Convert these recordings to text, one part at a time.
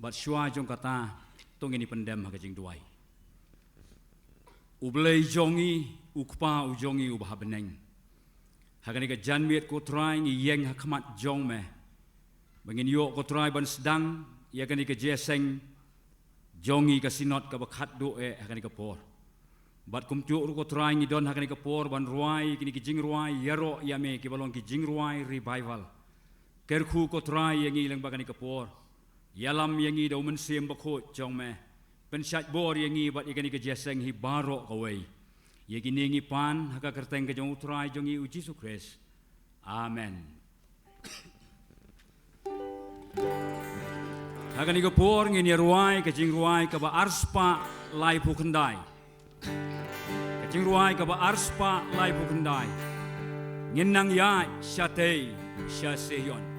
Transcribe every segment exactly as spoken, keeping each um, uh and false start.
Bad shuwa jong kata, to ngin ïa pyndem ha ka jingduwai. U Blei jong ngi, U Kpa u jong ngi uba ha bneng. Ha kane ka janmiet ko Trai ngi ïeng ha khmat jong me. Ba ngin ïoh ko Trai ban sdang ïa kane ka jingïaseng jong ngi ka Synod kaba khatduh eh ha kane ka por. Bad kumjuh ruh ko Trai ngi don ha kane ka por ban rwai kine ki jingrwai ïaroh ïa me kiba long ki jingrwai revival. Kyrkhu ko Trai ïa ngi lyngba kane ka por. Ïalam ïa ngi da U Mynsiem Bakhuid jong me. Pynshait bor ïa ngi bad ïa kane ka jingïaseng hi baroh kawei. Ïa kine ngi pan ha ka kyrteng ka jong U Trai jong ngi U Jisu Khrist. Amen. Ha kane ka por ngin ïa rwai ka jingrwai kaba arspah laiphew khyndai. Ka jingrwai kaba arspah laiphew khyndai. Ngin nang ïaid shatei sha Seion.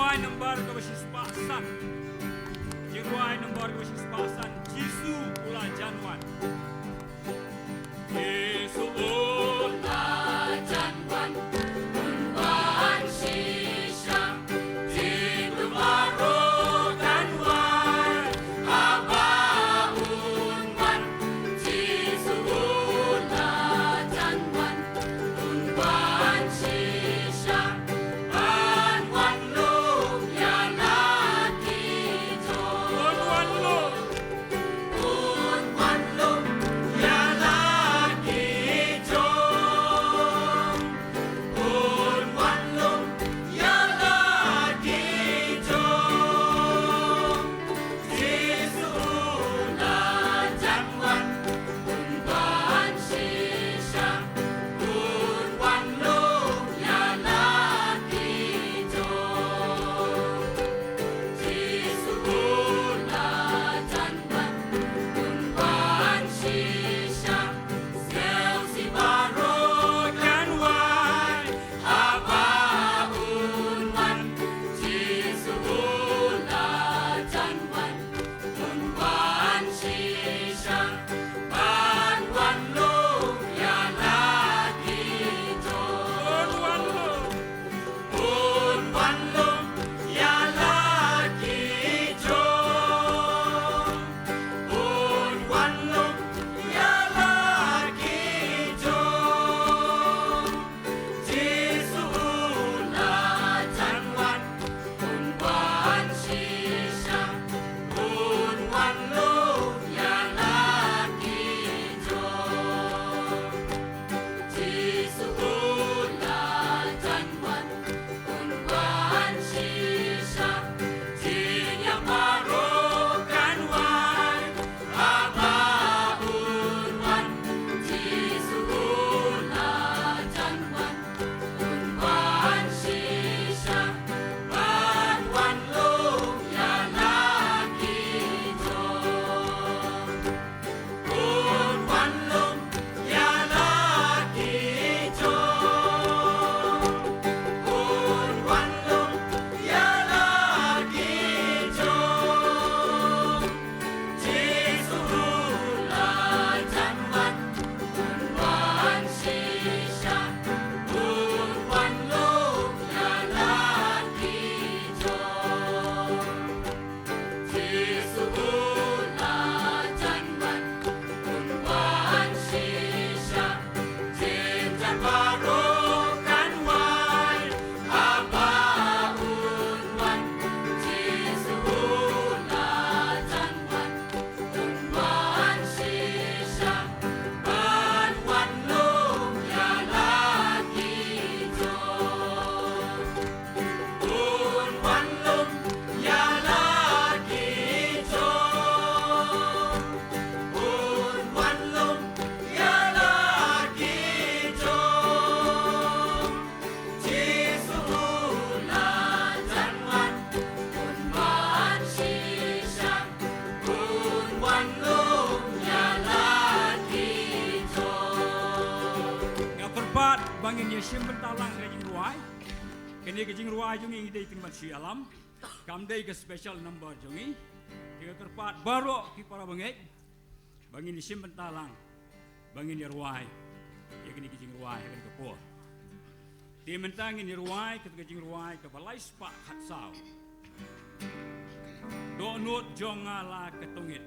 Number kaba shispah san. Jingrwai number kaba shispah san. Jisu u la jan wan. Jisu u la jan wan. Un wan shisha. Jisu baroh kan wan. Haba un wan. Jisu u la jan wan. Un wan shisha. Ban wan lum ïa la ki jong. Un wan lum. Un wan lum ïa la ki jong. Un wan lum ïa la ki jong. Jisu u la jan wan. Un wan shisha. Un wan lum ïa la ki jong. Jisu u la jan wan. Un wan shisha. Sngewsih baroh kan wan. Haba un wan. Jisu u la jan wan. Un wan shisha. Ban wan lum ïa la ki jong. Un wan lum. Un wan lum ïa la ki jong. Un wan lum ïa la ki jong. Jisu u la jan wan. Un wan shisha. Un wan lum ïa la ki jong. Jisu u la jan wan. Un wan shisha. Jingïap baroh kan wan. Haba un wan. Jisu u la jan wan. Un wan shisha. Ban wan lum ïa la ki jong. Un wan lum ïa la ki jong. Un wan lum ïa la ki jong. Jisu u la jan wan. Un wan shisha. Un wan lum ïa la ki jong. Jisu u la jan wan. Un wan shisha. Jingjan baroh kan wan. Haba un wan. Jisu u la jan wan. Un wan shisha. Ban wan lum ïa la ki jong. Un wan lum ïa la ki jong. Un wan lum ïa la ki jong. Jisu u la jan wan. Un wan shisha. Un wan lum ïa la ki jong. Nga kyrpad ba ngin ïa shim bynta lang ka jingrwai. Kane ka jingrwai jong ngi dei tang ban shu ïalam. Kam dei ka special number jong ngi. Te nga kyrpad baroh ki para bangeit ba ngin ïa shim bynta lang ba ngin ïa rwai ïa kane ka jingrwai ha kane ka por. Te mynta ngin ïa rwai kata ka jingrwai kaba lai spah khatsaw. Dohnud jong nga la ka tongit.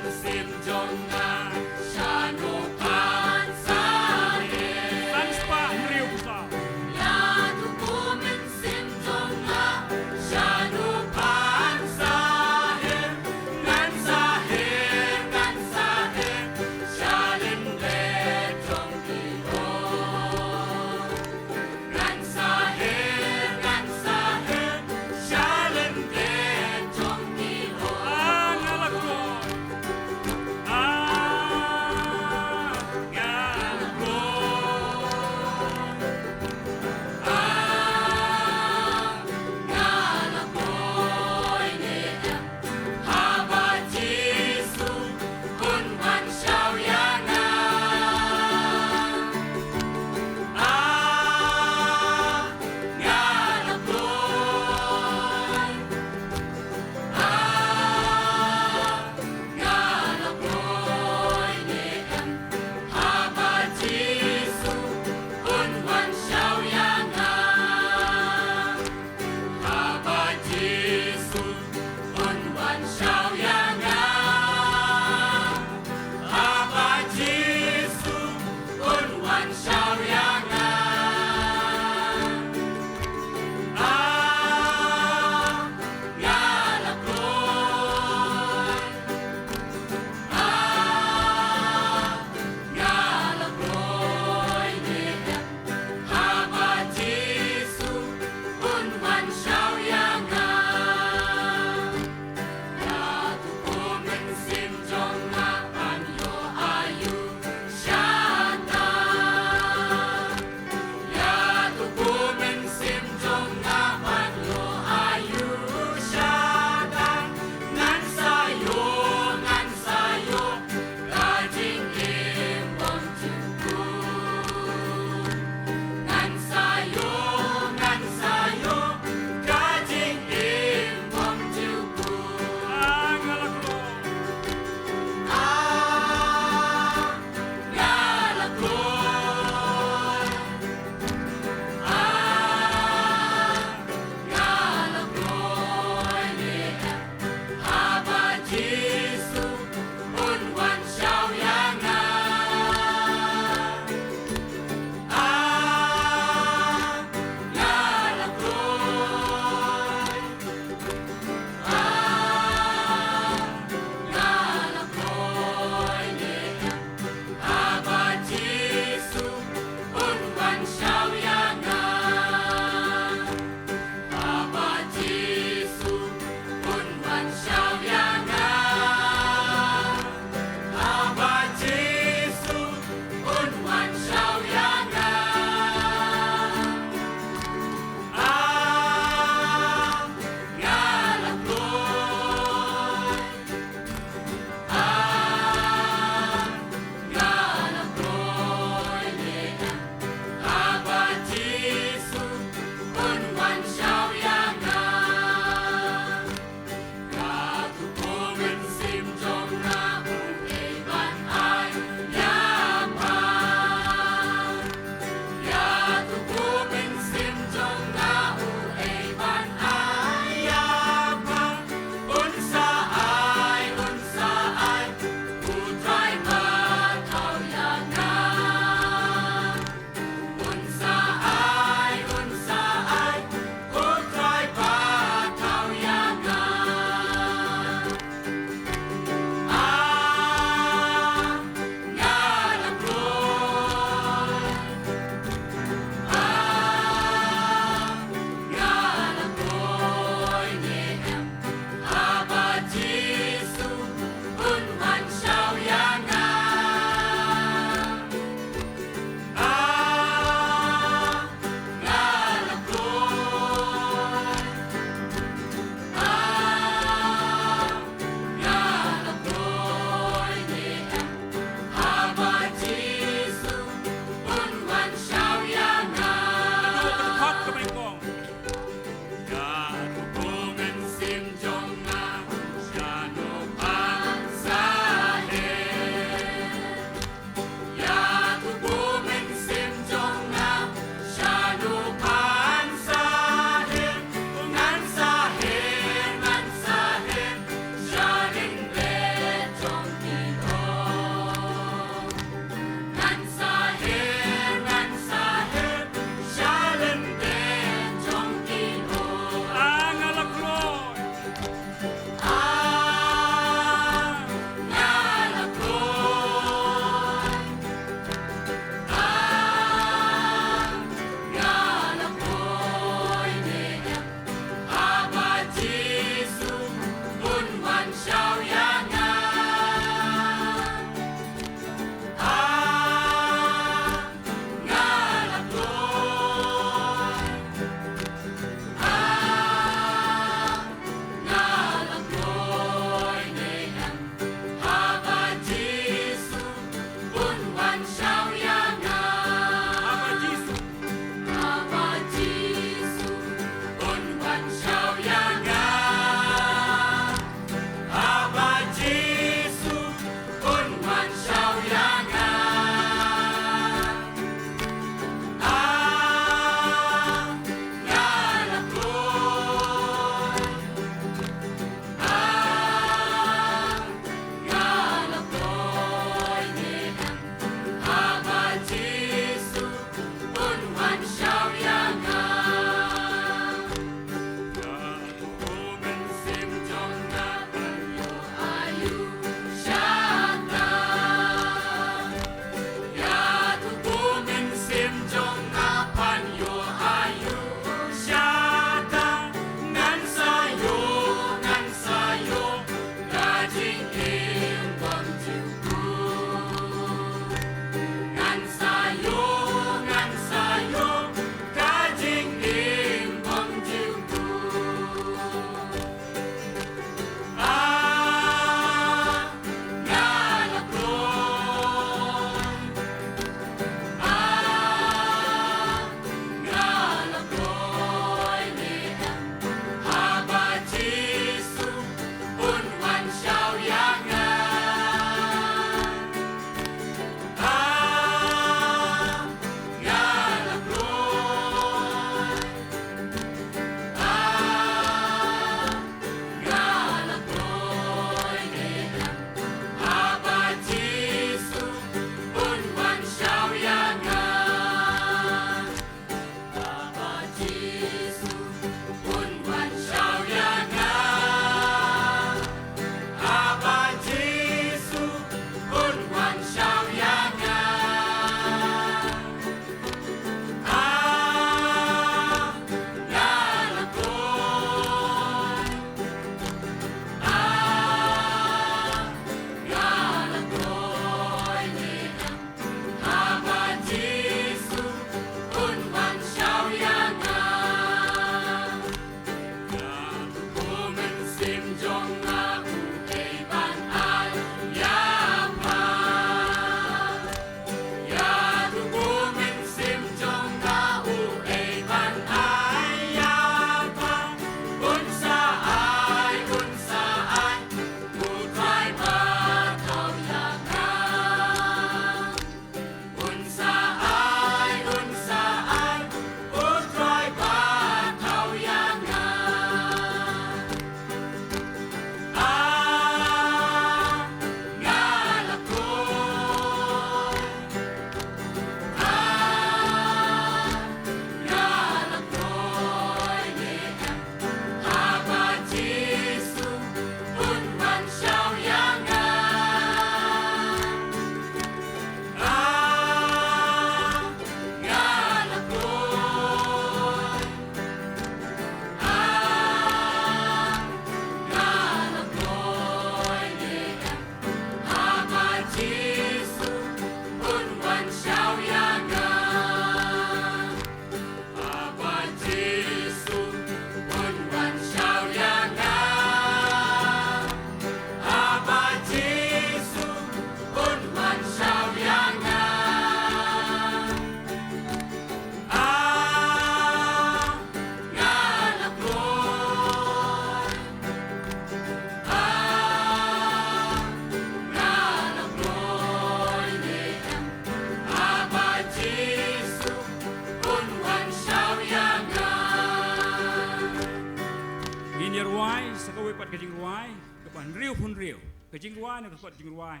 Ngin ïa rwai sa kawei pat ka jingrwai kaba hynriewphew hynriew. Ka jingrwai na ka spot jingrwai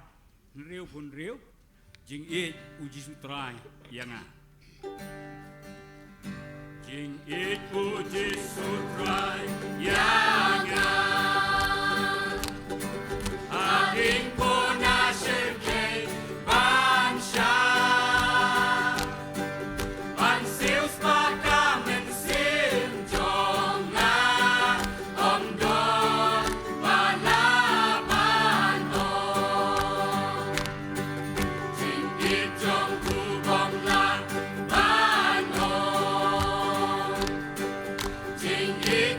hynriewphew hynriew. Jingïeit u Jisu Trai ïa nga. Jingïeit u Jisu Trai ïa nga. Ha khlieh puna syrkhei ban shah, ban siew spah ka mynsiem jong nga. Ym don ba lah ban ong. Jingïeit jong u bym lah ban ong. Jingïeit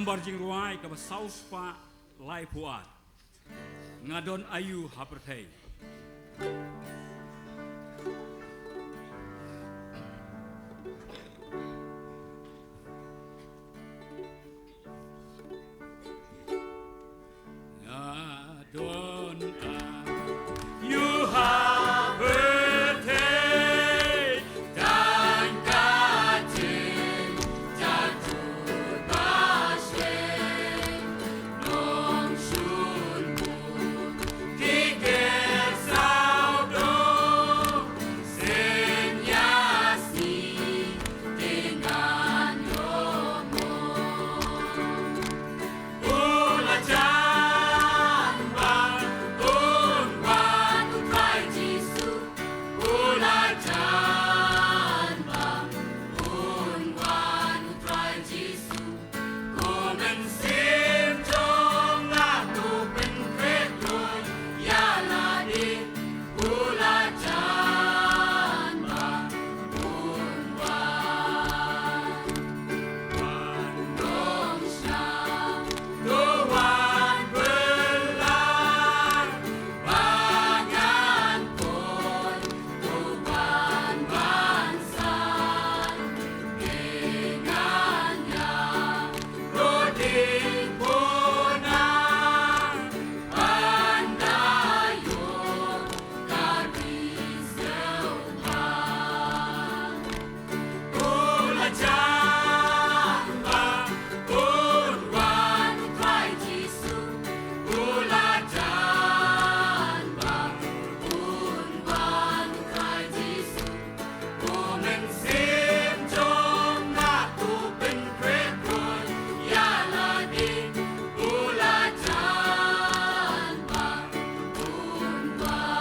Khubor jingrwai kaba saw spah laiphew ar. Nga don aïu ha pyrthei. Nga don aïu ha pyrthei, tang ka jingjaituh ba shen, nongshun bun ki ker sawdong, sngewsih ki ngan ïohmon. U la jan ba un wan u Trai Jisu. U la jan ba un wan u Trai Jisu. Ko mynsiem jong nga, to pynkhreh kloi ïa lade. U la jan ba un wan. Wan dong sha, to wan bylla, ba ngan poi, to wan ban san, me ngan ïa ro ding pona, ban da ïoh ka ri sngewbha. U la jan ba un wan u Trai Jisu. U la jan ba un wan u Trai Jisu. U mynsiem jong nga, to pynkhreh kloi ïa lade. U la jan ba un wan.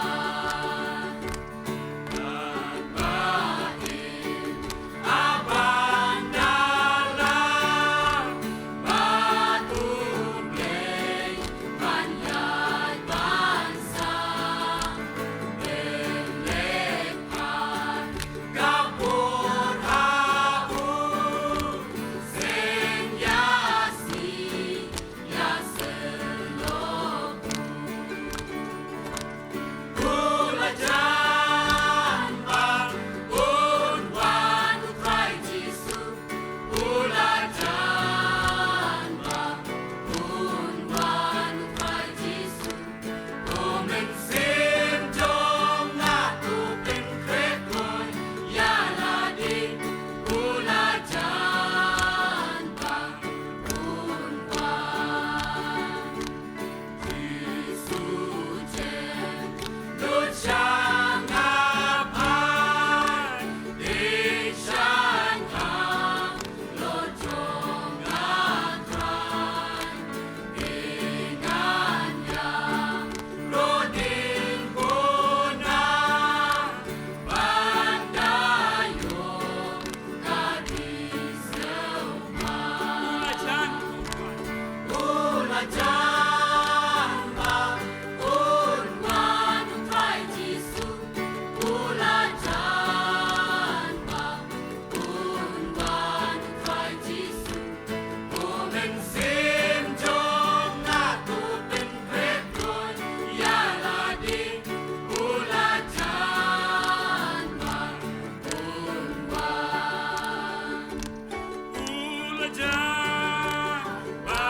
U la jan ba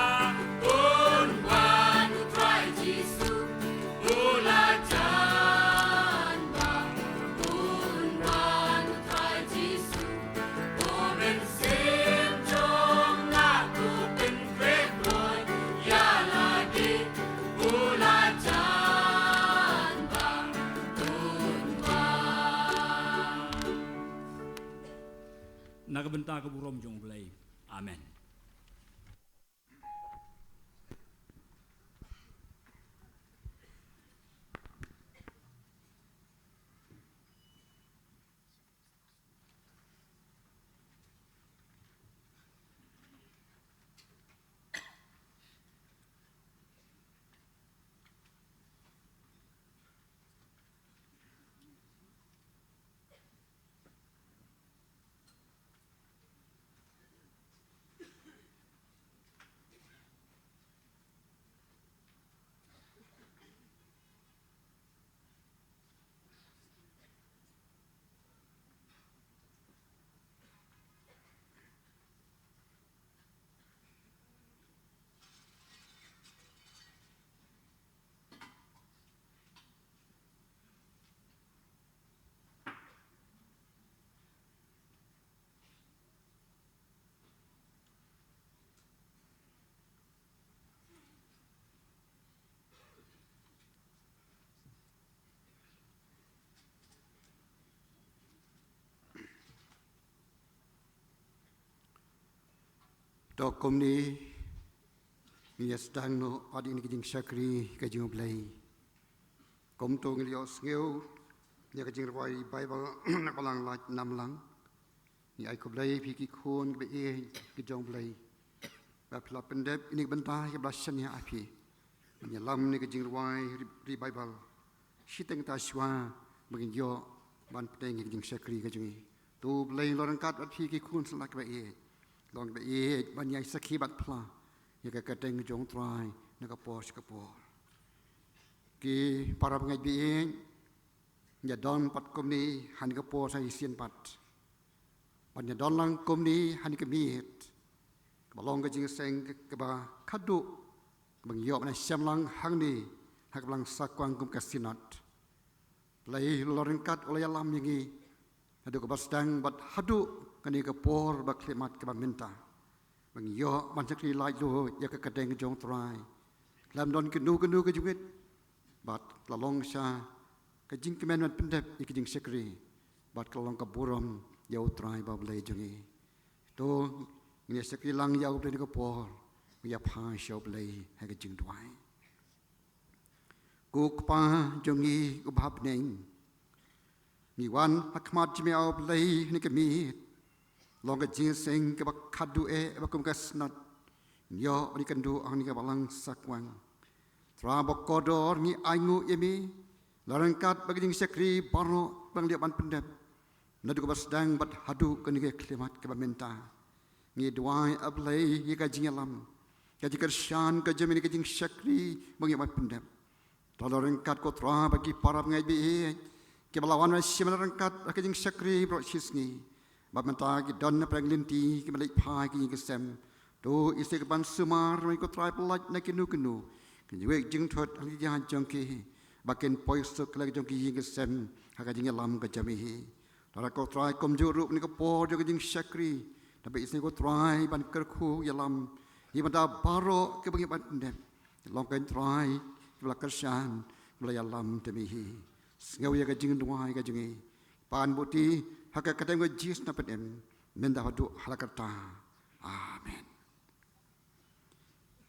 un wan u Trai Jisu. U la jan ba un wan u Trai Jisu. U mynsiem jong nga, to pynkhreh kloi ïa lade. U la jan ba un wan. Na ka bynta ka burom jong U Blei. Amen. To kumne, ngi ïa sdang noh pat ïa kane ka jingshakri ka jong U Blei. Kumto ngi la ïohsngew ïa ka jingrwai Baibl na ka Balang Lait Namlang. Ngi ai khublei ïa phi ki khun kiba ïeit ki jong U Blei, ba phi la pyndep ïa kane ka bynta kaba la shaniah ïa phi ban ïalam ïa ka jingrwai ri, ri Baibl. Shiteng ta shuwa ba ngin ïoh ban pynbeit ïa ka jingshakri ka jong ngi. To U Blei un long ryngkat bad phi ki khun samla kiba ïeit. Long kiba ïeit ban ïai sakhi bad phla ïa ka kyrteng jong U Trai na ka por sha ka por. Ki para bangeit ba ïeit, ngi ïa don pat kumne ha kane ka por sa shisien pat. Ban ïa don lang kumne ha kane ka miet kaba long ka jingïaseng kaba khadduh, kaba ngi ïoh ban ïashem lang hangne ha ka Balang Sakwang kum ka Synod. U Blei u long ryngkat, u la ïalam ïa ngi naduh kaba sdang bad haduh kane ka por ba khyllipmat kaba mynta, ba ngi ïoh ban shakri laitluid ïa ka kyrteng jong U Trai. Khlem don kano kano ka jingwit, bad ka la long sha ka jingkmen ban pyndep ïa ka jingshakri, bad ka la long ka burom ïa U Trai bad U Blei jong ngi. To ngin ïa shakri lang ïa U Blei ha kane ka por, ngin ïa phai sha U Blei ha ka jingduwai. Ko Kpa jong ngi uba ha bneng, ngi wan ha khmat jong me, A Blei, ha kane ka miet. Long ka jingïaseng kaba khadduh eh ba kum ka Synod ngi ïoh ban ïakynduh ha kane ka Balang Sakwang. Trai ba kordor, ngi ainguh ïa me, la ryngkat bad ka jingshakri baroh ba ngi la ïoh ban pyndep naduh kaba sdang bad haduh kane ka khyllipmat kaba mynta. Ngi duwai, A Blei, ïa ka jingïalam, ka jingkyrshan ka jong me ha kane ka jingshakri ba ngi ïoh ban pyndep. To la ryngkat, ko Trai, bad ki para bangeit ba ïeit kiba la wan ban ïashim ryngkat ha ka jingshakri baroh shisngi, bad mynta ki don na pdeng lynti kiba leit phai ha ka ïing ka sem. To isih ka ban sumar, ko Trai, pyllait na kino kino ka jingwit jingthut ha ki jingïaid jong ki, ba kin poi suk ha la ka jong ki ïing ki sem ha ka jingïalam ka jong me hi. Lada, ko Trai, kumjuh ruh ha kane ka por jong ka jingshakri, to isih, ko Trai, ban kyrkhu ïalam ïa ki bynta baroh kiba ngi ïoh ban pyndep. Long, ko Trai, kiba la kyrshan, kiba la ïalam da me hi. Sngew ïa ka jingduwai ka jong ngi, pan buti ha ka kyrteng U Jisu Khrist, na pdeng, mynta haduh hala karta. Amen.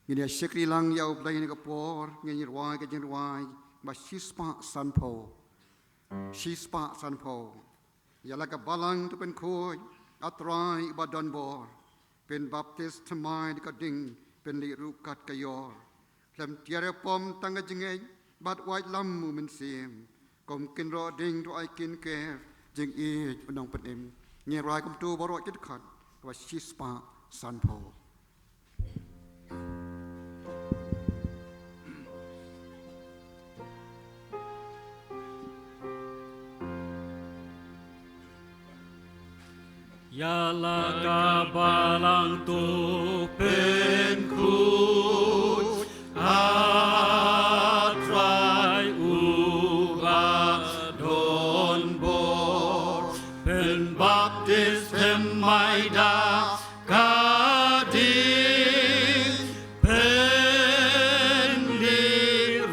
Ngin ïa shakri lang ïa U Blei ha kane ka por, ngin ïa rwai ka jingrwai ba shispah sanphew. Shispah sanphew. Ïa la ka balang to pynkhuid, A Trai uba donbor, pynbaptis thymmai da ka ding, pynleit ruh kat ka ïor. Khlem tiar ïapom tang ka jingngeit bad waitlam U Mynsiem, kum kynroh ding to ai kynker jingïeit u nongpynim. Ngin rwai kumto baroh ki dkhot, kaba shispah sanphew. Ïa la ka balang to pynkhuid, A Trai uba donbor, pynbaptis thymmai da ka ding, pynleit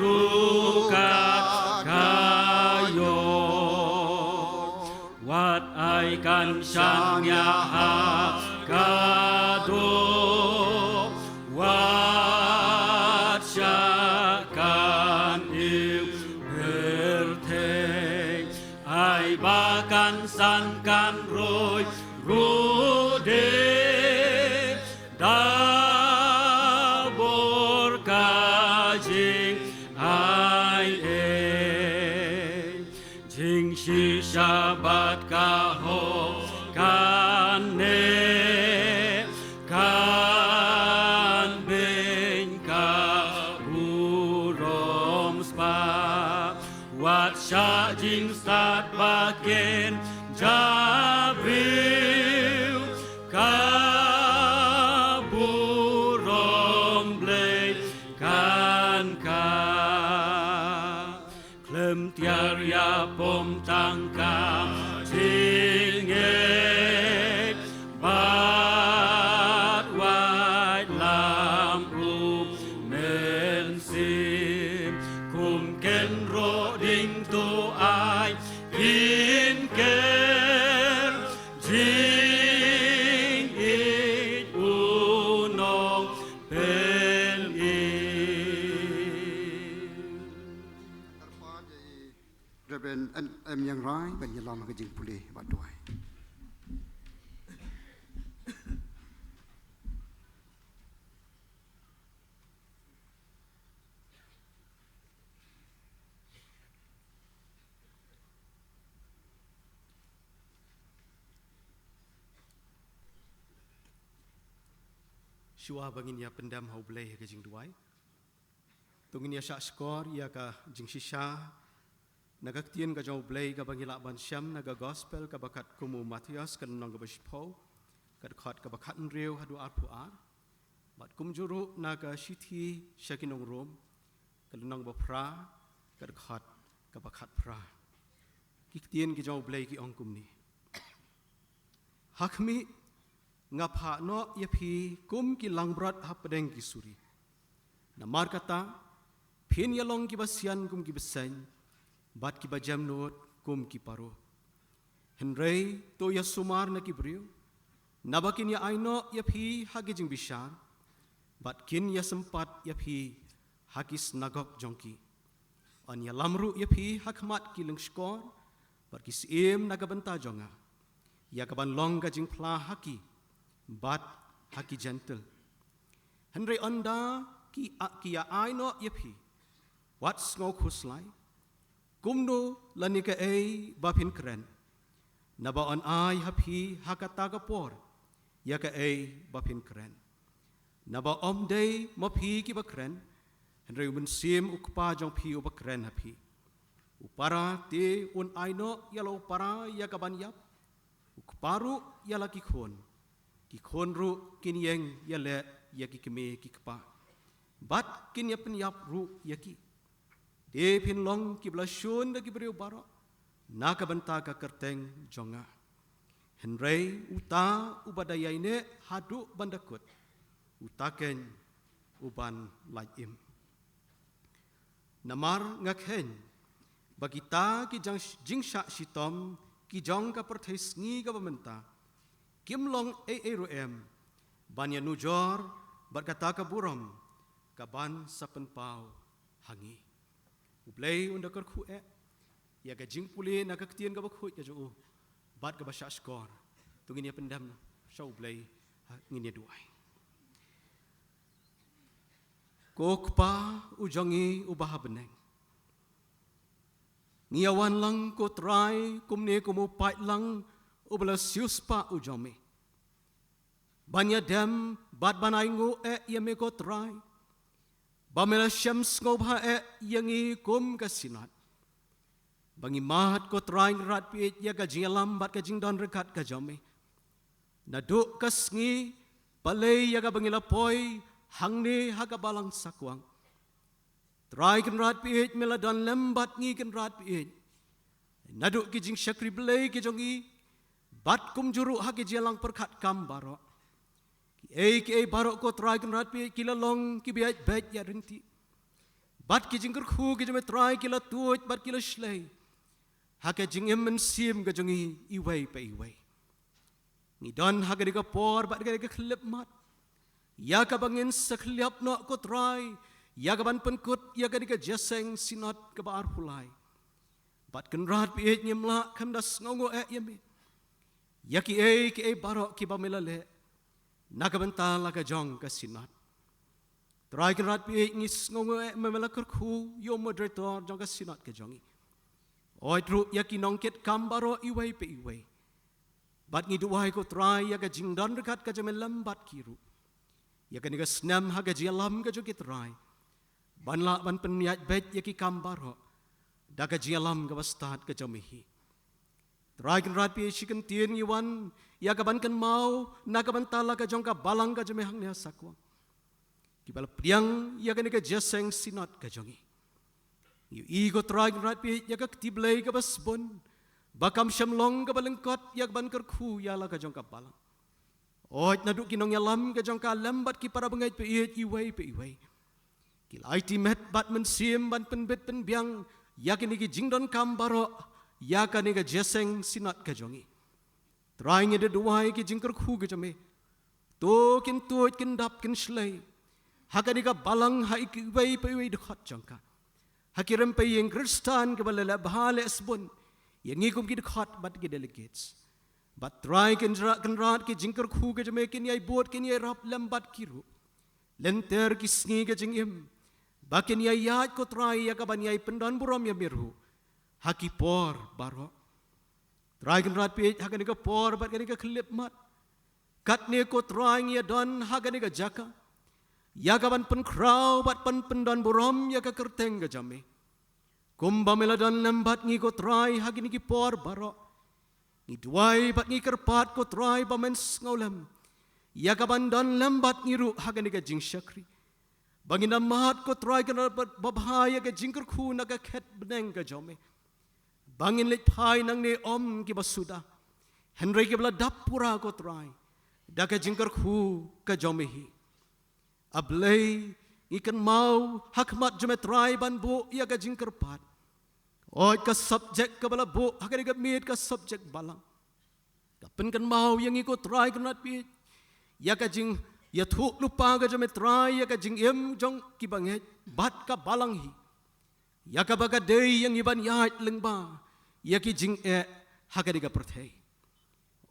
ruh kat ka ïor. Wat ai kan shaniah ha ka doh, wat shah kan ïew pyrthei. Ai ba kan san kan roi ruh de, da bor ka jingai ei. Jingshisha bad ka hok kan neh, kan beiñ ka burom spah. Wat shah jingstad ba kin jabriew, ka burom Blei kan kah. Khlem tiar ïapom tang ka jingngeit bad waitlam U Mynsiem, kum kynroh ding to ai kynker jingïeit u Ïa ngi rai ban ïalam ha ka jingpule bad duwai. Shuwa ba ngin ïa pyndem ha U Blei ha ka jingduwai, to ngin ïa shahshkor ïa ka jingshisha na ka ktien ka jong U Blei kaba ngi lah ban shem na ka gospel kaba katkum u Mathaios, ka lynnong kaba shiphew, ka dkhot kaba khathynriew haduh arphew ar. Bad kumjuh ruh na ka shithi sha ki nong Rom, ka lynnong ba phra, ka dkhot kaba khatphra. Ki ktien ki jong U Blei ki ong kumne: Ha khmih, nga phah noh ïa phi kum ki langbrot hapdeng ki suri. Namarkata, phin ïa long kiba sian kum ki bseiñ, bad kiba jemnud kum ki paro. Hynrei to ïa sumar na ki briew, naba kin ïa ai noh ïa phi ha ki jingbishar, bad kin ïa sympat ïa phi ha ki synagog jong ki. Yn ïalam ruh ïa phi ha khmat ki lyngshkor bad ki syiem na ka bynta jong nga, ïa kaban long ka jingphla ha ki bad ha ki Jentil. Hynrei ynda ki, ki ïa ai noh ïa phi, wat sngew khuslai kumno lane kaei ba phin kren, naba yn ai ha phi ha kata ka por ïa kaei ba phin kren. Naba ym dei ma phi kiba kren, hynrei U Mynsiem U Kpa jong phi uba kren ha phi. U para te un ai noh ïa la u para ïa kaban ïap, u kpa ruh ïa la ki khun, ki khun ruh kin ïeng ïaleh ïa ki kmie ki kpa, bad kin ïa pynïap ruh ïa ki. Te phin long kiba la shun da ki briew baroh na ka bynta ka kyrteng jong nga. Hynrei uta uba da ïaineh haduh ban da kut, uta keiñ uban lait im. Namar nga kheiñ ba kita ki jang-, jingshah shitom ki jong ka pyrthei sngi kaba mynta kim long ei ei ruh em ban ïanujor bad kata ka burom kaban sa pynpaw ha ngi. U Blei un da kyrkhu eh ïa ka jingpule na ka ktien kaba khuid ka jong u bad kaba shahshkor. To ngin ïa pyndem sha U Blei, ha, ngin ïa duwai. Ko Kpa u jong ngi uba ha bneng, ngi ïa wan lang ko Trai kumne kum u paidlang uba la siewspah u jong me, ban ïa dem bad ban ainguh eh ïa me ko Trai, ba me la shem sngewbha eh ïa ngi kum ka Synod. Ba ngi mad ko Trai Kynrad Pieit ïa ka jingïalam bad ka jingdon ryngkat ka jong me naduh ka sngi, balei ïa kaba ngi la poi hangne ha ka balang Sakwang. Trai Kynrad Pieit, me la don lem bad ngi Kynrad Pieit, naduh ki jingshakri Blei ki jong ngi, bad kumjuh ruh ha ki jingïalang pyrkhat kam baroh. Kiei kiei baroh ko Trai Kynrad Pieit ki la long kiba ïaid beit ïaid ryntih, bad ki jingkyrkhu ki jong me Trai ki la tuid bad ki la shlei ha ka jingim mynsiem ka jong ngi iwei pa iwei. Ngi don ha kane ka por bad kane ka khyllipmat ïa kaba ngin sa khylliap noh ko Trai ïa kaban pynkut ïa kane ka jingïaseng Synod kaba arphew lai. Bad Kynrad Pieit, ngim lah kham da sngewnguh eh ïa me ïa kiei kiei baroh kiba me la leh na ka bynta la ka jong ka Synod. Trai Kynrad Pieit, ngi sngewnguh eh ba me la kyrkhu ïa u moderator jong ka Synod ka jong ngi, oi ruh ïa ki nongkitkam baroh iwei pa iwei. Bad ngi duwai ko Trai ïa ka jingdon ryngkat ka jong me lem bad ki ruh ïa kane ka snem ha ka jingïalam ka jong ki Trai, ban lah ban pynïaid beit ïa ki kam baroh da ka jingïalam kaba stad ka jong me hi. Trai Kynrad Pieit, shi kyntien ngi wan ïa kaban kynmaw na ka bynta la ka jong ka balang ka jong me hangne ha Sakwang, kiba la pdiang ïa kane ka jingïaseng Synod ka jong ngi. Ngi ïohi ko Trai Kynrad Pieit ïa ka kti Blei kaba sbun ba kam shym long kaba lyngkot ïa kaban kyrkhu ïa la ka jong ka balang. Oi naduh ki nongïalam ka jong ka lem bad ki para bangeit Pieit iwei pa iwei, ki la aiti met bad mynsiem ban pynbit pynbiang ïa kine ki jingdonkam baroh ïa kane ka jingïaseng Synod ka jong ngi. Trai, ngi da duwai ki jingkyrkhu ki jong me to kin tuid, kin dap, kin shlei ha kane ka balang, ha iwei pa iwei dkhot jong ka, ha ki rympei ïing Khristan kiba la leh bha leh sbun, ïa ngi kum ki dkhot bad ki delegates. Bad Trai Kynrad, Kynrad, ki jingkyrkhu ka jong me kin ïai bud, kin ïai rap lem bad ki ruh. Lynter ki sngi ka jingim ba kin ïai ïaid, ko Trai, ïa kaban ïai pyndon burom ïa me ruh ha ki por baroh. Trai Kynrad, phi ïeit, ha kane ka por bad kane ka khyllipmat, katne, ko Trai, ngi ïa don ha kane ka jaka ïa kaban pynkhraw bad ban pyndon burom ïa ka kyrteng ka jong me. Kumba me la don lem bad ngi, ko Trai, ha kine ki por baroh, ngi duwai bad ngi kyrpad, ko Trai, ba men sngewlem ïa kaban don lem bad ngi ruh ha kane ka jingshakri, ba ngin da mad, ko Trai, ka na ba, babha ïa ka jingkyrkhu na ka khet bneng ka jong me, ba ngin leit phai nangne ym kiba suda, hynrei kiba la dap pura, ko Trai, da ka jingkyrkhu ka jong me hi. A Blei, ngi kynmaw ha khmat jong me, Trai, ban buh ïa ka jingkyrpad. Oi, ka subject kaba la buh ha kane ka miet, ka subject balang, ka pynkynmaw ïa ngi, ko Trai Kynrad, phi ïeit, ïa ka jingïathuhlypa ka jong me, Trai, ïa ka jingim jong ki bangeit bad ka balang hi, ïa kaba ka dei ïa ngi ban ïaid lyngba ïa ki jingeh ha kane ka pyrthei.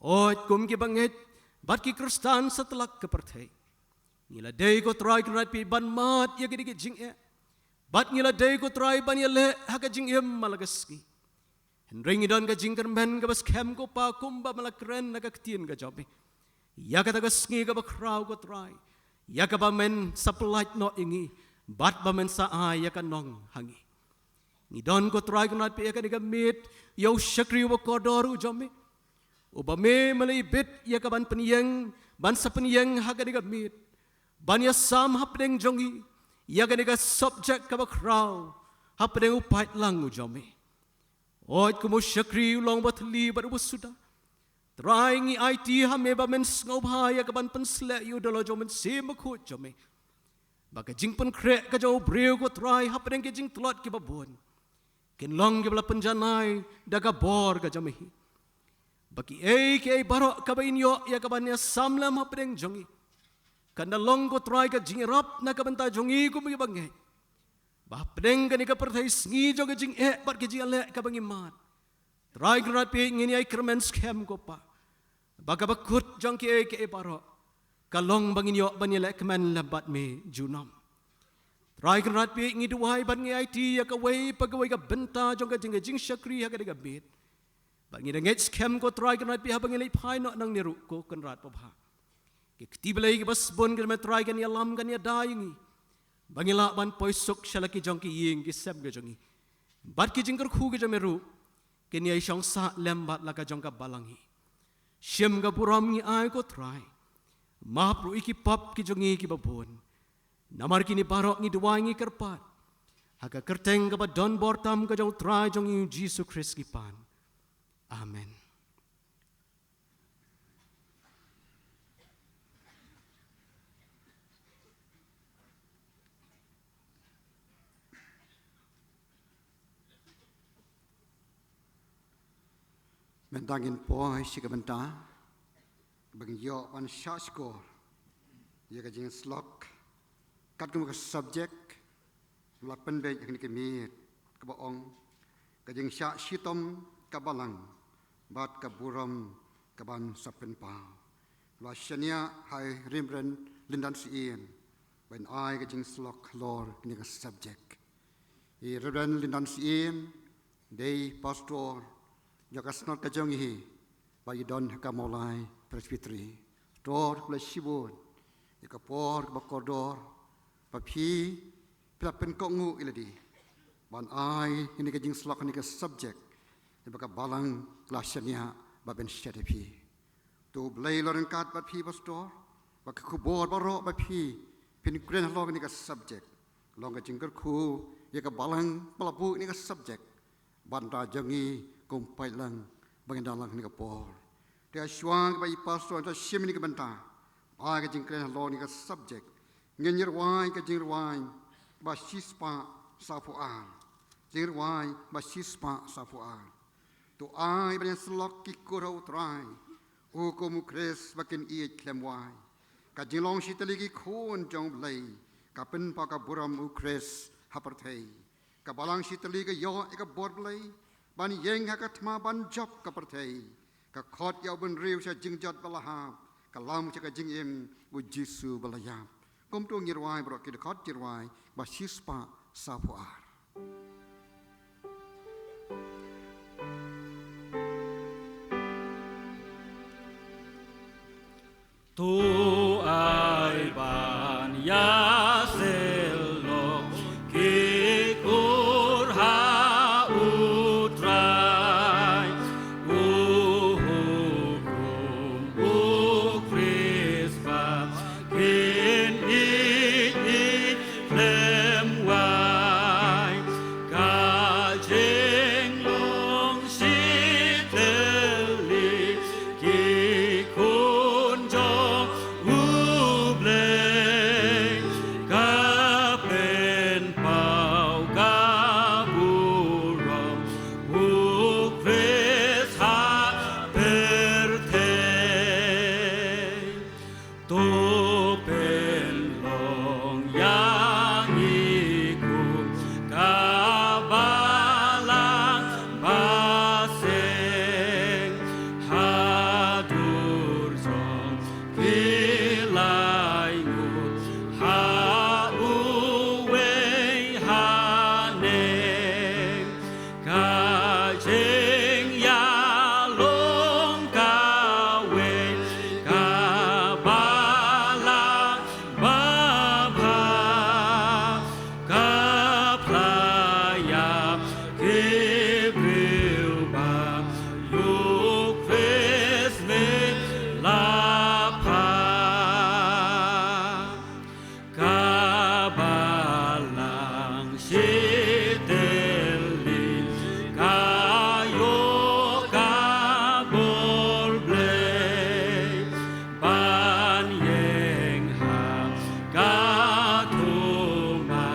Oi, kum ki bangeit bad ki Khristan satlak ka pyrthei, ngi la dei, ko Trai Kynrad, phi ïeit, ban mad ïa kine ki jingeh, bad ngi la dei, ko Trai, ban ïaleh ha ka jingim man la ka sngi. Hynrei ngi don ka jingkyrmen kaba skhem, ko Pa, kumba me la kren na ka ktien ka jong me ïa kata ka sngi kaba khraw, ko Trai, ïa kaba men sa pyllait noh ïa ngi bad ba men sa ai ïa ka nong ha ngi. Ngi don, ko Trai Kynrad, phi ïeit, ha kane ka miet ïa u shakri uba kordor u jong me, uba me, me la ibit ïa kaban pynïeng, ban sa pynïeng ha kane ka miet, ban ïasam hapdeng jong ngi ïa kane ka subject kaba khraw hapdeng u paidlang u jong me. Oi, kum u shakri u long uba thylli bad uba suda, Trai, ngi aiti ha me ba men sngewbha ïa kaban pynsleh ïa u da la jong u Mynsiem Bakhuid jong me, ba ka jingpynkhreh ka jong u briew, ko Trai, hapdeng ki jingtlot kiba bun, kin long kiba la pynjanai da ka bor ka jong me hi, ba kiei kiei baroh kaba yn ïoh ïa kaban ïasam lem hapdeng jong ngi, kan da long, ko Trai, ka jingïarap na ka bynta jong ngi kum ki bangeit, ba hapdeng kane ka pyrthei sngi jong ka jingeh bad ka jingïaleh kaba ngi mad, Trai Kynrad, phi ïeit, ngin ïai kyrmen skhem, ko Pa, ba kaba kut jong kiei kiei baroh ka long ba ngin ïoh ban ïaleh kmen lem bad me junom. Trai Kynrad, phi ïeit, ngi duwai bad ngi aiti ïa kawei pa kawei ka bynta jong ka jing, ka jingshakri ha kane ka miet, bad ngi da ngeit skhem, ko Trai Kynrad, phi ïeit, haba ngi leit phai noh nangne ruh, ko Kynrad babha, ki kti Blei kiba sbun ka jong me, Trai, kan ïalam, kan ïada ïa ngi ba ngin lah ban poi suk sha la ki jong ki ïing ki sem ka jong ngi, bad ki jingkyrkhu ka jong me ruh kin ïai shong sah lem bad la ka jong ka balang hi. Shim ka burom ngi ai, ko Trai, map ruh ïa ki pop ki jong ngi kiba bun. Namar kine baroh ngi duwai, ngi kyrpad ha ka kyrteng kaba don bor tam ka jong u Trai jong ngi, u Jisu Khrist, ngi pan. Amen. Mynta ngin poi sha ka bynta ba ngin ïoh ban shah shkor ïa ka jingïasyllok katkum ka subject ba la pynbeit ha kane ka miet, kaba ong, ka jingshah shitom ka balang bad ka burom kaban sa pynpaw. Ba la shaniah ha i Reverend Lyndan Syiem ban ai ka jingïasyllok halor kane ka subject. I Reverend Lyndan Syiem dei pastor jong ka synod ka jong ngi hi, ba i don ha ka Mawlai Presbytery. Pastor, khublei shibun ïa ka por kaba kordor ba phi, phi la pynkohnguh ïa lade ban ai kane ka jingïasyllok, kane ka subject, ïa ba ka balang ka la shaniah ban pynshet ïa phi. To U Blei un long ryngkat bad phi, pastor, ba ka khubor baroh ba phi phin kren halor kane ka subject long ka jingkyrkhu ïa ka balang ba la buh ïa kane ka subject bad na ka bynta jong ngi kum paidlang ba ngin don lang ha kane ka por. Te shuwa ba i pastor un shim ïa kane ka bynta, ai ka jingkren halor kane ka subject, ngin ïa rwai ka jingrwai ba shispah saphew ar. Jingrwai ba shispah saphew ar. To ai ban ïasyllok ki kur ha U Trai, u kum u Khrist ba kin ïeit khlem wai. Ka jinglong shi tylli ki khun jong U Blei ka pynpaw ka burom U Khrist ha pyrthei. Ka balang shi tylli ka ïoh ïa ka bor Blei, ban ïeng ha ka thma ban jop ka pyrthei, ka khot ïa u bynriew sha jingjot ba la hap, ka lam sha ka jingim u Jisu ba la ïap. Kumto ngi rwai baroh ki dkhot, ngi rwai ba shispah saphew ar. To ai ban ïa sel lok ki kur ha U Trai, u hukum u Khrist ba kin ïeit ïeit khlem wai, ka jinglong shi tylli ki khun jong U Blei, ka pynpaw ka burom U Khrist ha pyrthei. To pynlong ïa ngi kum ka balang ba seng ha dur jong ki laingut ha uwei ha neng. Ka jingïalong kawei ka balang babha, ka phla ïa ki briew ba U Khrist me la phah. Ka balang shi tylli ka ïoh ka bor Blei ban ïeng ha ka thma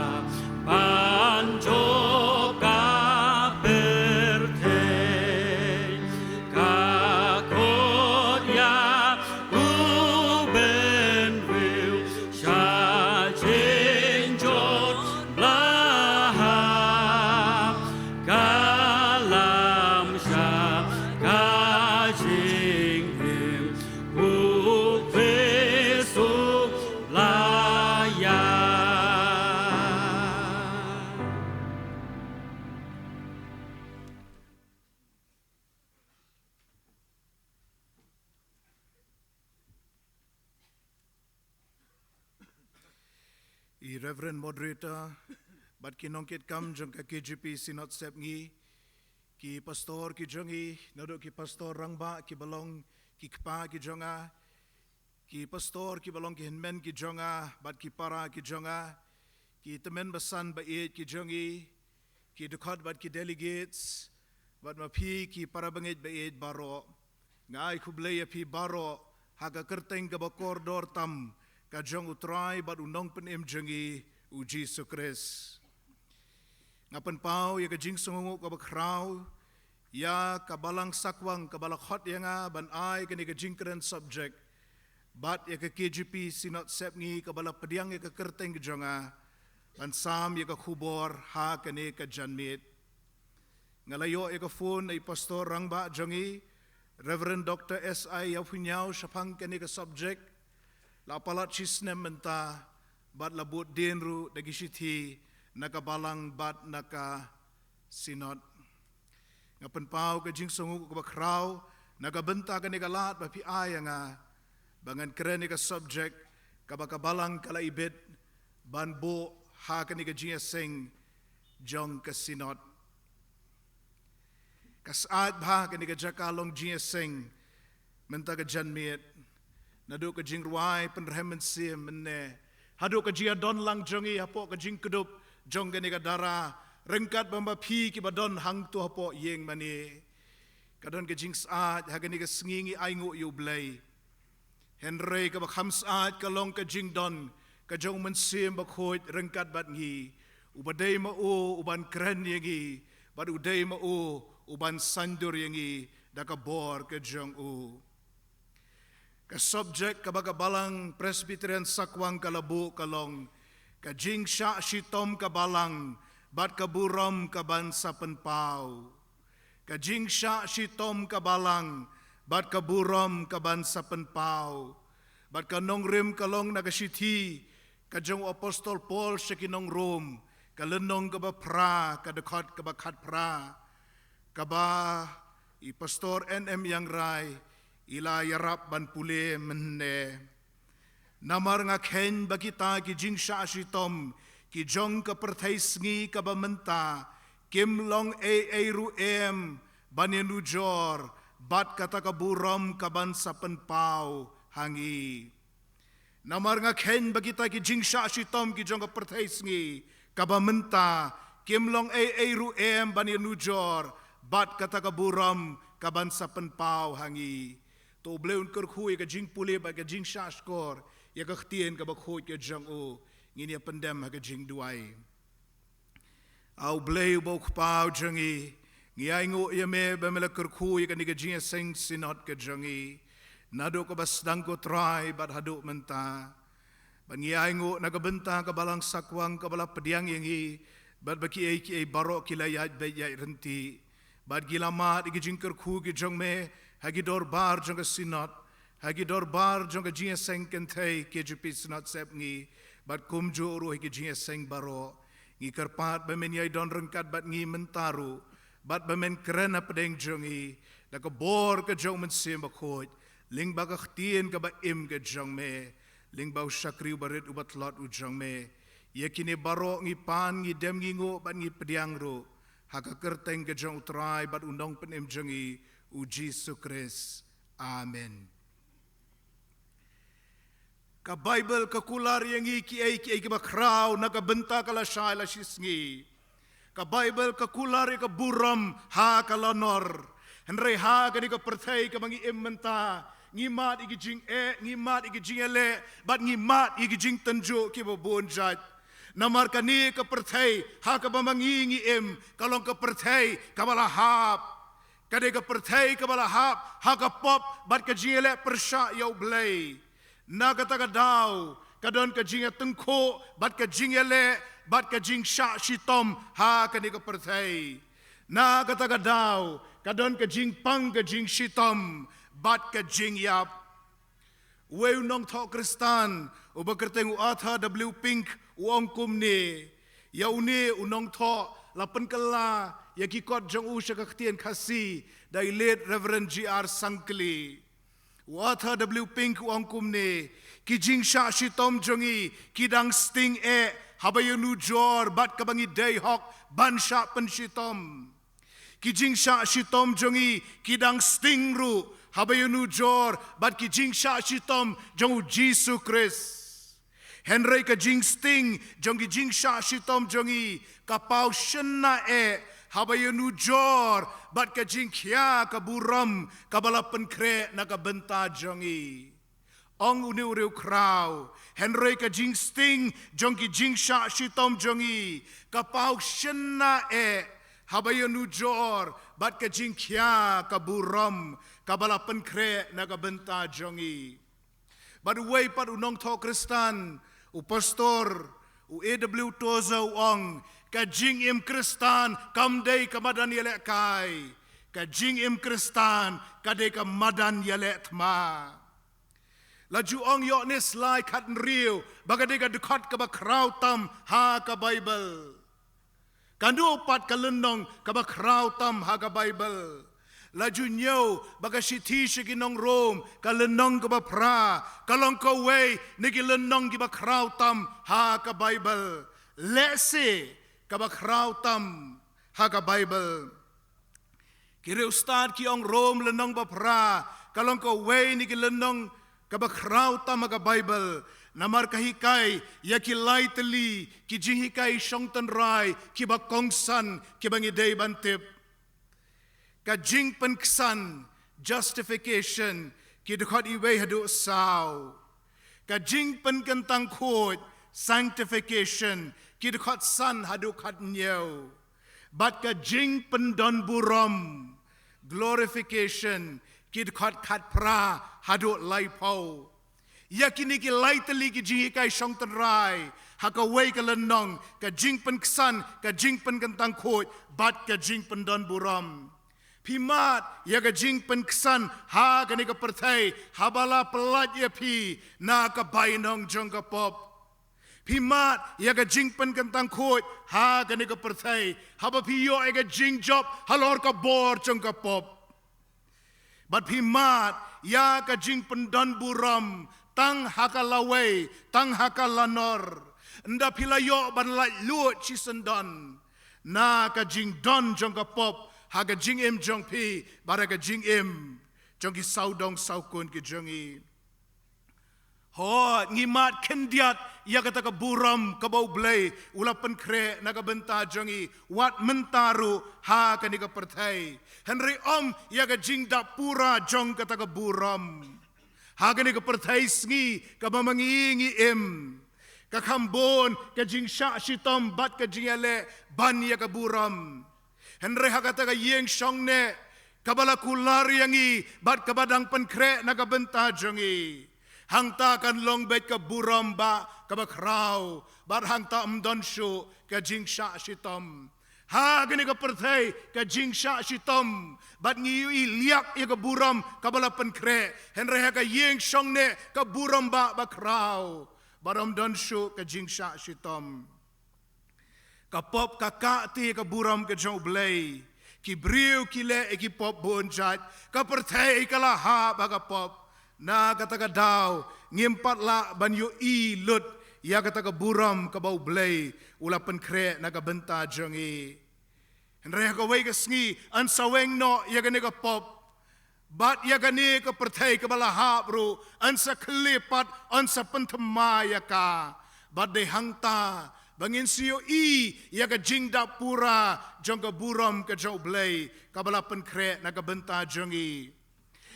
ban jop ka pyrthei. Ka khot ïa u bynriew sha jingjot ba la hap, ka lam sha ka jingim u Khrist u la ïap. I Reverend Moderator bad ki nongkitkam jong ka K J P Synod Sepngi, ki pastor ki jong ngi, naduh ki pastor rangbah kiba long ki kpa ki jong nga, ki pastor kiba long ki hynmen ki jong nga bad ki para ki jong nga, ki tymmen basan ba ïeit ki jong ngi, ki dkhot bad ki delegates, bad ma phi ki para bangeit ba ïeit baroh. Nga ai khublei ïa phi baroh ha ka kyrteng kaba kordor tam ka jong U Trai bad U Nongpynim jong ngi U Jisu Khrist. Nga pynpaw ïa ka jingsngewnguh kaba khraw ïa ka Balang Sakwang kaba la khot ïa nga ban ai kane ka jingkren subject, bad ïa ka K J P Synod Sepngi kaba la pdiang ïa ka kyrteng ka jong nga ban sam ïa ka khubor ha kane ka janmiet. Nga la ïoh ïa ka phone na i pastor rangbah jong ngi, Reverend Doctor S I Ïawphunïaw, shaphang kane ka subject. La palat shi snem mynta bad la bud dien ruh da ki shithi na ka balang bad na ka synod. Nga pynpaw ka jingsngewnguh kaba khraw na ka bynta kane ka lad ba phi ai ïa nga ba ngan kren ïa ka subject kaba ka balang ka la ibit ban buh ha kane ka jingïaseng jong ka synod. Ka syaid bha kane ka jaka long jingïaseng mynta ka janmiet, naduh ka jingrwai pynrhem mynsiem mynne haduh ka jingïadon lang jong ngi hapoh ka jingkdup jong kane ka dara, ryngkat bad ma phi kiba don hangto hapoh ïing mane. Ka don ka jingsyaid ha kane ka sngi ngi ainguh ïa U Blei. Hynrei kaba kham syaid ka long ka jingdon ka jong U Mynsiem Bakhuid ryngkat bad ngi, uba dei ma u u ban kren ïa ngi bad u dei ma u u ban saiñdur ïa ngi da ka bor ka jong u. Ka subject kaba ka Balang Presbyterian Sakwang ka la buh ka long: Ka jingshah shitom ka balang bad ka burom ka ban sa pynpaw. ka jingshah shitom ka balang, bad ka burom ka ban sa pynpaw. Bad ka nongrim ka long na ka shithi ka jong u apostol Paul sha ki nong Rom, ka lynnong kaba phra, ka dkhot kaba khatphra, kaba i pastor N M Iangrai i la ïarap ban pule mynne. Namar nga kheiñ ba kita ki jingshah shitom ki jong ka pyrthei sngi kaba mynta kim long ei ei ruh em ban ïanujor bad kata ka burom ka ban sa pynpaw ha ngi. Namar nga kheiñ ba kita ki jingshah shitom ki jong ka pyrthei sngi kaba mynta kim long ei ei ruh em ban ïanujor bad kata ka burom ka ban sa pynpaw ha ngi. To U Blei un kyrkhu ïa ka jingpule bad ka jingshahshkor ïa ka ktien kaba khuid ka jong u. Ngin ïa pyndem ha ka jingduwai. A U Blei uba U Kpa u jong ngi, ngi ainguh ïa me ba me la kyrkhu ïa kane ka jingïaseng synod ka jong ngi, naduh kaba sdang ko Trai bad haduh mynta. Bad ngi ainguh na ka bynta ka balang Sakwang kaba la pdiang ïa ngi, bad ba kiei kiei baroh ki la ïaid beit ïaid ryntih. Bad ki la mad ïa ki jingkyrkhu ki jong me ha ki dorbar jong ka synod, ha ki dorbar jong ka jingïaseng kynthei K J P Synod Sepngi, bad kumjuh ruh ha ki jingïaseng baroh. Ngi kyrpad ba men ïai don ryngkat bad ngi mynta ruh, bad ba men kren hapdeng jong ngi da ka bor ka jong U Mynsiem Bakhuid, lyngba ka ktien kaba im ka jong me, lyngba u shakri uba rit uba tlot u jong me. Ïa kine baroh ngi pan, ngi dem, ngi nguh bad ngi pdiang ruh ha ka kyrteng ka jong U Trai bad U Nongpynim jong ngi, U Jisu Khrist. Amen. Ka Baibl ka kular ïa ngi kiei kiei kiba khraw na ka bynta ka lashai lashisngi. Ka Baibl ka kular ïa ka burom ha ka lanor. Hynrei ha kane ka pyrthei kaba ngi im mynta, ngi mad ïa ki jingeh, ngi mad ïa ki jingïaleh, bad ngi mad ïa ki jingtynjuh kiba bun jait. Namar kane ka pyrthei ha kaba ma ngi ngi im ka long ka pyrthei kaba la hap. Ka dei ka pyrthei kaba la hap ha ka pop bad ka jingïaleh pyrshah ïa U Blei. Na kata ka daw ka don ka jingïatyngkhuh bad ka jingïaleh bad ka jingshah shitom ha kane ka pyrthei. Na kata ka daw ka don ka jingpang ka jingshitom bad ka jingïap. Uwei u nongthoh Khristan uba kyrteng u Arthur W Pink u ong kumne. Ïa une u nongthoh la pynkylla ïa ki kot jong u sha ka ktien Khasi da i late Reverend G R Sangkli. U Arthur W Pink u ong kumne, ki jingshah shitom jong ngi ki dang sting eh haba ïanujor bad kaba ngi dei hok ban shah pynshitom. Ki jingshah shitom jong ngi ki dang sting ruh haba ïanujor bad ki jingshah shitom jong U Jisu Khrist. Hynrei ka jingsting jong ki jingshah shitom jong ngi ka paw shynna eh haba ïanujor bad ka jingkhia ka burom kaba la pynkhreh na ka bynta jong ngi. Ong une u riewkhraw, hynrei ka jingsting jong ki jingshah shitom jong ngi ka paw shynna eh haba ïanujor bad ka jingkhia ka burom kaba la pynkhreh na ka bynta jong ngi. Bad uwei pat u nongthoh Khristan, u pastor, u A W Tozer u ong, ka jingim Khristan kam dei ka madan ïalehkai. Ka jingim Khristan ka dei ka madan ïaleh thma. La ju ong ïoh ne slai khathynriew ba ka dei ka dkhot kaba khraw tam ha ka Baibl. Kano pat ka lynnong kaba khraw tam ha ka Baibl? La ju ñiew ba ka shithi sha ki nong Rom ka lynnong kaba phra ka long kawei na ki lynnong kiba khraw tam ha ka Baibl. Lehse kaba khraw tam ha ka Baibl. Ki riewstad ki ong Rom lynnong ba phra ka long kawei na ki lynnong kaba khraw tam ha ka Baibl. Namar ka hikai ïa ki lai tylli ki jinghikai shong tynrai kiba kongsan kiba ngi dei ban tip. Ka jingpynksan, justification, ki dkhot iwei haduh saw. Ka jingpynkyntang khuid, sanctification, ki dkhot san haduh khathynñiew. Bad ka jingpyndonburom, glorification, ki dkhot khatphra haduh laiphew. Ïa kine ki lai tylli ki jinghikai shong tynrai ha kawei ka lynnong, ka jingpynksan, ka jingpynkyntang khuid bad ka jingpyndonburom. Phi mad ïa ka jingpynksan ha kane ka pyrthei haba la pyllait ïa phi na ka bainong jong ka pop. Phi mad ïa ka jingpynkyntang khuid ha kane ka pyrthei haba phi ïoh ïa ka jingjop halor ka bor jong ka pop. Bad phi mad ïa ka jingpyndon burom tang ha ka lawei, tang ha ka lanor. Ynda phi la ïoh ban laitluid shisyndon na ka jingdon jong ka pop ha ka jingim jong phi bad ha ka jingim jong ki sawdong sawkun ki jong ngi. Hooid, ngi mad khyndiat ïa kata ka burom kaba U Blei u la pynkhreh na ka bynta jong ngi, wat mynta ruh ha kane ka pyrthei. Hynrei ym ïa ka jingdap pura jong kata ka burom. Ha kane ka pyrthei sngi kaba ma ngi ngi im, ka kham bun ka jingshah shitom bad ka jingïaleh ban ïa ka burom. Hynrei ha kata ka ïing shong neh kaba la kular ïa ngi bad kaba dang pynkhreh na ka bynta jong ngi, hangta kan long beit ka burom bah kaba khraw, bad hangta ym don shuh ka jingshah shitom. Ha kane ka pyrthei ka jingshah shitom, bad ngi ïohi liak ïa ka burom kaba la pynkhreh. Hynrei ha ka ïing shong neh ka burom bah ba khraw, bad ym don shuh ka jingshah shitom. Ka pop ka kah te ka burom ka jong U Blei. Ki briew ki leh ïa ki pop bun jait. Ka pyrthei ka la hap ha ka pop. Na kata ka daw ngim pat lah ban ïohi lut ïa kata ka burom kaba U Blei u la pynkhreh na ka bynta jong ngi. Hynrei ha kawei ka sngi yn sa weng noh ïa kane ka pop. Bad ïa kane ka pyrthei kaba la hap ruh yn sa khlieh pat, yn sa pynthymmai ïa ka. Bad dei hangta ba ngin sa ïohi ïa ka jingdap pura jong ka burom ka jong U Blei kaba la pynkhreh na ka bynta jong ngi.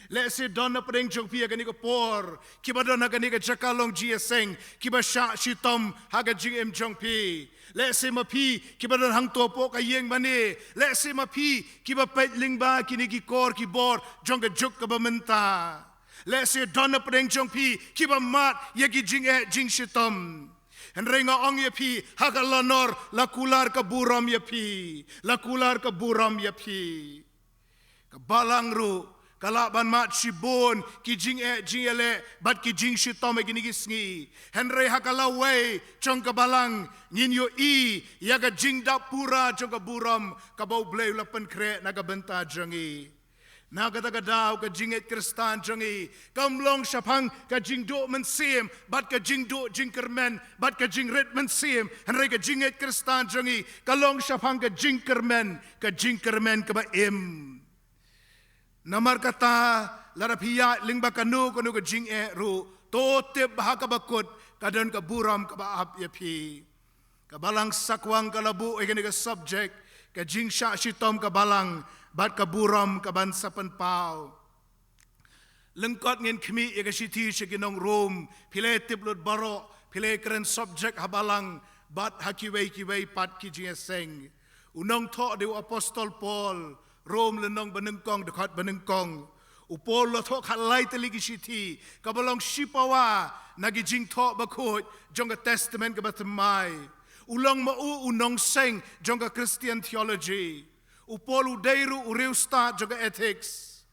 Lehse don na pdeng jong phi ha kane ka por kiba don ha kane ka jaka long jingïaseng, kiba shah shitom ha ka jingim jong phi. Lehse ma phi kiba don hangto hapoh ka ïing mane. Lehse ma phi kiba peit lyngba kine ki kor ki bor jong ka juk kaba mynta. Lehse don na pdeng jong phi kiba mad ïa ki jingeh jingshitom. Hynrei nga ong ïa phi, ha ka lanor la kular ka burom ïa phi. La kular ka burom ïa phi. Ka balang ruh ka lah ban mad shibun ki jingeh jingïaleh bad ki jingshitom ha kine ki sngi. Hynrei ha ka lawei jong ka balang ngin ïohi ïa ka jingdap pura jong ka burom kaba U Blei u la pynkhreh na ka bynta jong ngi. Na kata ka daw ka jingngeit Khristan jong ngi kam long shaphang ka jingduh mynsiem bad ka jingduh jingkyrmen bad ka jingrit mynsiem. Hynrei ka jingngeit Khristan jong ngi ka long shaphang ka jingkyrmen, ka jingkyrmen kaba im. Namar kata, lada phi ïaid lyngba kano kano ka jingeh ruh, to tip ba ha kaba kut ka don ka burom kaba ap ïa phi. Ka balang Sakwang ka la buh ïa kane ka subject, ka jingshah shitom ka balang bad ka burom ka ban sa pynpaw. Lyngkot ngin khmih ïa ka shithi sha ki nong Rom, phi la tip lut baroh, phi la kren subject ha balang bad ha kiwei kiwei pat ki jingïaseng. U nongthoh dei u apostol Paul, Rom lynnong banyngkong, dkhot banyngkong. U Paul u la thoh khatlai tylli ki shithi, kaba long shipawa na ki jingthoh bakhuid jong ka Testament kaba thymmai. U long ma u u nongseng jong ka Christian theology. U Paul u dei ruh u riewstad jong ka ethics.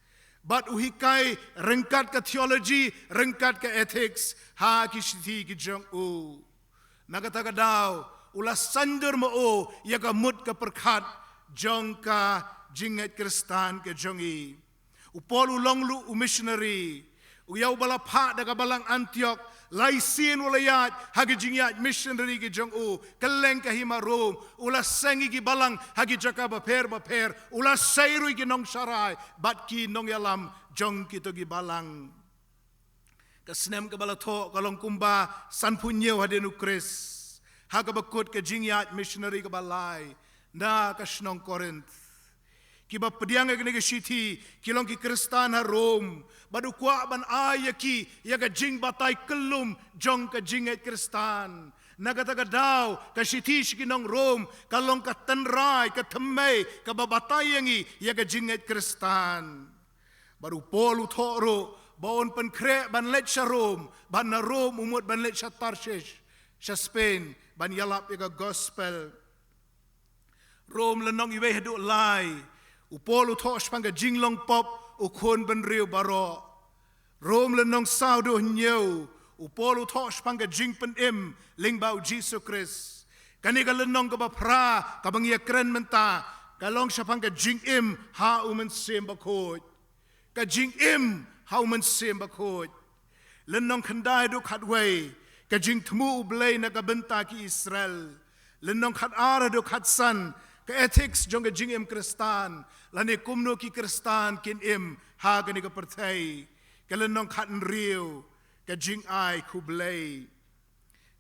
Bad u hikai ryngkat ka theology, ryngkat ka ethics ha ki shithi ki jong u. Na kata ka daw u la saiñdur ma u ïa ka mut ka pyrkhat jong ka jingngeit Khristan ka jong ngi. U Paul u long ruh u missionary. U ïa uba la phah da ka balang Antiok, lai sien u la ïaid ha ka jingïaid missionary ka jong u kylleng ka hima Rom. U la seng ïa ki balang ha ki jaka bapher bapher. U la sei ruh ïa ki nongsharai bad ki nongïalam jong kito ki balang. Ka snem kaba la thoh ka long kumba sanphew hynñiew hadien u Khrist, ha kaba kut ka jingïaid missionary kaba lai na ka shnong Korinth. Kiba pdiang ïa kane ka shithi ki long ki Khristan ha Rom, bad u kwah ban ai ïa ki ïa ka jingbatai kyllum jong ka jingngeit Khristan. Na kata ka daw ka shithi sha ki nong Rom ka long ka tynrai, ka thymmei kaba batai ïa ngi ïa ka jingngeit Khristan. Bad u Paul u thoh ruh ba un pynkhreh ban leit sha Rom, bad na Rom u mut ban leit sha Tarshish, sha Spain, ban ïalap ïa ka gospel. Rom lynnong iwei haduh lai. U Paul u thoh shaphang ka jinglong pop u khun bynriew baroh. Rom lynnong saw haduh hynñiew, u Paul u thoh shaphang ka jingpynim lyngba u Jisu Khrist. Kane ka lynnong kaba phra kaba ngi ïa kren mynta ka long shaphang ka jingim ha u Mynsiem Bakhuid. Ka jingim ha u Mynsiem Bakhuid. Lynnong khyndai haduh khatwei, ka jingthmu u Blei na ka bynta ki Israel. Lynnong khatar haduh khatsan, ka ethics jong ka jingim Khristan, lane kumno ki Khristan kin im ha kane ka pyrthei. Ka lynnong khathynriew, ka jingai khublei.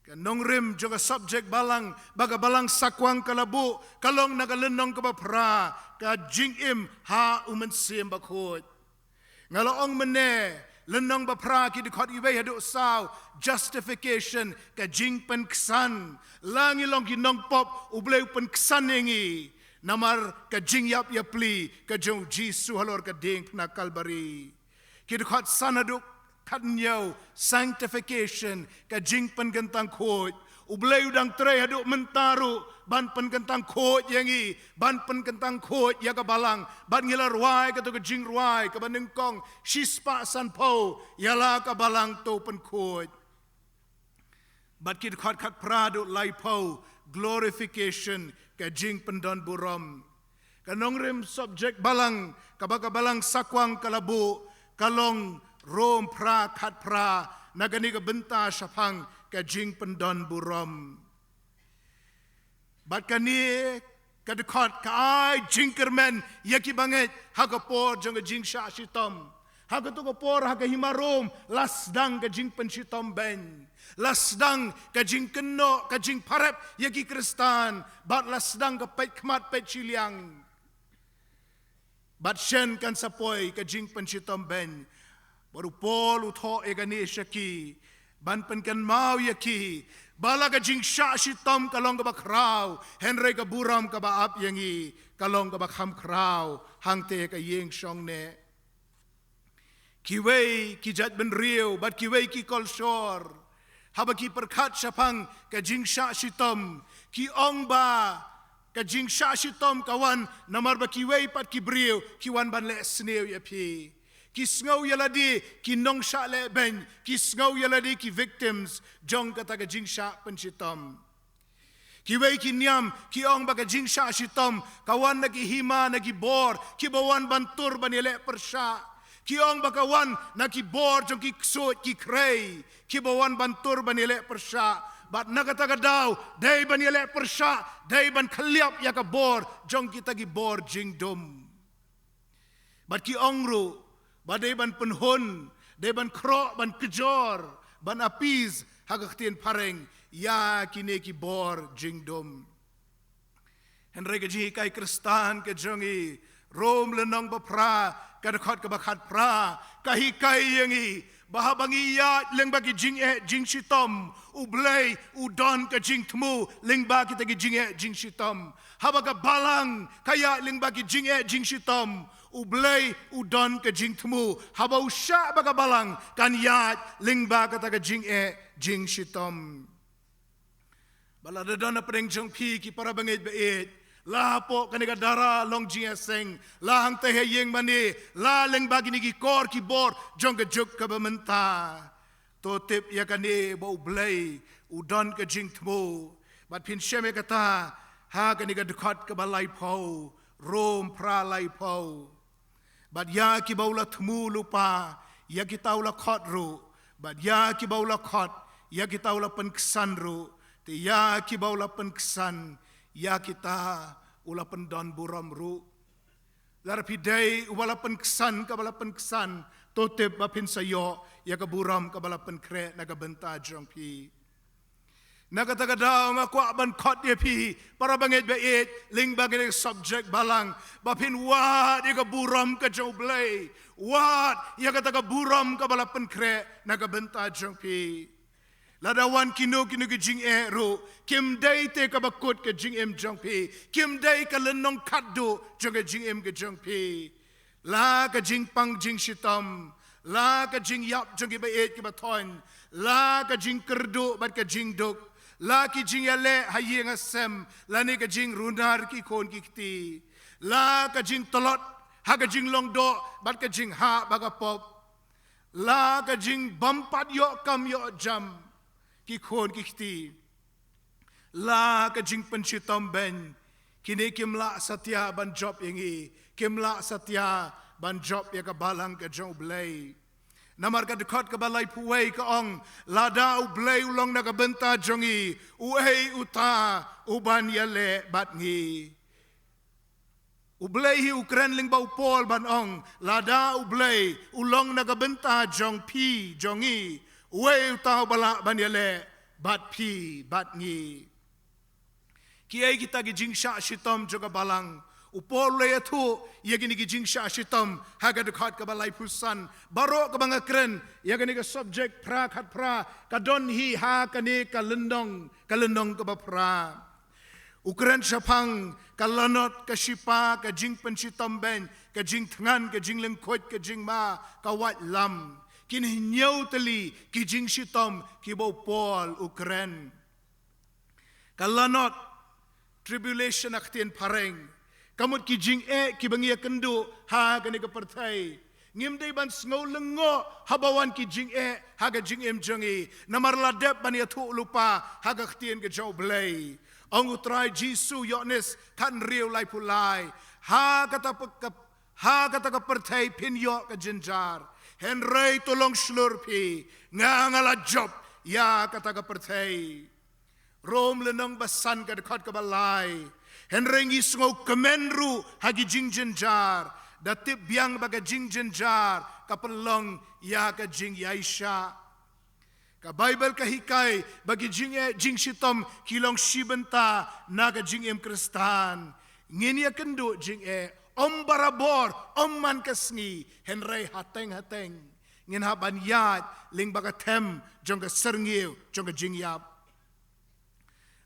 Ka nongrim jong ka subject balang ba ka balang Sakwang ka la buh, ka long na ka lynnong kaba phra, ka jingim ha u Mynsiem Bakhuid. Nga la ong mynne, lynnong ba phra ki dkhot iwei haduh saw, justification, ka jingpynksan. La ngi long ki nongpop, u Blei u pynksan ïa ngi. Namar ka jingïap ïapli ka jong u Jisu halor ka diengphna Kalbari. Ki dkhot san haduh khathynñiew, sanctification, ka jingpynkyntang khuid. U Blei u dang trei haduh mynta ruh ban pynkyntang khuid ïa ngi, ban pynkyntang khuid ïa ka balang. Bad ngi la rwai kato ka jingrwai kaba nyngkong, shispah sanphew, ïa la ka balang to pynkhuid. Bad ki dkhot khatphra haduh laiphew, glorification, ka jingpyndonburom. Ka nongrim subject balang kaba ka balang Sakwang ka la buh, ka long Rom phra khatphra, na kane ka bynta shaphang ka jingpyndonburom. Bad kane ka dkhot ka ai jingkyrmen ïa ki bangeit ha ka por jong ka jingshah shitom. Ha kato ka por ha ka hima Rom la sdang ka jingpynshitom beiñ. La sdang ka jingkynnoh, ka jingpharep ïa ki Khristan. Bad la sdang ka peit khmat peit shiliang. Bad shen kan sa poi ka jingpynshitom beiñ. Bad u Paul u thoh ïa kane sha ki ban pynkynmaw ïa ki ba la ka jingshah shitom ka long kaba khraw, hynrei ka burom kaba ap ïa ngi ka long kaba kham khraw hangta ka ïing shong neh. Kiwei ki jaitbynriew bad kiwei ki kolshor, haba ki pyrkhat shaphang ka jingshah shitom, ki ong ba ka jingshah shitom ka wan namar ba kiwei pat ki briew ki wan ban leh sniew ïa phi. Ki sngew ïa lade ki nongshah lehbeiñ, ki sngew ïa lade ki victims jong kata ka jingshah pynshitom. Kiwei ki niam ki ong ba ka jingshah shitom ka wan na ki hima, na ki bor kiba wan ban tur ban ïaleh pyrshah. Ki ong ba ka wan na ki bor jong ki ksuid ki khrei kiba wan ban tur ban ïaleh pyrshah. Bad na kata ka daw dei ban ïaleh pyrshah, dei ban khylliap ïa ka bor jong kita ki bor jingdum. Bad ki ong ruh ba dei ban pynhun, dei ban khroh, ban kjor, ban appease ha ka ktien phareng ïa kine ki bor jingdum. Hynrei ka jinghikai Khristan ka jong ngi, Rom lynnong ba phra, ka dkhot kaba khatphra, ka hikai ïa ngi ba haba ngi ïaid lyngba ki jingeh jingshitom, U Blei u don ka jingthmu lyngba kita ki jingeh jingshitom. Haba ka balang ka ïaid lyngba ki jingeh jingshitom, U Blei u don ka jingthmu haba u shah ba ka balang kan ïaid lyngba kata ka jingeh jingshitom. Ba lada don hapdeng jong phi ki para bangeit ba ïeit, la hapoh kane ka dara long jingïaseng, la hangta ha ïing mane, la lyngba kine ki kor ki bor jong ka juk kaba mynta, to tip ïa kane ba U Blei u don ka jingthmu. Bad phin shem ïa kata ha kane ka dkhot kaba laiphew, Rom phra laiphew. Bad ïa kiba u la thmu lypa, ïa kita u la khot ruh. Bad ïa kiba u la khot, ïa kita u la pynksan ruh. Te ïa kiba u la pynksan, ïa kita u la pyndonburom ruh. Lada phi dei uba la pynksan kaba la pynksan, to tip ba phin sa ïoh ïa ka burom kaba la pynkhreh na ka bynta jong phi. Na kata ka daw nga kwah ban khot ïa phi para bangeit ba ïeit lyngba kane ka subject balang, ba phin wad ïa ka burom ka jong U Blei, wad ïa kata ka burom kaba la pynkhreh na ka bynta jong phi. Lada wan kino kino ki jingeh ruh, kim dei te kaba kut ka jingim jong phi, kim dei ka lynnong khatduh jong ka jingim ka jong phi. La ka jingpang jingshitom, la ka jingïap jong kiba ïeit kiba thoiñ, la ka jingkyrduh bad ka jingduk, la ki jingïaleh ha ïing ha sem, lane ka jingrunar ki khun ki kti, La ka jingtlot ha ka jinglong doh bad ka jinghap ha ka pop. La ka jingbym pat ïoh kam ïoh jam, ki khun ki kti. La ka jingpynshitom beiñ, kine kim lah satia ban jop ïa ngi, kim lah satia ban jop ïa ka balang ka jong U Blei. Namar ka dkhot kaba laiphew wei ka ong, lada U Blei u long na ka bynta jong ngi, uei uta uban ïaleh bad ngi. U Blei hi u kren lyngba u Paul ban ong, lada U Blei u long na ka bynta jong phi jong ngi, uei uta uba lah ban ïaleh bad phi bad ngi. Kiei kita ki jingshah shitom jong ka balang? U Paul u la ïathuh ïa kine ki jingshah shitom ha ka dkhot kaba laiphew san. Baroh kaba nga kren ïa kane ka subject phra khat phra, ka don hi ha kane ka lynnong, ka lynnong kaba phra. U kren shaphang ka lanot, ka shipa, ka jingpynshitom beiñ, ka jingthngan, ka jinglyngkhuid, ka jingma, ka waitlam. Kine hynñiew tylli ki jingshitom kiba u Paul u kren. Ka lanot, tribulation ha ka ktien phareng, ka mut ki jingeh kiba ngi ïakynduh ha kane ka pyrthei. Ngim dei ban sngew lyngngoh haba wan ki jingeh ha ka jingim jong ngi, namar la dep ban ïathuh lypa ha ka ktien ka jong U Blei. Ong U Trai Jisu, Ïoannis khathynriew laiphew lai, ha kata ka, ha kata ka pyrthei phin ïoh ka jynjar, hynrei to long shlur phi, nga nga la jop ïa kata ka pyrthei. Rom lynnong ba san ka dkhot kaba lai. Hynrei ngi sngewkmen ruh ha ki jingjynjar, da tip biang ba ka jingjynjar ka pynlong ïa ka jingïaishah. Ka Baibl ka hikai ba ki jingeh jingshitom ki long shi bynta na ka jingim Khristan. Ngin ïakynduh jingeh, ym barabor, ym man ka sngi, hynrei hateng hateng ngin hap ban ïaid lyngba ka them jong ka syrngiew jong ka jingïap.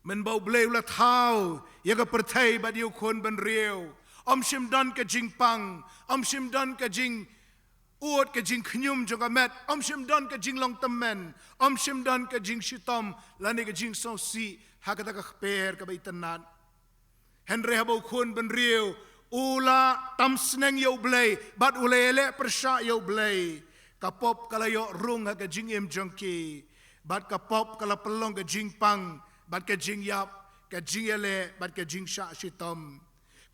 Mynba U Blei u la thaw ïa ka pyrthei bad ïa u khun bynriew, ym shym don ka jingpang, ym shym don ka jingud, ka jingkhñium jong ka met, ym shym don ka jinglong tymmen, ym shym don ka jingshitom lane ka jingsngewsih ha kata ka kper kaba itynnad. Hynrei haba u khun bynriew u la tam sneng ïa U Blei bad u la ïaleh pyrshah ïa U Blei, ka pop ka la ïoh rung ha ka jingim jong ki, bad ka pop ka la pynlong ka jingpang bad ka jingïap, ka jingïaleh bad ka jingshah shitom.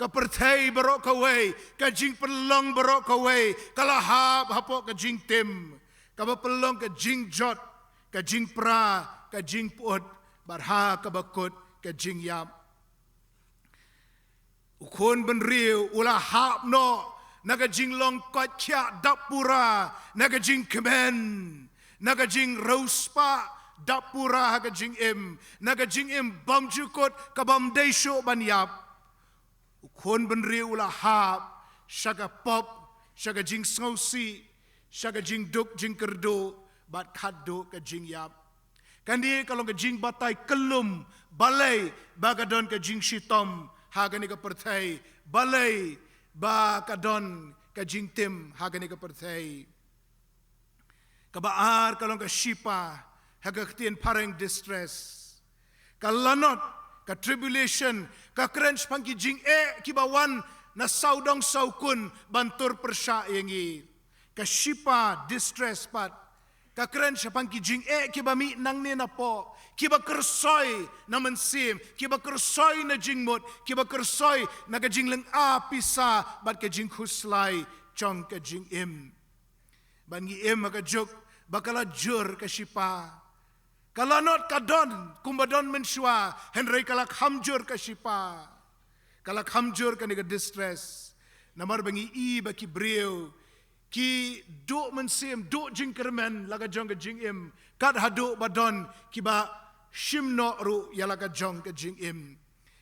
Ka pyrthei baroh kawei, ka jingpynlong baroh kawei, ka la hap hapoh ka jingtim, kaba pynlong ka jingjot, ka jingpra, ka jingpyut, bad ha kaba kut ka jingïap. U khun bynriew u la hap noh na ka jinglong koit khiah dap pura, na ka jingkmen, na ka jingriewspah dap pura ha ka jingim, na ka jingim bymjukut ka bym dei shuh ban ïap. U khun bynriew u la hap sha ka pop, sha ka jingsngewsih, sha ka jingduk jingkyrduh, bad khatduh ka jingïap. Kane ka long ka jingbatai kyllum, balei ba ka don ka jingshitom ha kane ka pyrthei, balei ba ka don ka jingtim ha kane ka pyrthei. Kaba ar ka long ka shipa, ha ka ktien phareng distress. Ka lanot, ka tribulation, ka kren shaphang ki jingeh kiba wan na sawdong sawkun ban tur pyrshah ïa ngi. Ka shipa, distress pat, ka kren shaphang ki jingeh kiba mih nangne napoh, kiba kyrsoi na mynsiem, kiba kyrsoi na jingmut, kiba kyrsoi na ka jinglynga pisa bad ka jingkhuslai jong ka jingim. Bad ngi im ha ka juk ba ka la jur ka shipa. Ka lanot ka don kumba don mynshuwa, hynrei ka la kham jur ka shipa. Ka la kham jur kane ka distress. Namar ba ngi i ba ki briew ki duh mynsiem, duh jingkyrmen la ka jong ka jingim, kat haduh ba don kiba shim noh ruh ïa la ka jong ka jingim.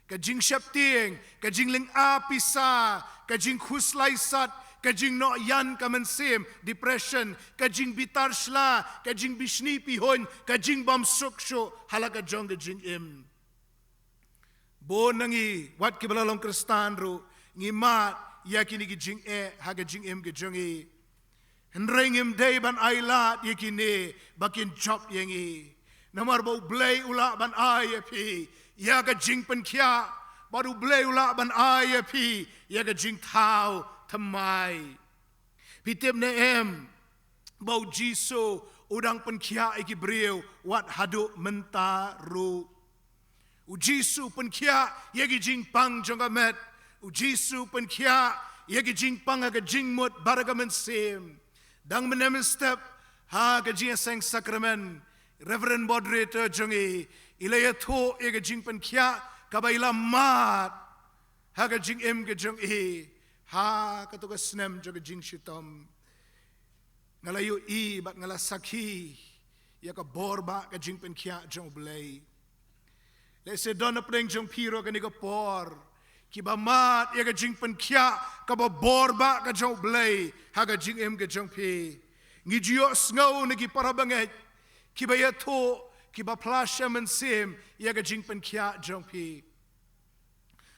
Ka jingsheptieng, ka jinglynga pisa, ka jingkhuslai sat, ka jingnoh ïan ka mynsiem, depression, ka jingbitar shla, ka jingbishni pihuiñ, ka jingbymsuk shuh ha la ka jong ka jingim. Bun na ngi, wat kiba la long Khristan ruh, ngi mad ïa kine ki jingeh ha ka jingim ka jong ngi. Hynrei ngim dei ban ailad ïa kine ba kin jop ïa ngi. Namar ba U Blei u lah ban ai ïa phi ïa ka jingpynkhiah Bad U Blei u lah ban ai ïa phi ïa ka jingthaw thymmai. Phi tip ne em ba U Jisu u dang pynkhiah ïa ki briew wat haduh mynta ruh. U Jisu pynkhiah ïa ki jingpang jong ka met. U Jisu pynkhiah ïa ki jingpang ha ka jingmut bad ha ka mynsiem. Dang mynne mynstep ha ka jingïaseng sakramen, Reverend Moderator jong i, i la ïathuh ïa ka jingpynkhiah kaba i la mad ha ka jingim ka jong i ha kato ka snem jong ka jingshitom. Nga la ïohi bad nga la sakhi ïa ka bor bad ka jingpynkhiah jong U Blei. Lehse don na pdeng jong phi ruh kane ka por kiba mad ïa ka jingpynkhiah kaba bor bad ka jong U Blei ha ka jingim ka jong phi. Ngi ju ïohsngew na ki para bangeit kiba ïathuh, kiba phla sha mynsiem ïa ka jingpynkhiah jong phi.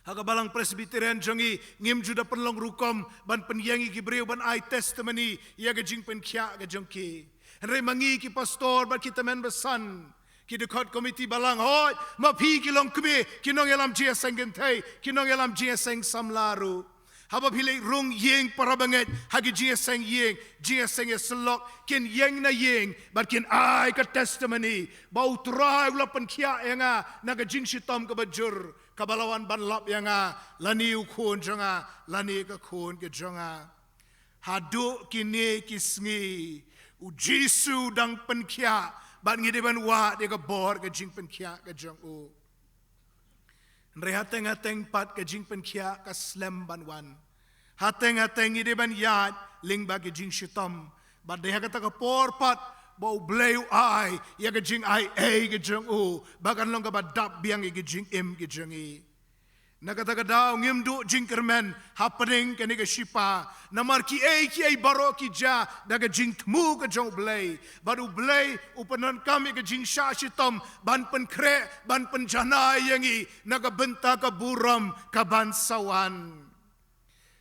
Ha ka balang Presbyterian jong i, ngim ju da pynlong rukom ban pynïeng ïa ki briew ban ai testimony ïa ka jingpynkhiah ka jong ki. Hynrei ma ngi ki pastor bad ki tymmen basan, ki dkhot komiti balang, hooid, ma phi ki longkmie, ki nongïalam jingïaseng kynthei, ki nongïalam jingïaseng samla ruh, haba phi leit rung ïing para bangeit ha ki jingïaseng ïing, jingïaseng ïasyllok, kin ïeng na ïing bad kin ai ka testimony ba U Trai u la pynkhiah ïa nga na ka jingshitom kaba jur, kaba la wan ban lap ïa nga, lane u khun jong nga, lane ka khun ka jong nga. Haduh kine ki sngi U Jisu dang pynkhiah bad ngi dei ban wad ïa ka bor ka jingpynkhiah ka jong u. Hynrei hateng hateng pat ka jingpynkhiah ka slem ban wan. Hateng hateng ngi dei ban ïaid lyngba ka jingshitom. Bad dei ha kata ka por pat ba U Blei u ai ïa ka jingaiei ka jong u ba kan long kaba dap biang ïa ka jingim ka jong i. Na kata ka daw ngim duh jingkyrmen hapdeng kane ka shipa. Namar kiei kiei baroh ki jia da ka jingthmu ka jong U Blei. Bad U Blei u pyndonkam ïa ka jingshah shitom ban pynkhreh, ban pynjanai ïa ngi na ka bynta ka burom kaban sa wan.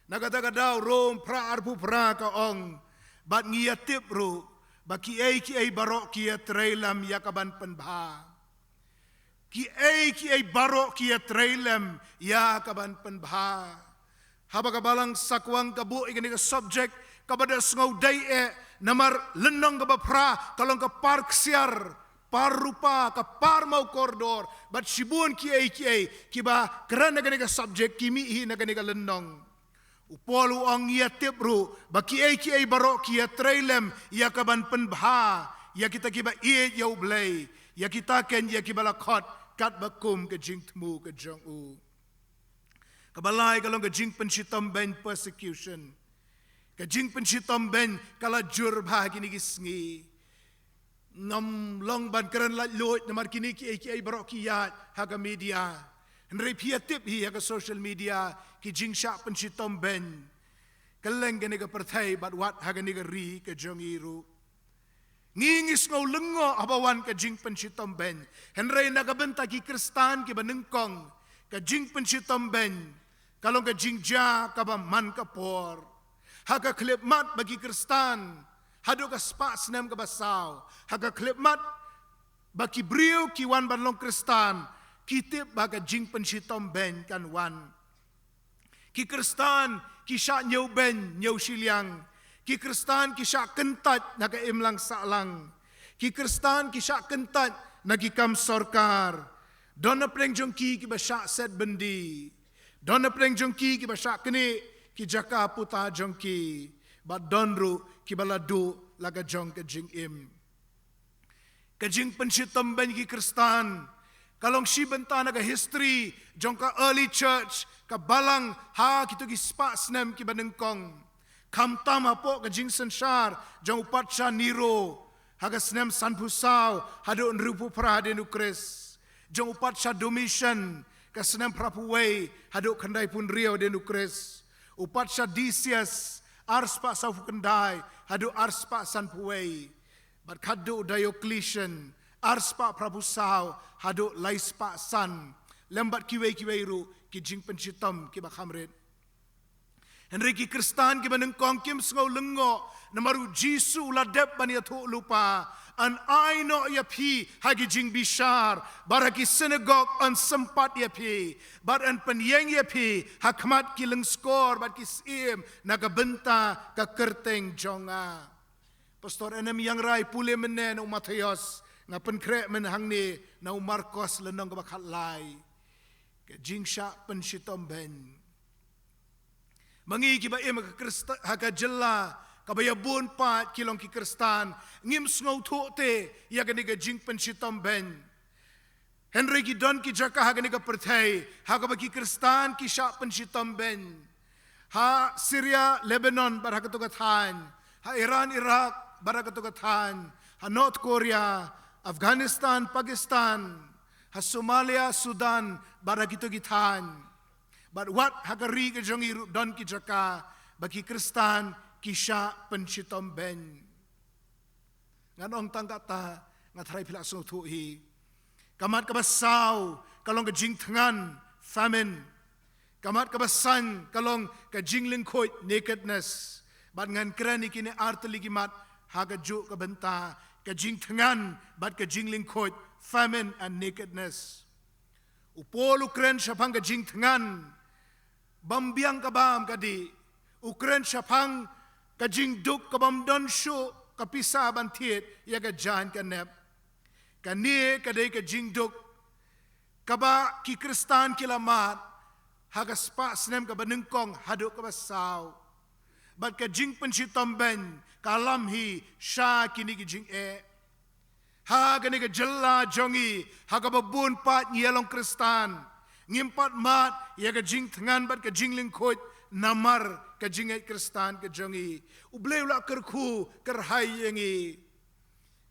Na kata ka daw Rom phra arphew phra ka ong, bad ngi ïatip ruh ba kiei kiei baroh ki ïatrei lem ïa kaban pynbha. Kiei kiei baroh ki ïatrei lem ïa kaban pynbha. Haba ka balang Sakwang ka buh ïa kane ka subject kaba da sngew dei eh, namar lynnong kaba phra ka long ka par ksiar, par rupa, ka par maw kordor, bad shibun kiei kiei kiba kren na kane ka subject ki mih hi na kane ka lynnong. U Paul u ong, ngi ïatip ruh ba kiei kiei baroh ki ïatrei lem ïa kaban pynbha ïa kita kiba ïeit ïa U Blei, ïa kita kein ïa kiba la khot katba kum ka jingthmu ka jong u. Kaba lai ka long ka jingpynshitom beiñ, persecution. Ka jingpynshitom beiñ ka la jur bha kine ki sngi. Ngam long ban kren laitluid namar kine kiei kiei baroh ki ïaid ha ka media. Hynrei phi ïatip hi ha ka social media ki jingshah pynshitom beiñ kylleng kane ka pyrthei bad wat ha kane ka ri ka jong i ruh. Ngi ngi sngew lyngngoh haba wan ka jingpynshitom beiñ. Hynrei na ka bynta ki Khristan kiba nyngkong, ka jingpynshitom beiñ ka long ka jingjia kaba man ka por. Ha ka khyllipmat ba ki Khristan haduh ka spah snem kaba saw, ha ka khyllipmat ba ki briew ki wan ban long Khristan, ki tip ba ka jingpynshitom beiñ kan wan. Ki Khristan ki shah ñiew beiñ ñiew shiliang. Ki Khristan ki shah kyntait na ka imlang sahlang. Ki Khristan ki shah kyntait na ki kam sorkar. Don na pdeng jong ki kiba shah set byndi. Don na pdeng jong ki kiba shah knieh ki jaka puta jong ki. Bad don ruh kiba la duh la ka jong ka jingim. Ka jingpynshitom beiñ ki Khristan ka long shi bynta na ka history jong ka early church, ka balang ha kito ki spah snem kiba nyngkong. Khamtam hapoh ka jingsynshar jong u patsha Nero ha ka snem sanphew saw haduh hynriewphew phra hadien u Khrist, jong u patsha Domitian ka snem phraphew wei haduh khyndaiphew hynriew hadien u Khrist, u patsha Decius arspah sawphew khyndai haduh arspah sanphew wei, bad khatduh u Diocletian arspah phraphew saw haduh laispah san, lem bad kiwei kiwei ruh ki jingpynshitom kiba kham rit. Hynrei ki Khristan kiba nyngkong kim sngew lyngngoh namar u Jisu u la dep ban ïathuhlypa, Yn ai noh ïa phi ha ki jingbishar, bad ha ki synagog yn sympat ïa phi, bad yn pynïeng ïa phi ha khmat ki lyngskor bad ki syiem na ka bynta ka kyrteng jong nga. Pastor Enem Ïangrai pule mynne na u Mathaios, nga pynkhreh mynne hangne na u Markos lynnong kaba khatlai. Ka jingshah pynshitom beiñ. Ma ngi kiba im ha ka Khrista-, ha ka jylla kaba ïa bun pat ki long ki Khristan, ngim sngewthuh te ïa kane ka jingpynshitom beiñ. Hynrei ki don ki jaka ha kane ka pyrthei ha kaba ki Khristan ki shah pynshitom beiñ. Ha Syria, Lebanon bad ha kato ka thaiñ, ha Iran, Iraq bad ha kato ka thaiñ, ha North Korea, Afghanistan, Pakistan, ha Somalia, Sudan bad ha kito ki thaiñ. Bad wat ha ka ri ka jong ngi ruh don ki jaka ba ki Khristan ki shah pynshitom beiñ. Ngan ong tang kata, nga tharai phi la sngewthuh hi. Ka mat kaba saw ka long ka jingthngan, famine. Ka mat kaba san ka long ka jinglyngkhuid, nakedness. Bad ngan kren ïa kine artylli ki mat ha kajuh ka bynta, ka jingthngan bad ka jinglyngkhuid, famine and nakedness. U Paul u kren shaphang ka jingthngan, bym biang ka bam ka dih. U kren shaphang ka jingduk kabym don shuh ka pisa ban thied ïa ka jaiñ ka nep. Kane ka dei ka jingduk kaba ki Khristan ki la mad ha ka spah snem kaba nyngkong haduh kaba saw. Bad ka jingpynshitom beiñ ka lam hi sha kine ki jingeh. Ha kane ka jylla jong ngi, ha kaba bun pat ngi ïa long Khristan, ngim pat mad ïa ka jingthngan bad ka jinglyngkhuid namar ka jingngeit Khristan ka jong ngi. U Blei u la kyrkhu kyrhai ïa ngi.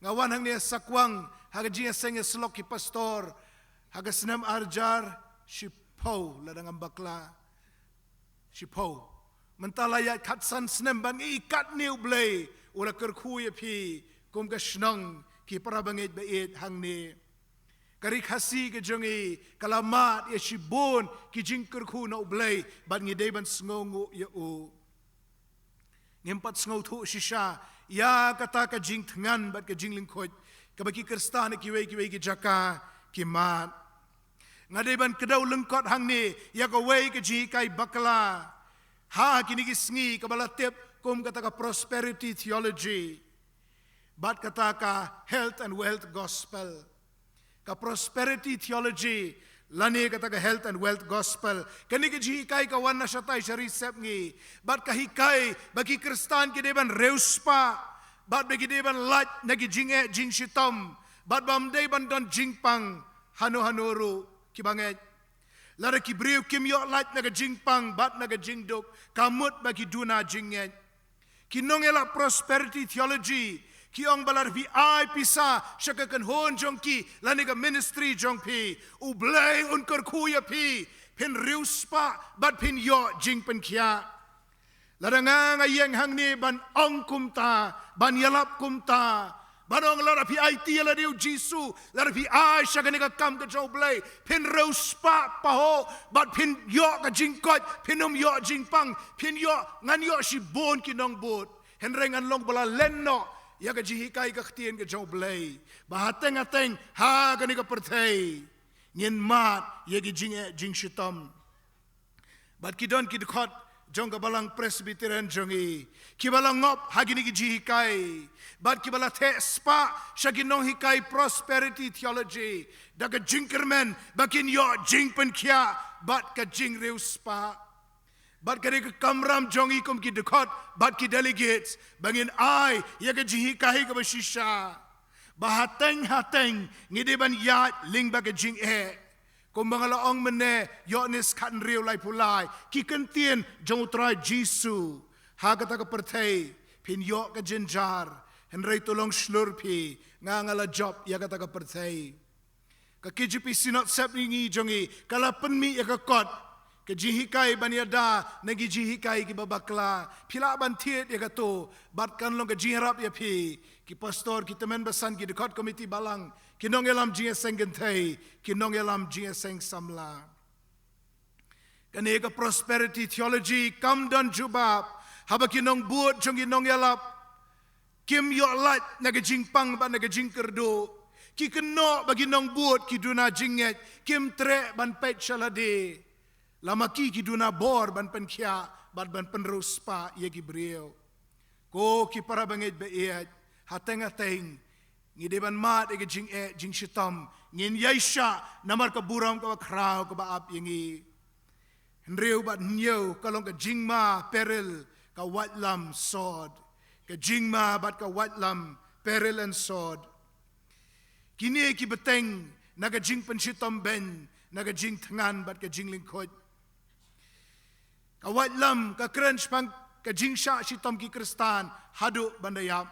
Nga wan hangne ha Sakwang ha ka jingïaseng ïasyllok ki pastor ha ka snem arhajar shiphew, lada ngam bakla, shiphew. Mynta la ïaid khatsan snem ban ngi ïa katne U Blei u la kyrkhu ïa phi kum ka shnong ki para bangeit ba ïeit hangne. Ka Ri Khasi ka jong ngi ka la mad ïa shibun ki jingkyrkhu na U Blei bad ngi dei ban sngewnguh ïa u. Ngim pat sngewthuh shisha ïa kata ka jingthngan bad ka jinglyngkhuid kaba ki Khristan ha kiwei kiwei ki jaka ki mad. Nga dei ban kdew lyngkot hangne ïa kawei ka jinghikai bakla ha kine ki sngi kaba la tip kum kata ka prosperity theology bad kata ka health and wealth gospel. Ka prosperity theology lane kata ka health and wealth gospel, kane ka jinghikai ka wan na shatai sha ri sepngi bad ka hikai ba ki Khristan ki dei ban riewspah bad ba ki dei ban lait na ki jingeh jingshitom bad bym dei ban don jingpang hano hano ruh. Ki bangeit, lada ki briew kim ïoh lait na ka jingpang bad na ka jingduk, ka mut ba ki duna jingngeit. Ki nongïalap prosperity theology ki ong ba lada phi ai pisa sha ka kynhun jong ki lane ka ministry jong phi, U Blei un kyrkhu ïa phi, phin riewspah bad phin ïoh jingpynkhiah. Lada nga nga ïeng hangne ban ong kumta, ban ïalap kumta, ban ong lada phi aiti ïa lade U Jisu, lada phi ai sha kane ka kam ka jong U Blei, phin riewspah pahuh bad phin ïoh ka jingkoit, phin ym ïoh jingpang, phin ïoh, ngan ïoh shibun ki nongbud. Hynrei ngan long ba la len noh ïa ka jinghikai ka ktien ka jong U Blei ba hateng hateng ha kane ka pyrthei ngin mad ïa ki jingeh jingshitom. Bad ki don ki dkhot jong ka Balang Presbyterian jong ngi kiba la ngop ha kine ki jinghikai bad kiba la theh spah sha ki nonghikai prosperity theology da ka jingkyrmen ba kin ïoh jingpynkhiah bad ka jingriewspah. Bad ka dei ka kamram jong ngi kum ki dkhot bad ki delegates ba ngin ai ïa ka jinghikai kaba shisha ba hateng hateng ngi dei ban ïaid lyngba ka jingeh. Kumba nga la ong mynne, Ïoannis khathynriew laiphew lai, ki kyntien jong U Trai Jisu: Ha kata ka pyrthei phin ïoh ka jynjar, hynrei to long shlur phi, nga nga la jop ïa kata ka pyrthei. Ka K J P Synod Sepngi jong ngi ka la pynmih ïa ka kot, ka jinghikai ban ïada na ki jinghikai kiba bakla. Phi lah ban thied ïa kato bad kan long ka jingïarap ïa phi, ki pastor, ki tymmen basan, ki dkhot komiti balang, ki nongïalam jingïaseng kynthei, ki nongïalam jingïaseng samla. Kane ka prosperity theology kam don jubab haba ki nongbud jong ki nongïalap Kim ïoh lait na ka jingpang bad na ka jingkyrduh. Ki kynnoh bad ki nongbud ki duna jingngeit. Kim treh ban peit sha lade. Lada ma ki ki duna bor ban pynkhiah bad ban pynriewspah ïa ki briew. Ko ki para bangeit ba ïeit, hateng hateng ngi dei ban mad ïa ka jingeh jingshitom, ngin ïai shah namar ka burom kaba khraw kaba ap ïa ngi. Hynriew bad hynñiew ka long ka jingma peril, ka waitlam sod. Ka jingma bad ka waitlam peril and sod. Kine ki bteng na ka jingpynshitom beiñ, na ka jingthngan bad ka jinglyngkhuid. Ka waitlam ka kren shaphang ka jingshah shitom ki Khristan haduh ban da ïap.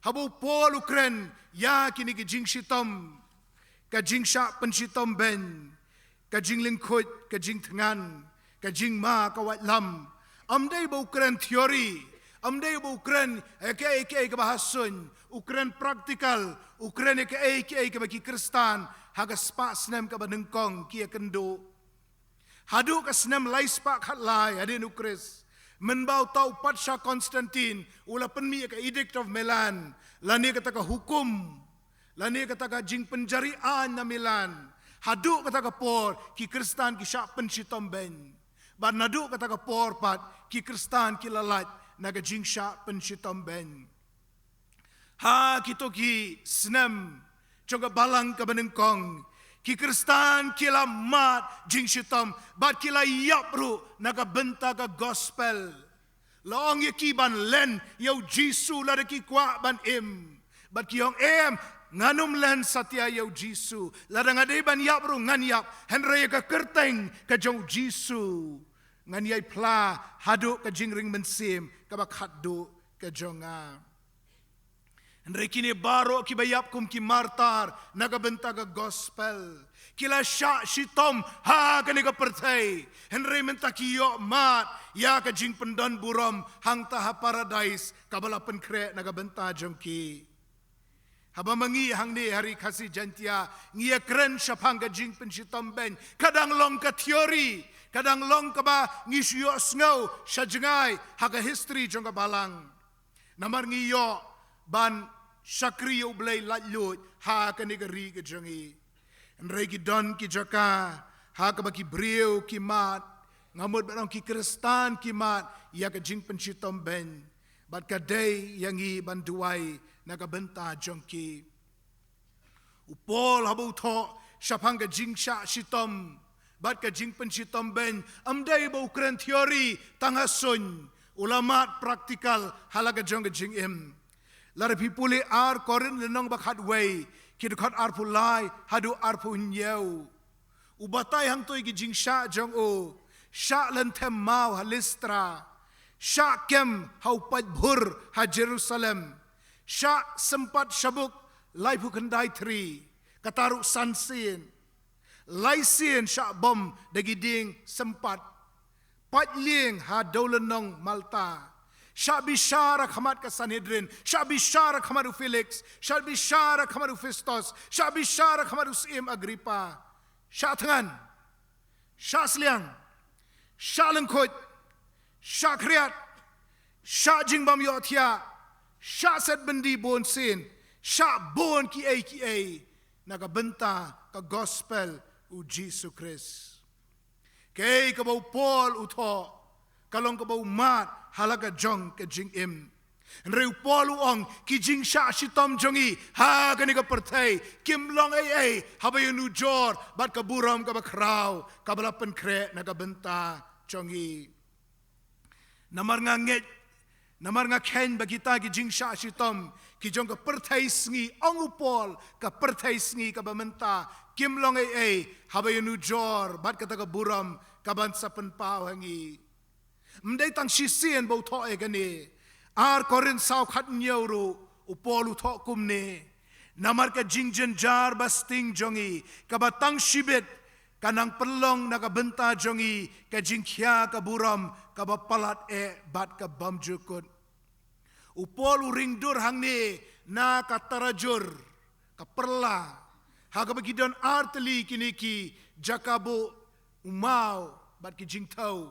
Haba u Paul u kren ïa kine ki jingshitom, ka jingshah pynshitom beiñ, ka jinglyngkhuid, ka jingthngan, ka jingma, ka waitlam. Ym dei ba u kren theory, ym dei ba u kren ïa kaei kaei kaba ha suiñ, u kren practical, u kren ïa kaei kaei kaba ki Khristan ha ka spah snem kaba nyngkong ki ïakynduh. Haduh ka snem lai spah khatlai hadien u Khrist, mynba uta u patsha Constantine u la pynmih ïa ka Edict of Milan, lane kata ka hukum, lane kata ka jingpynjari aiñ na Milan. Haduh kata ka por ki Khristan ki shah pynshitom beiñ. Bad naduh kata ka por pat ki Khristan ki la lait na ka jingshah pynshitom beiñ. Ha kito ki snem jong ka balang kaba nyngkong, ki Khristan ki la mad jingshitom bad ki la ïap ruh na ka bynta ka gospel. La ong ïa ki ban len ïa u Jisu lada ki kwah ban im. Bad ki ong, em, ngan ym len satia ïa u Jisu. Lada nga dei ban ïap ruh ngan ïap. Hynrei ïa ka kyrteng ka jong u Jisu ngan ïai phla haduh ka jingring mynsiem kaba khatduh ka jong nga. Hynrei kine baroh kiba ïap kum ki martyr na ka bynta ka gospel, ki la shah shitom ha kane ka pyrthei. Hynrei mynta ki ïoh mad ïa ka jingpyndon burom hangta ha paradise kaba la pynkhreh na ka bynta jong ki. Haba ma ngi hangne ha Ri Khasi Jaiñtia ngi ïa kren shaphang ka jingpynshitom beiñ, ka dang long ka theory, ka dang long kaba ngi shu ïohsngew sha jngai ha ka history jong ka balang. Namar ngi ïoh ban shakri ïa u Blei laitluid ha kane ka ri ka jong ngi. Hynrei ki don ki jaka ha kaba ki briew ki mad, nga mut ban ong ki Khristan ki mad ïa ka jingpynshitom beiñ. Bad ka dei ïa ngi ban duwai na ka bynta jong ki. U Paul haba u thoh shaphang ka jingshah shitom bad ka jingpynshitom beiñ, ym dei ba u kren theory tang ha suiñ, u la mad practical ha la ka jong ka jingim. Lada phi pule Ar Korinth lynnong ba khatwei, ki dkhot arphew lai haduh arphew hynñiew. U batai hangto ïa ki jingshah jong u, shah lynthem maw ha Listra, shah kem ha u paidbah ha Jerusalem, shah sympat shabuk laiphew khyndai thri, kata ruh san sien, lai sien shah bom da ki dieng sympat, pait lieng ha dewlynnong Malta, shah bishar ha khmat ka Sanhedrin, shah bishar ha khmat u Felix, shah bishar ha khmat u Festus, shah bishar ha khmat u Syiem Agrippa. Shah thngan, shah sliang, shah lyngkhuid, shah khriat, shah jingbym ïohthiah, shah set byndi bun sien, shah bun kiei kiei na ka bynta ka gospel u Jisu Khrist. Kaei kaba u Paul u thoh ka long kaba u mad ha la ka jong ka jingim. Hynrei u Paul u ong ki jingshah shitom jong ngi ha kane ka pyrthei kim long ei ei haba ïanujor bad ka burom kaba khraw kaba la pynkhreh na ka bynta jong ngi. Namar nga ngeit, namar nga kheiñ ba kita ki jingshah shitom ki jong ka pyrthei sngi, ong u Paul, ka pyrthei sngi kaba mynta kim long ei ei haba ïanujor bad kata ka burom kaban sa pynpaw ha ngi. Ym dei tang shisien ba u thoh ïa kane. Ar Korinth saw khathynñiew ruh u Paul u thoh kumne: Namar ka jingjynjar ba sting jong ngi kaba tang shibit ka nang pynlong na ka bynta jong ngi ka jingkhia ka burom kaba palat eh bad ka bymjukut. U Paul u ringdur hangne na ka tarajur, ka pyrla, ha kaba ki don artylli kine ki jaka buh, u maw bad ki jingthew.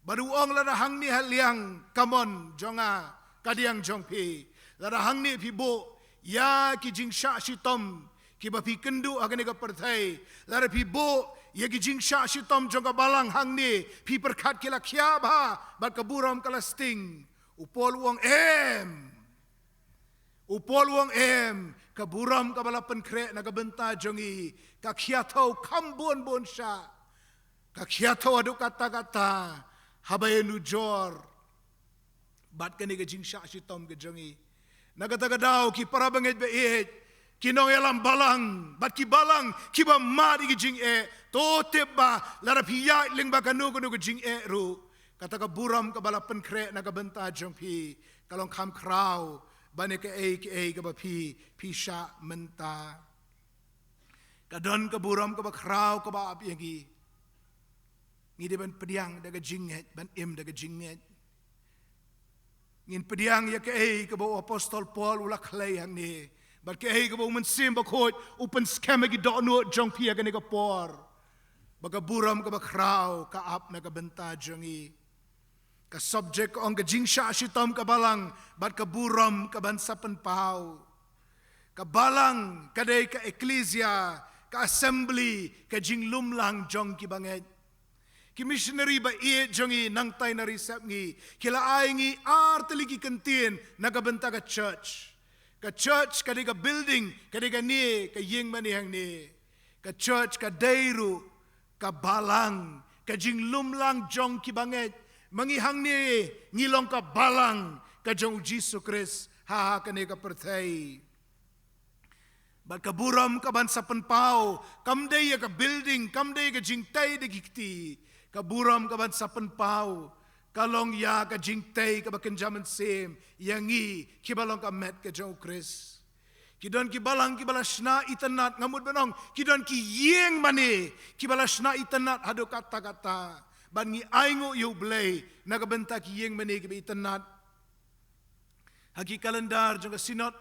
Bad u ong lada hangne ha liang kamon jong nga, ka diang jong phi, Lada hangne phi buh ïa ki jingshah shitom kiba phi kynduh ha kane ka pyrthei, lada phi buh ïa ki jingshah shitom jong ka balang hangne, phi pyrkhat ki la khiah bha bad ka burom ka la sting. U Paul u ong em. U Paul u ong em, ka burom kaba la pynkhreh na ka bynta jong ngi ka khia thew kham bun bun shah. Ka khia thew haduh katta katta haba ïanujor bad kane ka jingshah shitom ka jong ngi. Na kata ka daw, ki para bangeit ba ïeit, ki nongïalam balang bad ki balang kiba mad ïa ki jingeh, to tip ba lada phi ïaid lyngba kano kano ka jingeh ruh, kata ka burom kaba la pynkhreh na ka bynta jong phi ka long kham khraw ban ïa kaei kaei kaba phi, phi shah mynta. Ka don ka burom kaba khraw kaba ap ïa ngi. Ngi dei ban pdiang da ka jingngeit, ban im da ka jingngeit. Ngin pdiang ïa kaei kaba u apostol Paul u la khlei hangne, bad kaei kaba u Mynsiem Bakhuid u pynskhem ha ki dohnud jong phi ha kane ka por, ba ka burom kaba khraw ka ap na ka bynta jong ngi. Ka subject ka ong ka jingshah shitom ka balang bad ka burom kaban sa pynpaw. Ka balang ka dei ka ecclesia, ka assembly, ka jinglumlang jong ki bangeit. Ki missionary ba ïeit jong ngi nangtai na ri sepngi ki la ai ngi ar tylli ki kyntien na ka bynta ka church. Ka church ka dei ka building, ka dei kane ka ïing mane hangne. Ka church ka dei ruh ka balang, ka jinglumlang jong ki bangeit. Ma ngi hangne ngi long ka balang ka jong u Jisu Khrist ha, ha kane ka pyrthei. Bad ka burom kaban sa pynpaw kam dei ïa ka building, kam dei ïa ka jingtei da ki kti. Ka burom kaban sa pynpaw ka long ïa ka jingtei kaba kynja mynsiem ïa ngi kiba long ka met ka jong u Khrist. Ki don ki balang kiba la shna itynnad, nga mut ban ong ki don ki ïing mane kiba la shna itynnad haduh katta katta. Bad ngi ainguh ïa u Blei na ka bynta ki ïing mane kiba itynnad. Ha ki kalendar jong ka synod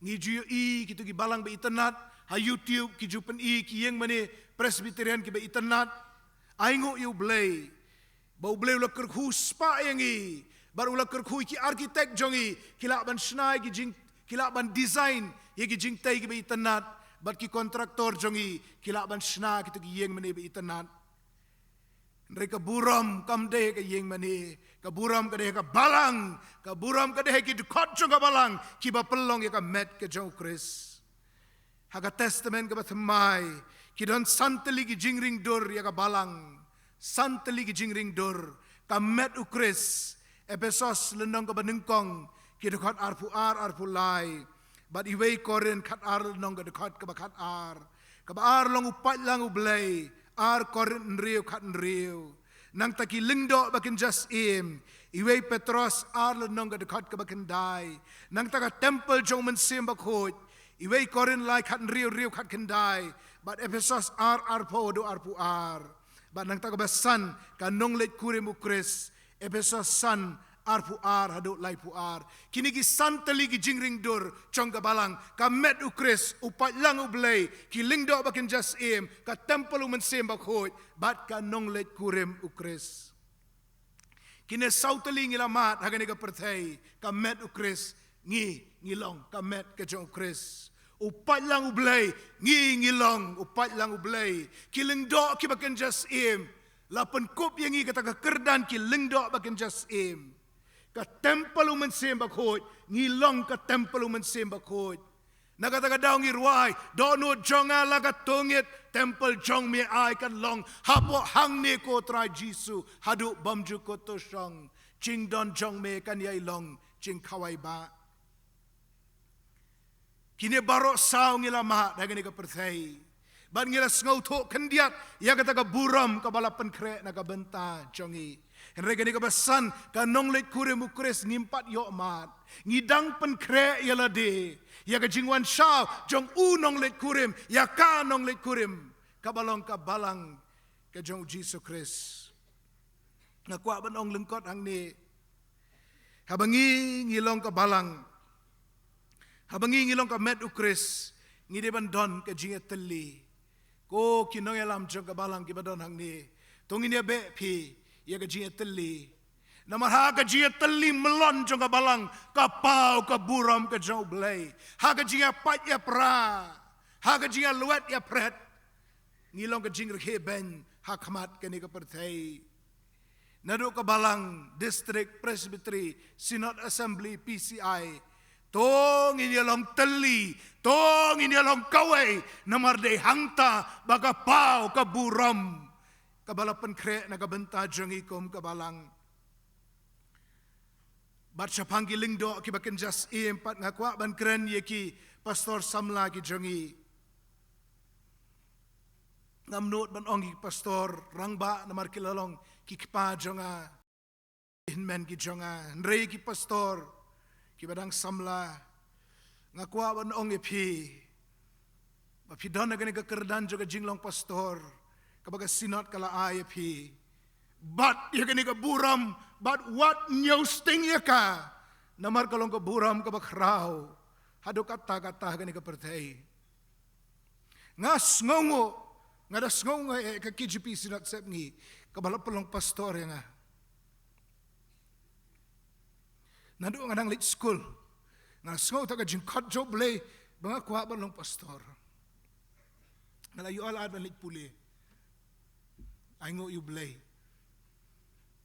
ngi ju ïohi kito ki balang ba itynnad. Ha YouTube ki ju pyni ki ïing mane Presbyterian kiba itynnad. Ainguh ïa u Blei ba u Blei u la kyrkhu spah ïa ngi, bad u la kyrkhu ïa ki architect jong ngi, ki lah ban shna ïa ki jing, ki lah ban design ïa ki jingtei kiba itynnad, bad ki contractor jong ngi ki lah ban shna kito ki ïing mane ba itynnad. Hynrei ka burom kam dei ha ka ïing mane, ka burom ka dei ha ka balang, ka burom ka dei ha ki dkhot jong ka balang kiba pynlong ïa ka met ka jong u Khrist. Ha ka Testament kaba thymmai ki don san tylli ki jingringdur ïa ka balang, san tylli ki jingringdur. Ka met u Khrist, Ephesos lynnong kaba nyngkong, ki dkhot arphew ar, arphew lai. Bad iwei Korinth khatar lynnong ka dkhot kaba khatar. Kaba ar long u paidlang u Blei, ar Korinth hynriew khathynriew. Nangta ki lyngdoh ba kynja syiem, iwei Petros ar lynnong ka dkhot kaba khyndai. Nangta ka templ jong u Mynsiem Bakhuid, iwei Korinth lai khathynriew, hynriew khatkhyndai. Bad Ephesos ar, arphew haduh arphew ar. Bad nangta kaba san, ka nongleit kurim u Khrist, Ephesos san, arphew ar haduh laiphew ar. Kine ki san tylli ki jingringdur jong ka balang, ka met u Khrist, u paidlang u Blei, ki lyngdoh ba kynja syiem, ka templ u Mynsiem Bakhuid, bad ka nongleit kurim u Khrist. Kine saw tylli ngi la mad ha kane ka pyrthei, ka met u Khrist, ngi, ngi long ka met ka jong u Khrist. U paidlang u Blei, ngi, ngi long u paidlang u Blei. Ki lyngdoh kiba kynja syiem, la pynkup ïa ngi kata ka kyrdan ki lyngdoh ba kynja syiem. Ka templ u Mynsiem Bakhuid, ngi long ka templ u Mynsiem Bakhuid. Na kata ka daw ngi rwai, dohnud jong nga la ka tungit, templ jong me ai kan long. Hapoh hangne ko Trai Jisu, haduh bymjukut to shong. Jingdon jong me kan ïai long jingkhawai bah. Kine baroh saw ngi la mad ha kane ka pyrthei. Bad ngi la sngewthuh khyndiat ïa kata ka burom kaba la pynkhreh na ka bynta jong ngi. Hynrei kane kaba san, ka nongleit kurim u Khrist, ngim pat ïoh mad. Ngi dang pynkhreh ïa lade ïa ka jingwan shaw jong u nongleit kurim, ïa ka nongleit kurim kaba long ka balang ka jong u Jisu Khrist. Nga kwah ban ong lyngkot hangne. Haba ngi, ngi long ka balang, haba ngi, ngi long ka met u Khrist, ngi dei ban don ka jingïatylli. Ko ki nongïalam jong ka balang kiba don hangne, to ngin ïabeh phi ïa ka jingïatylli. Namar ha ka jingïatylli myllon jong ka balang, ka paw ka burom ka jong U Blei. Ha ka jingïapait ïapra, ha ka jingïalwet ïapret, ngi long ka jingrkhie beiñ ha khmat kane ka pyrthei. Naduh ka balang, district, presbytery, synod, assembly, P C I, to ngin ïalong tylli, to ngin ïalong kawei, namar dei hangta ba ka paw ka burom kaba la pynkhreh na ka bynta jong ngi kum ka balang. Bad shaphang ki lyngdoh kiba kynja syiem pat, nga kwah ban kren ïa ki pastor samla ki jong ngi. Ngam nud ban ong ki pastor rangbah namar ki la long ki kpa jong nga, hynmen ki jong nga, hynrei ki pastor kiba dang samla, nga kwah ban ong ïa phi ba phi don ha kane ka kyrdan jong ka jinglong pastor kaba ka synod ka la ai ïa phi. Bad ïa kane ka burom, bad wat ñiew sting ïa ka, namar ka long ka burom kaba khraw haduh katta katta ha kane ka pyrthei. Nga sngewnguh, nga da sngewnguh eh ka K J P Synod Sepngi kaba la pynlong pastor ïa nga. Naduh nga dang leit skul, nga sngew tang ka jingkhot jong U Blei ba nga kwah ban long pastor. Nga la ïoh lad ban leit pule. Ai nguh ïa U Blei.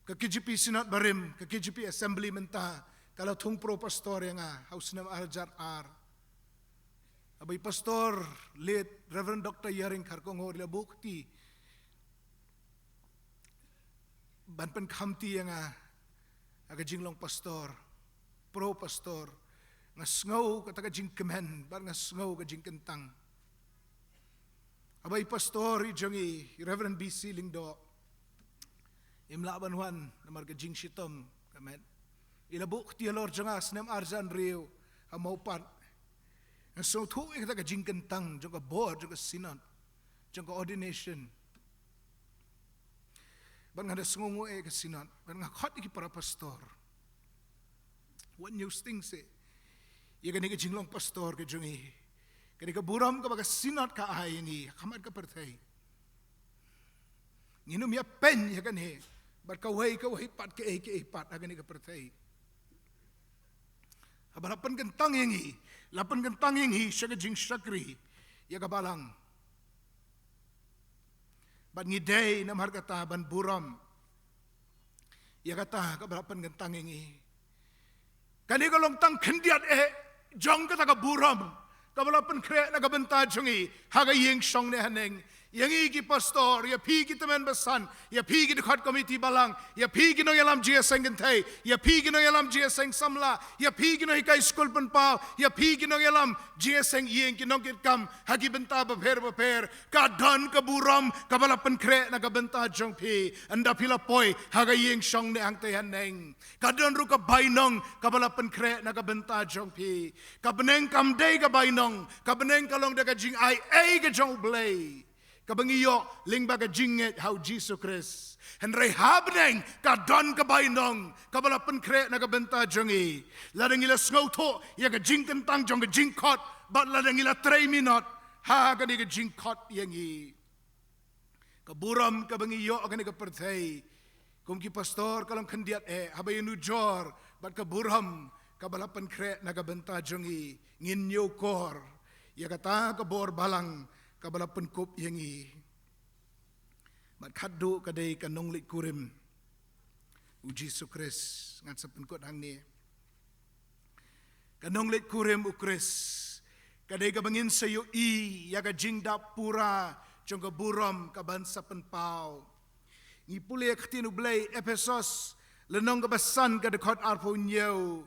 Ka K J P Synod barim, ka K J P Assembly mynta, ka la thung pro pastor ïa nga ha u snem ar hajar ar. Haba i pastor late Reverend Doctor Yaring Kharkongor i la buh kti ban pynkhamti ïa nga ha ka jinglong pastor, pro pastor, nga sngew kata ka jingkmen bad nga sngew ka jingkyntang. Haba i pastor i jong ngi, i Reverend B C Lyngdoh, im lah ban wan namar ka jingshitom ka met, i la buh kti halor jong nga snem ar hajar hynriew ha Mawpat. Nga sngewthuh ïa kata ka jingkyntang jong ka bor jong ka synod, jong ka ordination. Bad nga da sngewnguh eh ka synod, bad nga khot ïa ki para pastor, wat ñiew sting seh ïa kane ka jinglong pastor ka jong ngi, kane ka burom kaba ka synod ka ai ïa ngi ha khmat ka pyrthei. Ngin ym ïa peiñ ïa kane bad kawei kawei pat, kaei kaei pat ha kane ka pyrthei. Haba la pynkyntang ïa ngi, la pynkyntang ïa ngi sha ka jingshakri ïa ka balang. Bad ngi dei namar kata ban burom ïa kata kaba la pynkyntang ïa ngi. Kane ka long tang khyndiat eh jong kata ka burom kaba la pynkhreh na ka bynta jong ngi ha ka ïing shong ne haneng. Ïa ngi ki pastor, ïa phi ki tymmen basan, ïa phi ki dkhot komiti balang, ïa phi ki nongïalam jingïaseng kynthei, ïa phi ki nongïalam jingïaseng samla, ïa phi ki nonghikai skul pynpaw, ïa phi ki nongïalam jingïaseng ïing, ki nongkitkam ha ki bynta bapher bapher, ka don ka burom kaba la pynkhreh na ka bynta jong phi ynda phi la poi ha ka ïing shong ne hangtei haneng. Ka don ruh ka bainong kaba la pynkhreh na ka bynta jong phi. Ka bneng kam dei ka bainong, ka bneng ka long da ka jingai ei ka jong U Blei kaba ngi ïoh lyngba ka jingngeit ha U Jisu Khrist. Hynrei ha bneng ka don ka bainong kaba la pynkhreh na ka bynta jong ngi. Lada ngi la sngewthuh ïa ka jingkyntang jong ka jingkhot, bad lada ngi la trei minot ha kane ka jingkhot ïa ngi. Ka burom kaba ngi ïoh ha kane ka pyrthei kum ki pastor ka long khyndiat eh, haba ïanujor bad ka burom kaba la pynkhreh na ka bynta jong ngi, ngin ñiewkor ïa kata ka bor balang kaba la pynkup ïa ngi. Bad khatduh ka dei ka nongleit kurim U Jisu Khrist. Ngan sa pynkut hangne. Ka nongleit kurim U Khrist ka dei kaba ngin sa ïohi ïa ka jingdap pura jong ka burom kaban sa pynpaw. Ngi pule ïa ka ktien U Blei, Ephesos lynnong kaba san, ka dkhot arphew hynñiew,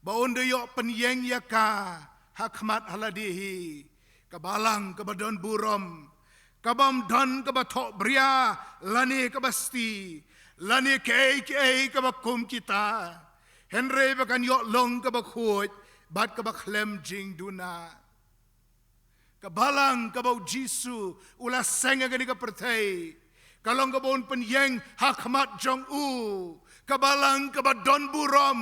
ba un da ïoh pynïeng ïa ka ha khmat ha lade hi, ka balang kaba don burom, kabym don kaba thohbria lane kaba sti lane kaei kaei kaba kum kita, hynrei ba kan ïoh long kaba khuid bad kaba khlem jingduna. Ka balang kaba U Jisu u la seng ha kane ka pyrthei ka long kaba un pynïeng ha khmat jong u, ka balang kaba don burom,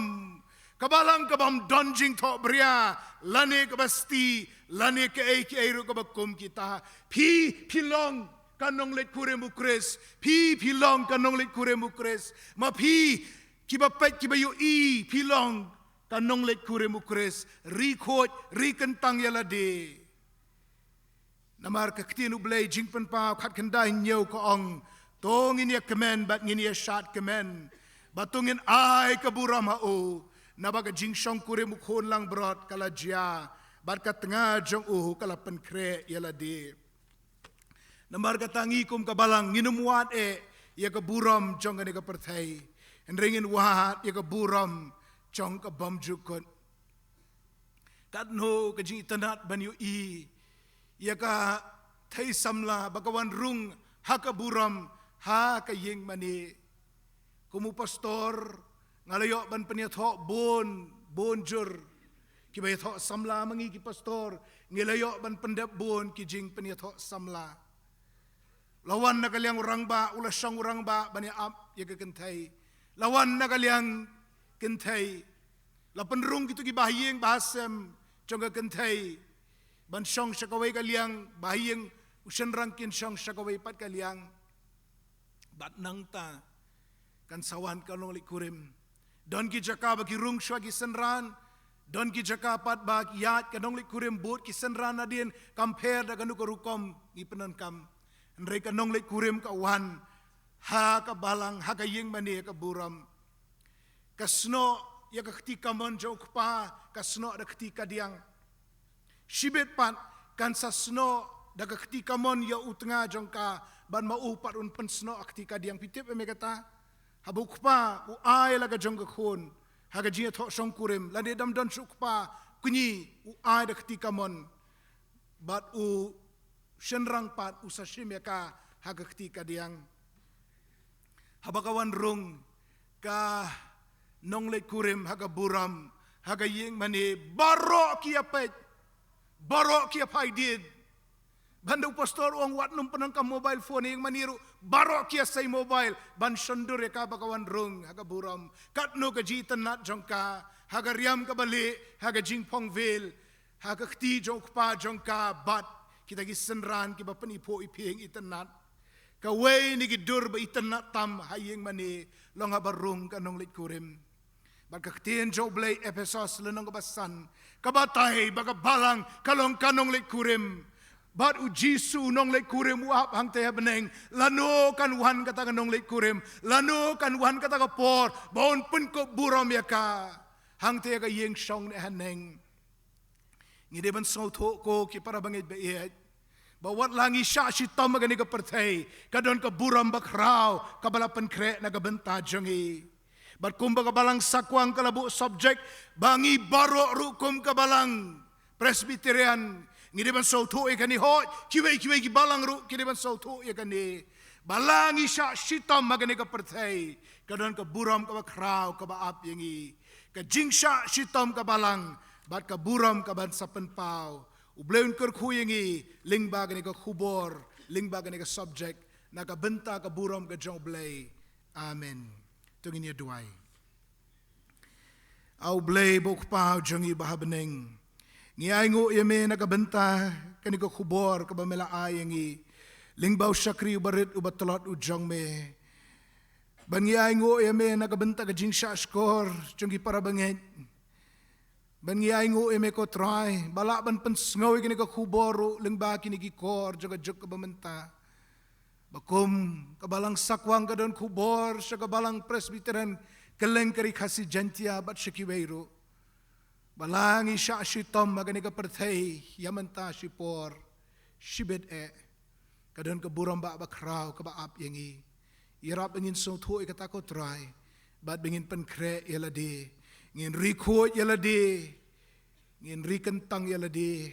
ka balang kabym don jingthohbria lane kaba sti lane kaei kaei ruh kaba kum kita. Phi, phi long ka nongleit kurim U Khrist. Phi, phi long ka nongleit kurim U Khrist. Ma phi kiba peit, kiba ïohi phi long ka nongleit kurim u Khrist, ri khuid, ri kyntang ïa lade. Namar ka ktien U Blei Jingpynpaw khatkhyndai hynñiew ka ong, to ngin ïa kmen bad ngin ïa shad kmen, bad to ngin ai ka burom ha u, naba ka jingshong kurim u khun langbrot ka la jia, bad ka tnga jong u ka la pynkhreh ïa lade. Namar kata ngi kum ka balang ngin ym wad eh ïa ka burom jong kane ka pyrthei, hynrei ngin wad ïa ka burom jong ka bymjukut. Katno ka jingitynnad ban ïohi ïa ka thei samla ba ka wan rung ha ka burom ha ka ïing mane. Kum u pastor nga la ïoh ban pynïathoh bun, bun jur kiba ïathoh samla ma ngi ki pastor, ngi la ïoh ban pyndep bun ki jingpynïathoh samla. La wan na ka liang u rangbah, u la shong u rangbah ban ïa ap ïa ka kynthei. La wan na ka liang kynthei, la pynrung kito ki bahaïing bahasem jong ka kynthei ban shong sha kawei ka liang, bahaïing u shynrang kin shong sha kawei pat ka liang. Bad nangta kan sa wan ka nongleit kurim. Don ki jaka ba ki rung shuwa ki synran, don ki jaka pat ba ki ïaid ka nongleit kurim bud ki synran nadien, kam pher da kano ka rukom ngi pyndonkam. Hynrei ka nongleit kurim ka wan ha ka balang, ha ka ïing mane, ha ka burom. Ka snoh ïa ka kti kamon jong u kpa, ka snoh da ka kti kadiang. Shibit pat kan sa snoh da ka kti kamon ïa u tnga jong ka, bad ma u pat un pynsnoh ha ka kti kadiang. Phi tip em ïa kata? Haba u kpa u ai la ka jong ka khun ha ka jingïathoh shong kurim, lane dam don shuh u kpa, kñi, u ai da ka kti kamon, bad u shynrang pat u sa shim ïa ka ha ka kti kadiang. Haba ka wan rung ka nongleit kurim ha ka burom, ha ka ïing mane, baroh ki ïa peit, baroh ki ïa phai dien. Ban da u pastor u ong wat nym pyndonkam mobile phone, ïing mane ruh baroh ki ïa sei mobile ban shondur ïa ka ba ka wan rung ha ka burom. Katno ka jingitynnad jong ka ha ka riam kaba lieh, ha ka jingphong veil, ha ka kti jong u kpa jong ka bad kita ki synran kiba pyniphuh iphieng itynnad. Kawei na ki dur ba itynnad tam ha ïing mane long haba rung ka nongleit kurim. Bad ka ktien jong U Blei, Ephesos lynnong kaba san, ka batai ba ka balang ka long ka nongleit kurim. Bad U Jisu u nongleit kurim u ap hangtei ha bneng. Lano kan wan kata ka nongleit kurim? Lano kan wan kata ka por ba un pynkup burom ïa ka hangtei ha ka ïing shong ne haneng? Ngi dei ban sngewthuh ko ki para bangeit ba ïeit, ba wat la ngi shah shitom ha kane ka pyrthei, ka don ka burom bakhraw kaba la pynkhreh na ka bynta jong ngi. Bad kumba ka balang Sakwang ka la buh subject, ba ngi baroh ruh kum ka balang Presbyterian ngi dei ban sngewthuh ïa kane, hooid, kiwei kiwei ki balang ruh ki dei ban sngewthuh ïa kane, ba la ngi shah shitom ha kane ka pyrthei, ka don ka burom kaba khraw kaba ap ïa ngi. Ka jingshah shitom ka balang bad ka burom ka ban sa pynpaw. U Blei un kyrkhu ïa ngi lyngba kane ka khubor, lyngba kane ka subject, na ka bynta ka burom ka jong U Blei. Amen. To ngin ïa duwai. A U Blei ba u Kpa u jong ngi ba ha bneng, ngi ainguh ïa me na ka bynta kane ka khubor kaba me la ai ïa ngi lyngba u shakri uba rit uba tlot u jong me. Ban ngi ainguh ïa me na ka bynta ka jingshah shkor jong ki para bangeit. Ban ngi ainguh ïa me ko Trai ba lah ban pynsngew ïa kane ka khubor ruh lyngba kine ki kor jong ka juk kaba mynta. Ba kum ka balang Sakwang ka don khubor sha ka balang Presbyterian kylleng ka Ri Khasi Jaiñtia bad sha kiwei ruh, ba la ngi shah shitom ha kane ka pyrthei ïa mynta shipor, shibit eh, ka don ka burom ba bakhraw kaba ap ïa ngi. Ïarap ba ngin sngewthuh ïa kata ko Trai bad ba ngin pynkhreh ïa lade, ngin ri khuid ïa lade, ngin ri kyntang ïa lade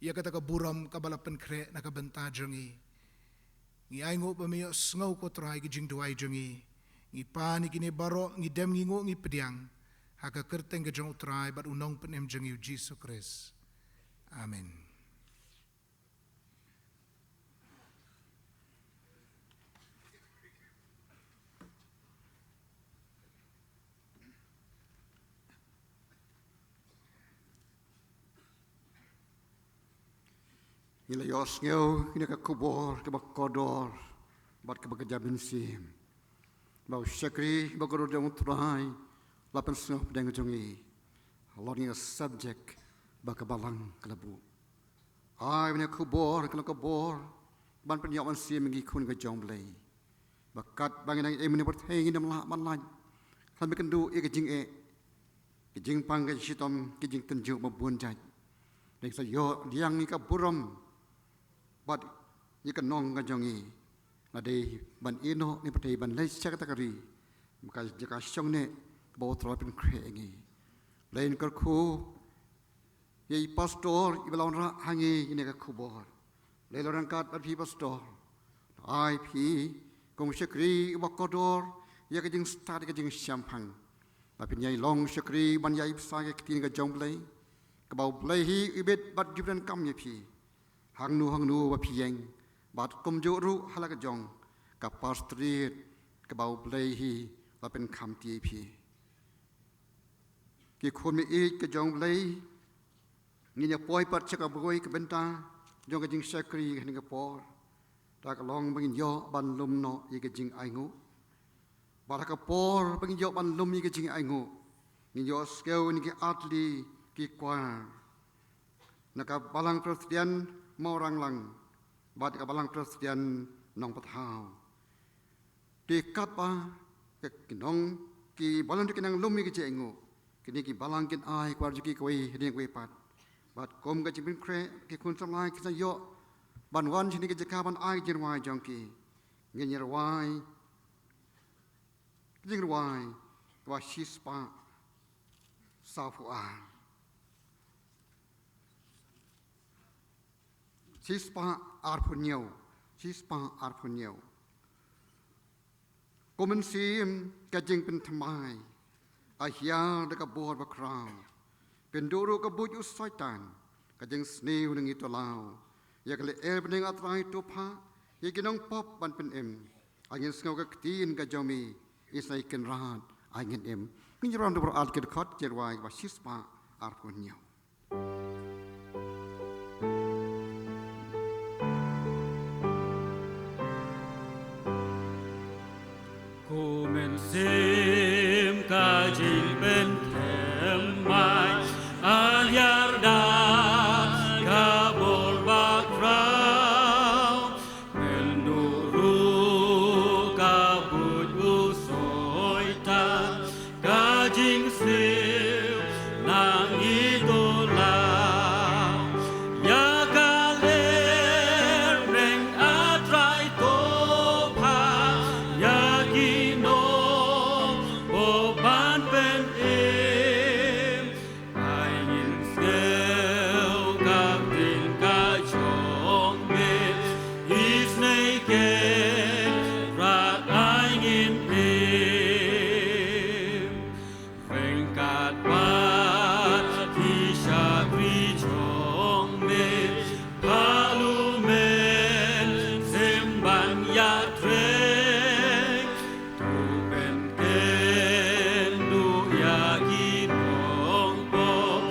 ïa kata ka burom kaba la pynkhreh na ka bynta jong ngi. Ngi ainguh ba me ïohsngew ko Trai ki jingduwai jong ngi. Ngi pan ïa kine baroh, ngi dem, ngi nguh, ngi pdiang ha ka kyrteng ka jong u Trai bad u Nongpynim jong ngi u Jisu Khrist. Amen. Ngi la ïohsngew ïa kane ka khubor kaba kordor bad kaba kajia mynsiem. Ba u shakri ba kordor jong u Trai la pynsngewbha pdeng jong ngi. Halor ngi ka subject ba ka balang ka la buh. Ai ba ngi khubor ka la khubor ban pynïoh ban sim ngi khun ka jong Blei. Ba kat ba ngi nang im ne pyrthei ngi dam lah ban lait. Khlem kynduh ïa ka jingeh, ka jingpang ka jingshitom, ka jingtynjuh ba bun jait. Dei sa ïoh diang ngi ka burom bad ïa ka nong ka jong ngi. Nga dei ban ïehnoh ne pyrthei ban leit sha kata ka ri ba ka jaka shong ne ba u Trai pynkhreh ïa ngi. Leit kyrkhu ïa i pastor iba la wanrah ha ngi ïa ne ka khubor. Leit la ryngkat bad phi pastor. Ai phi kum shakri uba kordor ïa ka jingstad ïa ka jingshemphang. Ba phin ïai long shakri ban ïai bsa ïa ka ktien ka jong Blei. Kaba u Blei hi u bit bad ju pyndonkam ïa phi. Hangno hangno ba phi ïeng bad kumjuh ruh ha la ka jong ka pastorate kaba u Blei hi la pynkham ïa phi. Ki khun mih ka jong Blei, ngin ïa poi pat sha ka bynta jong ka jingshakri ha kane ka por. Ta ka long ba ngin ïoh ban lum noh ïa ka jingainguh. Bad ha ka por ba ngin ïoh ban lum ïa ka jingainguh, ngin ïoh skhem ïa ki atli ki kwar na ka balang Khristan Mawranglang bad ka balang Khristan Nongpathaw. Te katba ki nong ki balang ki nang lum ïa ka jingainguh, kine ki balang kin ai kwar jong ki kawei hadien kawei pat. Bad kum ka jingpynkhreh ki khun samla ki sa ïoh ban wan shane ka jaka ban ai jingrwai jong ki. Ngin ïa rwai ka jingrwai kaba shispah sawphew ar. Shispah arphew hynñiew. Shispah arphew hynñiew. Ko Mynsiem ka jingpynthymmai, a hiar da ka bor bakhraw. Pynduh ruh ka buit u Soitan, ka jingsniew na ngi to law. Ïa ka lyer bneng, A Trai, to phah ïa ki nongpop ban pynim. Ai ngin sngew ka ktien ka jong me, isynei Kynrad ai ngin im. Ngin ïa wan ruh bad ki dkhot, jingrwai kaba shispah arphew hynñiew. Ko Mynsiem ka jingpynthymmai, a hiar da ka bor bakhraw. Pynduh ruh ka buit u Soitan, ka jingsniew na ngi to law. Ïa ka lyer bneng, A Trai, to phah ïa ki nongpop ban pynim. Ai ngin sngew ka ktien ka jong me, isynei Kynrad ai ngin im. Ryngkat bad ki shakri jong me, phah u Mynsiem ban ïatrei. To pynkynduh ïa ki nongpop,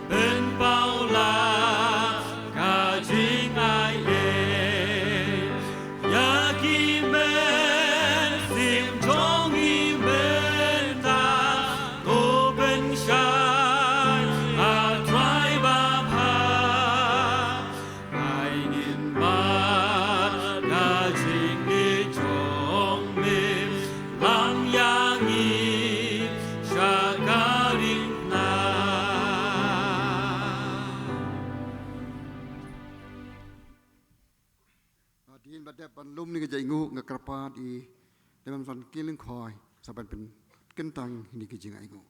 pynpaw la ka jingaiei. Ïa ki mynsiem jong ngi mynta, to pynshai, A Trai babha. Ai ngin mad ka jingïeit jong me, lang ïa ngi sha ka ri Kynrad. Hadien ba dep ban lum ïa ka jingainguh, nga kyrpad ïa i Reverend Son Kiling Khoi sa ban pynkyntang ïa ka jingainguh.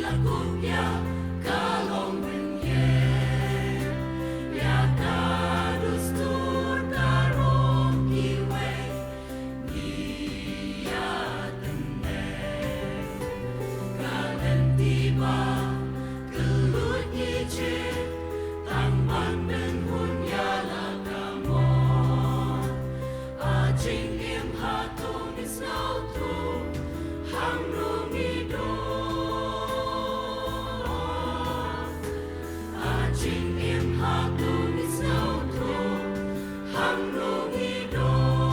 Kup ïa ka longrynieng, ïa ka dustur ka rong kiwei, ngi ïa tynne ka lynti ba kylluid ngi jied, tang ban pynhun ïa la ka mon. A jingim hato ngi sngewthuh, hangno ngi don? A jingim hato ngi sngewthuh, hangno ngi don?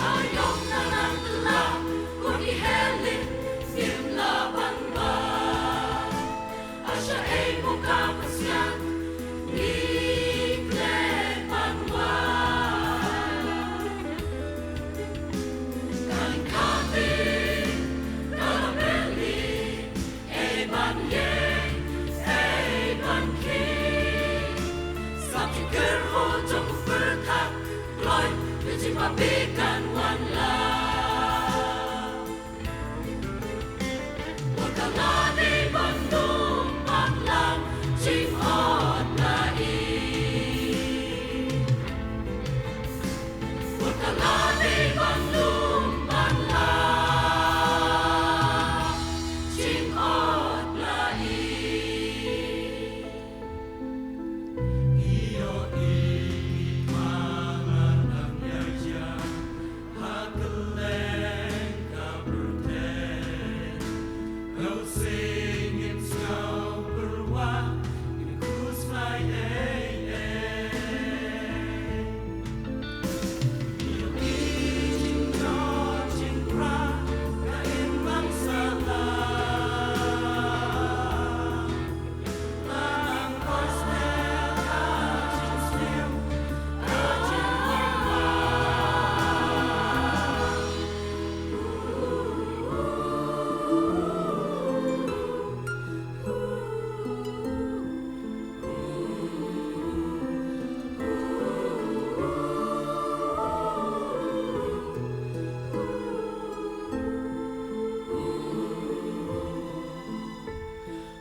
Aïom na nang kylla, ko ngi heh leh, ngim lah ban wad. A shaei mo ka pyrshah, ngi klet ban wad. Kan kati ka la beli, ei ban ïeng, ei ban khie. Sa phi kyrhuh jong u pyrthak, kloi, phi jingbabe kan wan lang. Wat ka la dei ban lum ban lang, jingod la i. Wat ka la dei ban lum ban lang, jingod la i. Ïohi Mama nang ïa ïa ha kylleng ka pyrthei. Kawei sien ngin sngew pyrwa, ngin khuslai ei ei. Ïohi jingïoh jingpra ka imlang sahlang.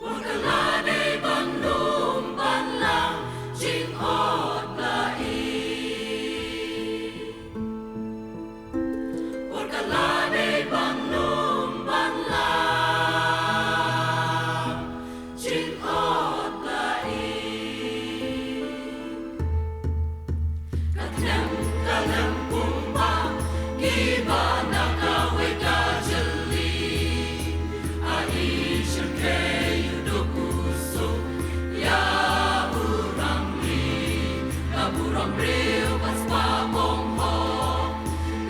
Wat ka la dei ban lum ban lang, jingod la i. Wat ka la dei ban lum ban lang, jingod la i. Ka thlem ka lem kumba ngi ba na kawei ka jylli. A i shyrkhei u duk u suk ïa u rangli. Ka burom briew ba spah bong hok,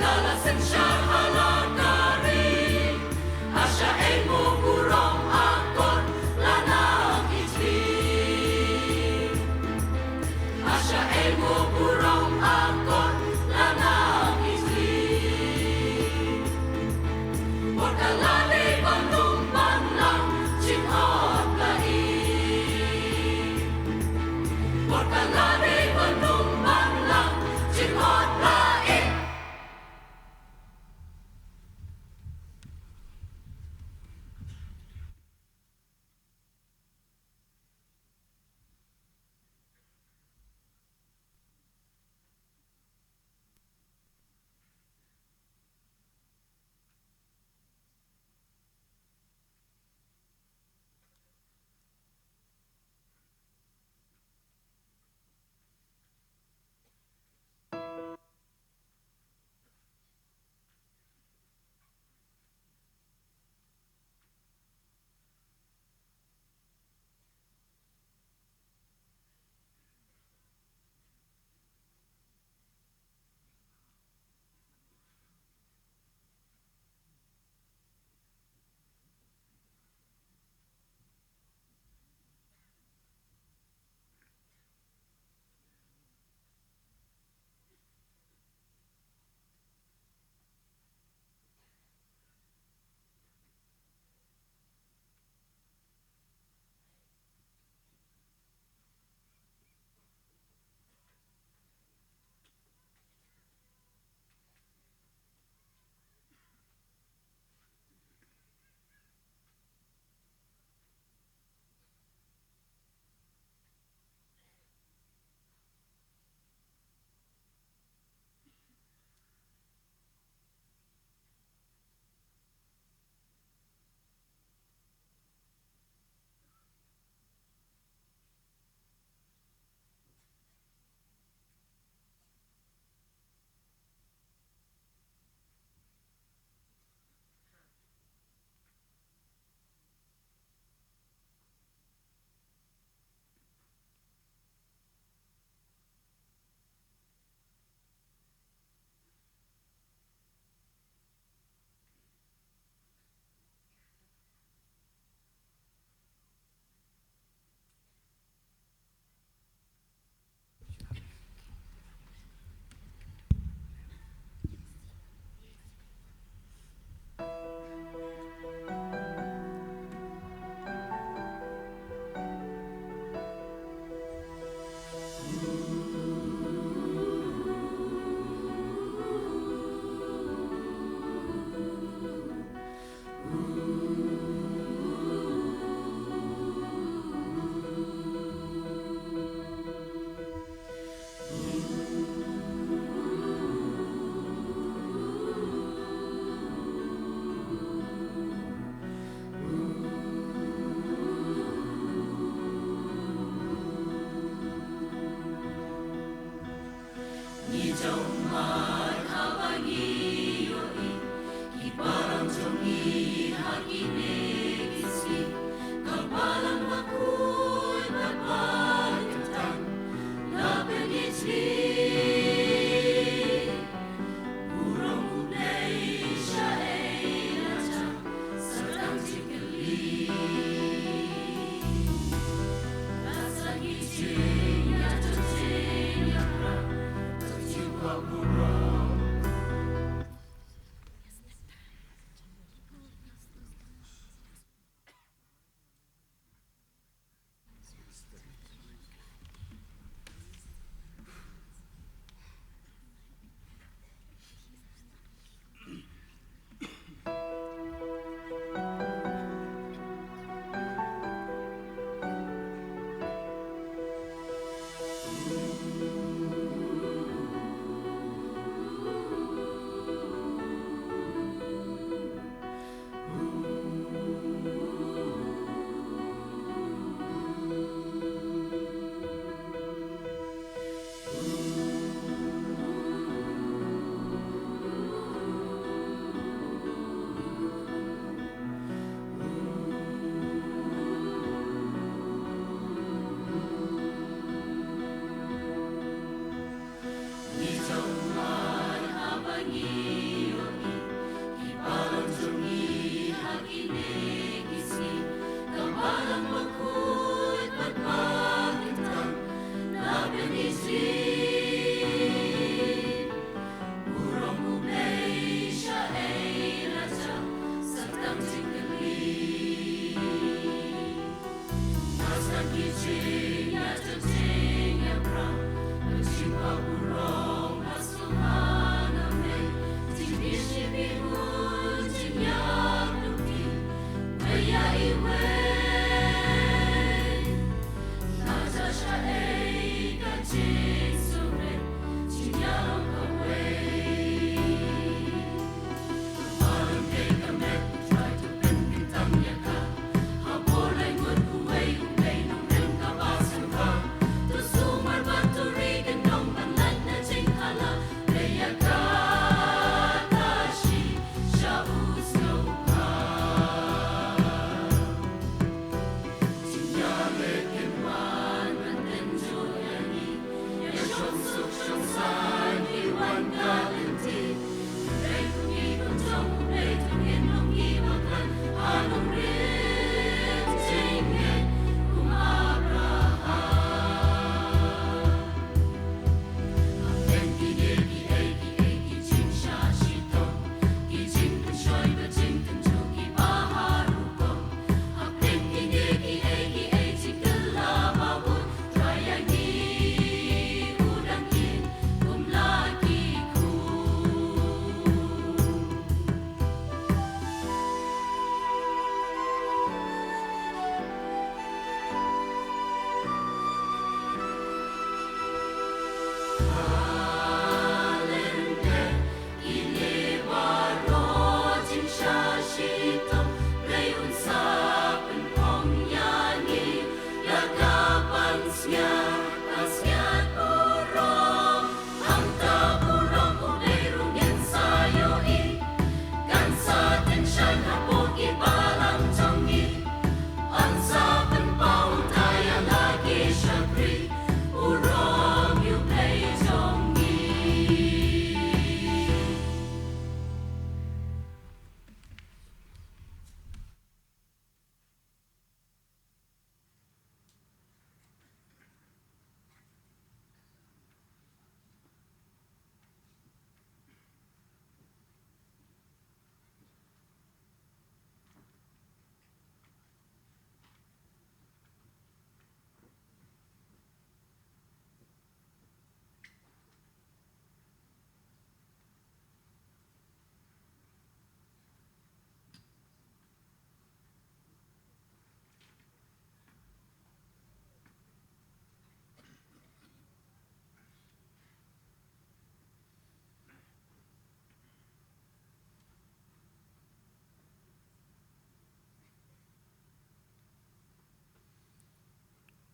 ka la synshar ha la ka ri. A shaei mo burom akor la nang ïeit. A shaei mo burom akor la nang ïeit.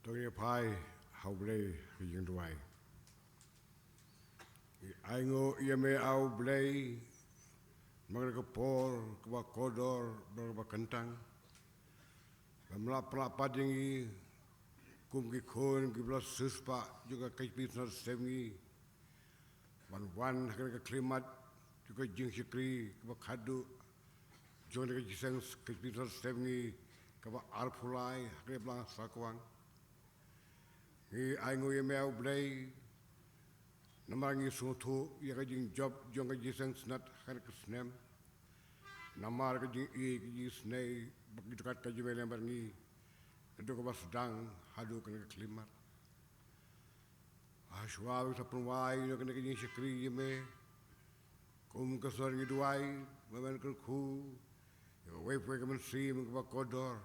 To ngin ïa phai ha U Blei ha ïing duwai. Ngi ainguh ïa me, A U Blei, namar ka por kaba kordor bad kaba kyntang, ba me la pynlah pat ïa ngi kum ki khun kiba la siewspah jong ka Ktien Snap Sepngi, ban wan ha kane ka khyllipmat jong ka jingshakri kaba khadduh jong kane ka jingïaseng Ktien Snap Sepngi kaba arphew lai ha kane ka balang Sakwang. Ngi ainguh ïa me, A U Blei, namar ngi sngewthuh ïa ka jingjop jong ka jingïaseng snat ha kane ka snem, namar ka jingïeit, ka jingisynei bad ka jingdukhat ka jong me lem bad ngi, naduh kaba sdang haduh kane ka khyllipmat. Hashwa ba ngi sa pynwai ïa kane ka jingshakri ïa me, kum ka sor, ngi duwai ba men kyrkhu ïa kawei pa kawei ka mynsiem kaba kordor,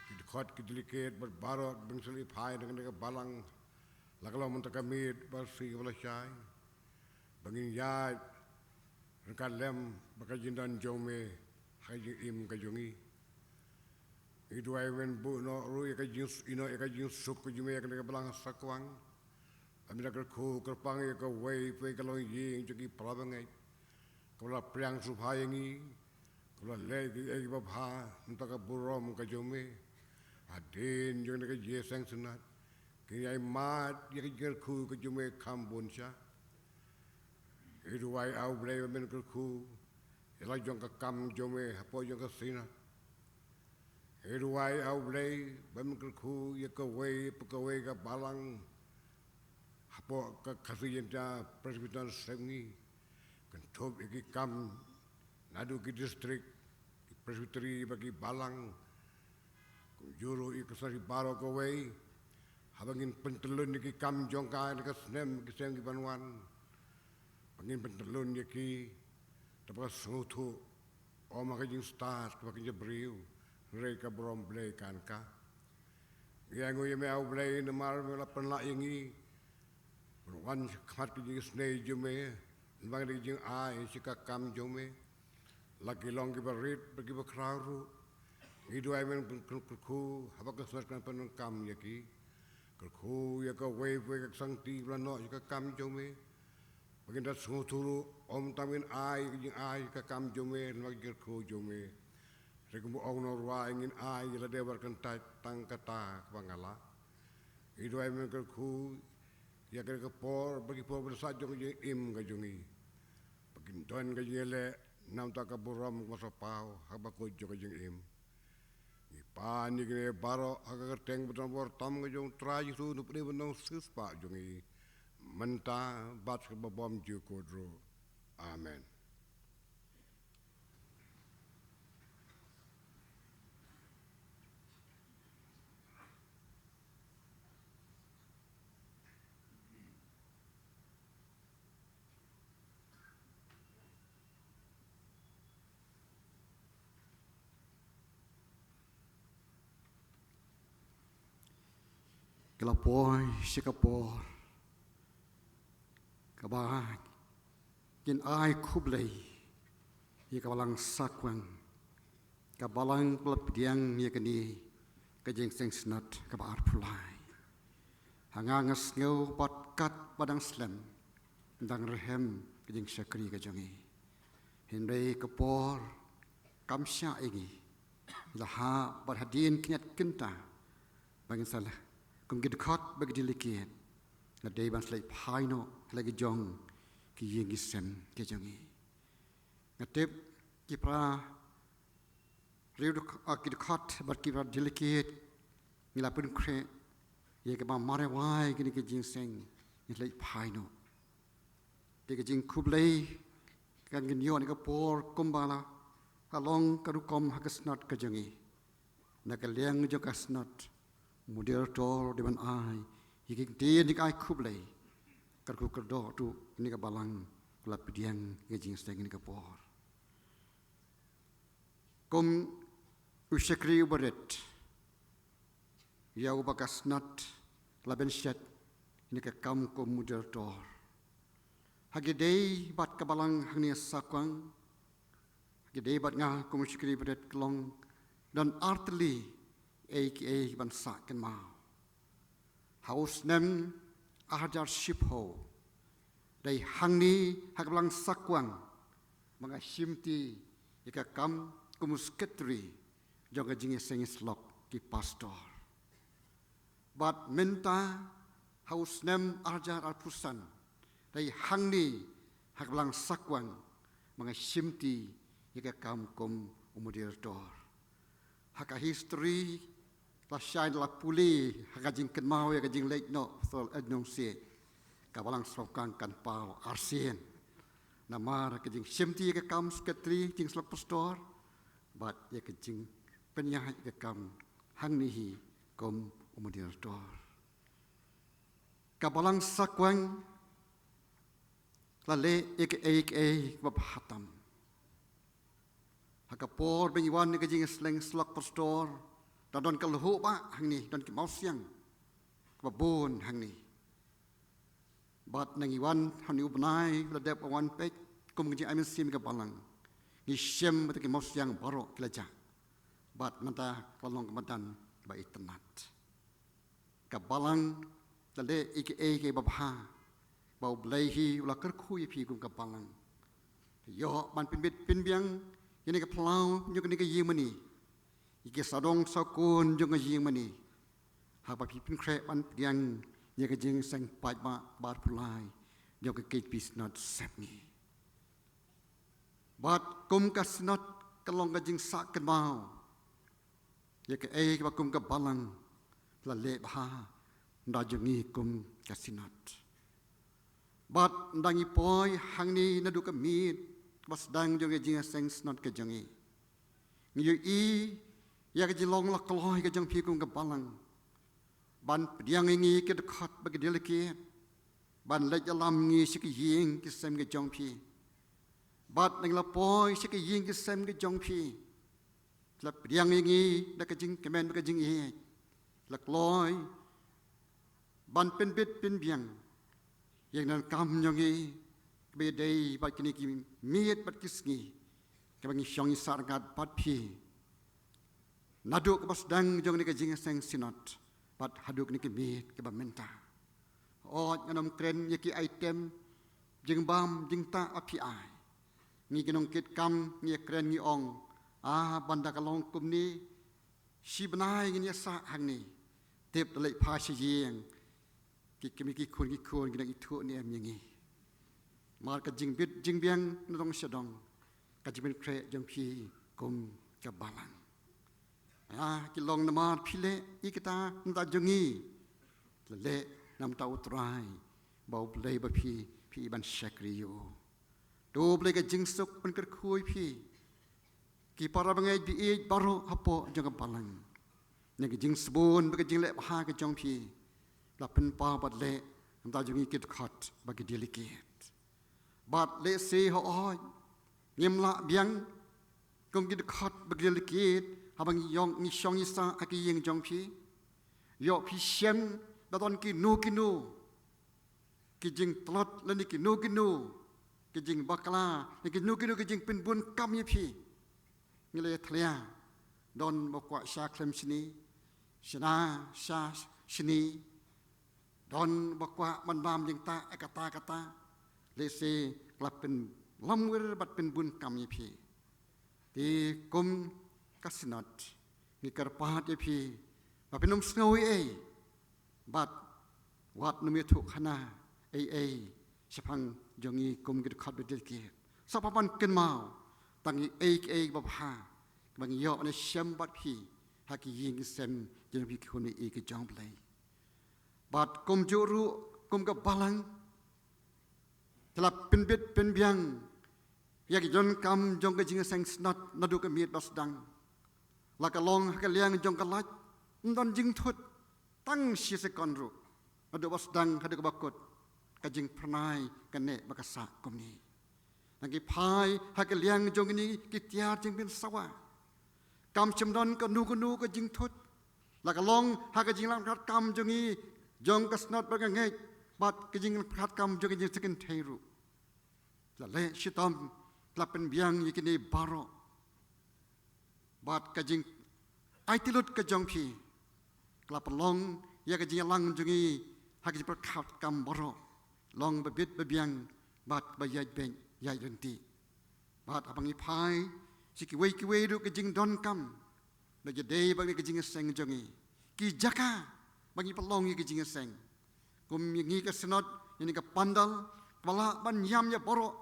ki dkhot, ki delegate bad baroh kiba ngin sa leit phai na kane ka balang, la ka long mynta ka miet bad ka sngi kaba la shai, ba ngin ïaid ryngkat lem bad ka jingdon jong me ha ka jingim ka jong ngi. Ngi duwai ba men buh noh ruh ïa ka jing, ïehnoh ïa ka jingsuk ka jong me ha kane ka balang Sakwang. Ba men da kyrkhu kyrpang ïa kawei pa kawei ka longïing jong ki para bangeit, kaba la pdiang sngewbha ïa ngi, kaba la leh kiei kiei kiba bha na ka bynta ka burom ka jong me. Hadien jong kane ka jingïaseng snat, kin ïai mad ïa ka jingkyrkhu ka jong me kham bun sha. Ngi duwai, A U Blei, ba men kyrkhu ïa la jong ka kam jong me hapoh jong ka Synod. Ngi duwai, A U Blei, ba men kyrkhu ïa kawei pa kawei ka balang hapoh ka Khasi Jaintia Presbyterian Sepngi, kynthup ïa ki kam naduh ki district, ki presbytery bad ki balang, kumjuh ruh ïa ka Synod baroh kawei, haba ngin pyntyllun ïa ki kam jong ka ha ka snem, ki snem ki ban wan, ba ngin pyntyllun ïa ki da kaba sngewthuh, ym ha ka jingstad kaba kynja briew, hynrei ka burom Blei kan ka. Ngi ainguh ïa me, A U Blei, namar me la pynlah ïa ngi ban wan sha khmat ka jingisynei jong me, lyngba ka jingai sha ka kam jong me, la ki long kiba rit bad kiba khraw ruh. Ngi duwai, men kyrkhu haba ka Synod kan pyndonkam ïa ki. Kyrkhu ïa kawei pa kawei ka ksangti ba la noh sha ka kam jong me, ba ngin da sngewthuh ruh, ym tang ba ngin ai ka jingai ka kam jong me, lyngba ka jingkyrkhu jong me, hynrei kumba ong u nongrwai, ngin ai ïa lade bad kyntait tang kata kaba nga lah. Ngi duwai, men kyrkhu ïa kane ka por bad ki por ba sah jong ka jingim ka jong ngi, ba kin don ka jingïaleh na ka bynta ka burom ka masapaw ha kaba kut jong ka jingim. Ngi pan ïa kine baroh ha ka kyrteng ba don bor tam ka jong u Trai Jisu, u Nongpynim bad u Nongsiewspah jong ngi, mynta bad sha kaba bymjukut ruh. Amen. Ka la poi sha ka por kaba ngin ai khublei ïa ka balang Sakwang, ka balang ba la pdiang ïa kane ka jingïaseng snat kaba arphew lai. Ha nga, nga sngew bad katba dang slem, dang rhem ka jingshakri ka jong ngi. Hynrei ka por kam shah ïa ngi. La hap bad hadien kynñiat kynta ba ngin sa la, kum ki dkhot bad ki delegate, la dei ban sa leit phai noh ha la ki jong ki ïing ki sem ki jong ngi. Nga tip ki para riew duk-, ah, ki dkhot bad ki para delegate, ngi la pynkhreh ïa kaba marwei kine ki jingïaseng, ngin leit phai noh. Te ka jingkhublei kan ngin ïoh ha kane ka por kumba la ka long ka rukom ha ka Synod ka jong ngi. Na ka liang jong ka Synod, u Moderator u dei ban ai ïa ki ktien jingaiñ khublei, kyrkhu kyrdoh ruh ïa kane ka balang ba la pdiang ïa ka jingïaseng ha kane ka por. Kum u shakri uba rit, ïa uba ka Synod la pynshet ïa kane ka kam kum u Moderator. Ha ki dei bad ka balang hangne Sakwang, ha ki dei bad nga kum u shakri uba rit, ka long don artylli ei ki ei ban sah kynmaw. Ha u snem arhajar shiphew, Dei hangne ha ka balang Sakwang ba nga shimti ïa ka kam kum u sekretari jong ka jingïaseng syllok ki pastor. Bad mynta ha u snem arhajar arphew san, dei hangne ha ka balang Sakwang ba nga shimti ïa ka kam kum u moderator. Ha ka history la shai la pule ha ka jingkynmaw ïa ka jingleit noh Pastor Ednong Siej, ka balang Srongkang kan paw arsien. Namar ka jingshimti ïa ka kam sekretari jingsyllok pastor bad ïa ka jingpynïaid ïa ka kam hangne hi kum u moderator. Ka balang Sakwang la leh ïa kaei kaei kaba bha tam. Ha ka por ba ngi wan ïa ka jingïaseng syllok pastor, da don ka lhuh ba hangne, don ki mawsiang kaba bun hangne. Bad ngi wan hangne u bnai ba la dep wan peit kum ka jingai mynsiem ka balang, ngi shem ba ki mawsiang baroh ki la jah. Bad mynta ka long ka madan ba itynnad. Ka balang la leh ïa kaei kaei ba bha ba U Blei hi u la kyrkhu ïa phi kum ka balang. Ïoh ban pynbit pynbiang ïa kane ka phyllaw jong kane ka ïingmane, ïa ki sawdong sawkun jong ka ïingmane, haba phi pynkhreh ban pdiang ïa ka jingïaseng paidbah ba arphew lai jong ka K P Synod Sepngi. Bad kum ka Synod ka long ka jingsah kynmaw ïa kaei kaba kum ka balang la leh bha da jong ngi kum ka Synod. Bad ynda ngi poi hangne naduh ka miet kaba sdang jong ka jingïaseng Synod ka jong ngi, ngi ïohi ïa ka jinglong la kloi ka jong phi kum ka balang ban pdiang ïa ngi ki dkhot bad ki delegate ban leit ïalam ngi sha ki ïing ki sem ki jong phi. Bad ynda ngi la poi sha ki ïing ki sem ki jong phi, la pdiang ïa ngi da ka jingkmen bad ka jingïeit, la kloi ban pynbit pynbiang ïa ka kam jong ngi kaba ïadei bad kine ki miet bad ki sngi kaba ngi shong ngi sah ryngkat bad phi. Naduh kaba sdang jong kane ka jingïaseng Synod bad haduh kane ka miet kaba mynta. Hooid, ngan ym kren ïa ki item jingbam jingtah ba phi ai. Ngi ki nongkitkam ngi ïakren ngi ong, ah, ban da ka long kumne, shi bnai ngin ïasah hangne. Tip da leit phai sha ïing, ki kmie ki khun ki khun ki nang ithuh ne em ïa ngi. Namar ka jingbit jingbiang na dong sha dong, ka jingpynkhreh jong phi kum ka balang. Ah, ki long namar phi leh ïa kita na bynta jong ngi. La leh na bynta U Trai, ba U Blei ba phi, phi i ban shakri ïa u. To U Blei ka jingsuk un kyrkhu ïa phi, ki para bangeit ba ïeit baroh hapoh jong ka balang. Na ka jingsbun bad ka jingleh bha ka jong phi, la pynpaw bad leh na bynta jong ngi ki dkhot bad ki delegate. Bad lehse hooid, ngim lah biang kum ki dkhot bad ki delegate haba ngi ïong, ngi shong ngi sah ha ki ïing jong phi. Ïoh phi shem ba don kino kino ki jingtlot lane kino kino ki jingbakla lane kino kino ki jingpynbun kam ïa phi. Ngi la ïathuh, don ba kwah sha khlem shini, shna sha shini, don ba kwah ban bam jingtah ïa kata kata. Lehse la pynlamwir bad pynbun kam ïa phi. Te kum ka Synod ngi kyrpad ïa phi ba phin ym sngew ei ei bad wat nym ïathuhkhana ei ei shaphang jong ngi kum ki dkhot bad ki delegate. Sa pynban kynmaw tang ïa ei ei ba bha ba ngi ïoh ban shem bad phi ha ki ïing ki sem jong phi ki khun baieit ki jong U Blei. Bad kumjuh ruh kum ka balang, te la pynbit pynbiang ïa ki jingdonkam jong ka jingïaseng Synod naduh ka miet ba sdang. La ka long ha ka liang jong ka lait, ym don jingthut tang shi sekon ruh, naduh ba sdang haduh kaba kut, ka jingphyrnai ka neh bad ka sah kumne. Nang ki phai ha ka liang jong kine ki tiar jingpynsawa, kam shym don kano kano ka jingthut. La ka long ha ka jingïalang pyrkhat kam jong ngi, jong ka Synod bad ka ngeit, bad ka jingïalang pyrkhat kam jong ngi jong ka jingïaseng kynthei ruh. La leh shitom, la pynbiang ïa kine baroh. Bad ka jingaiti lut ka jong phi ka la pynlong ïa ka jingïalang jong ngi ha ka jingpyrkhat kam baroh. long ba bit ba biang bad ba ïaid beit ïaid ryntih. Bad haba ngi phai sha kiwei kiwei ruh ki jingdonkam, ba ki dei ba ngi ka jingïaseng jong ngi, ki jaka ba ngi pynlong ïa ka jingïaseng. Kum ïa ngi ka Synod, ïa ngi ka pandal, kaba lah ban ïam ïa baroh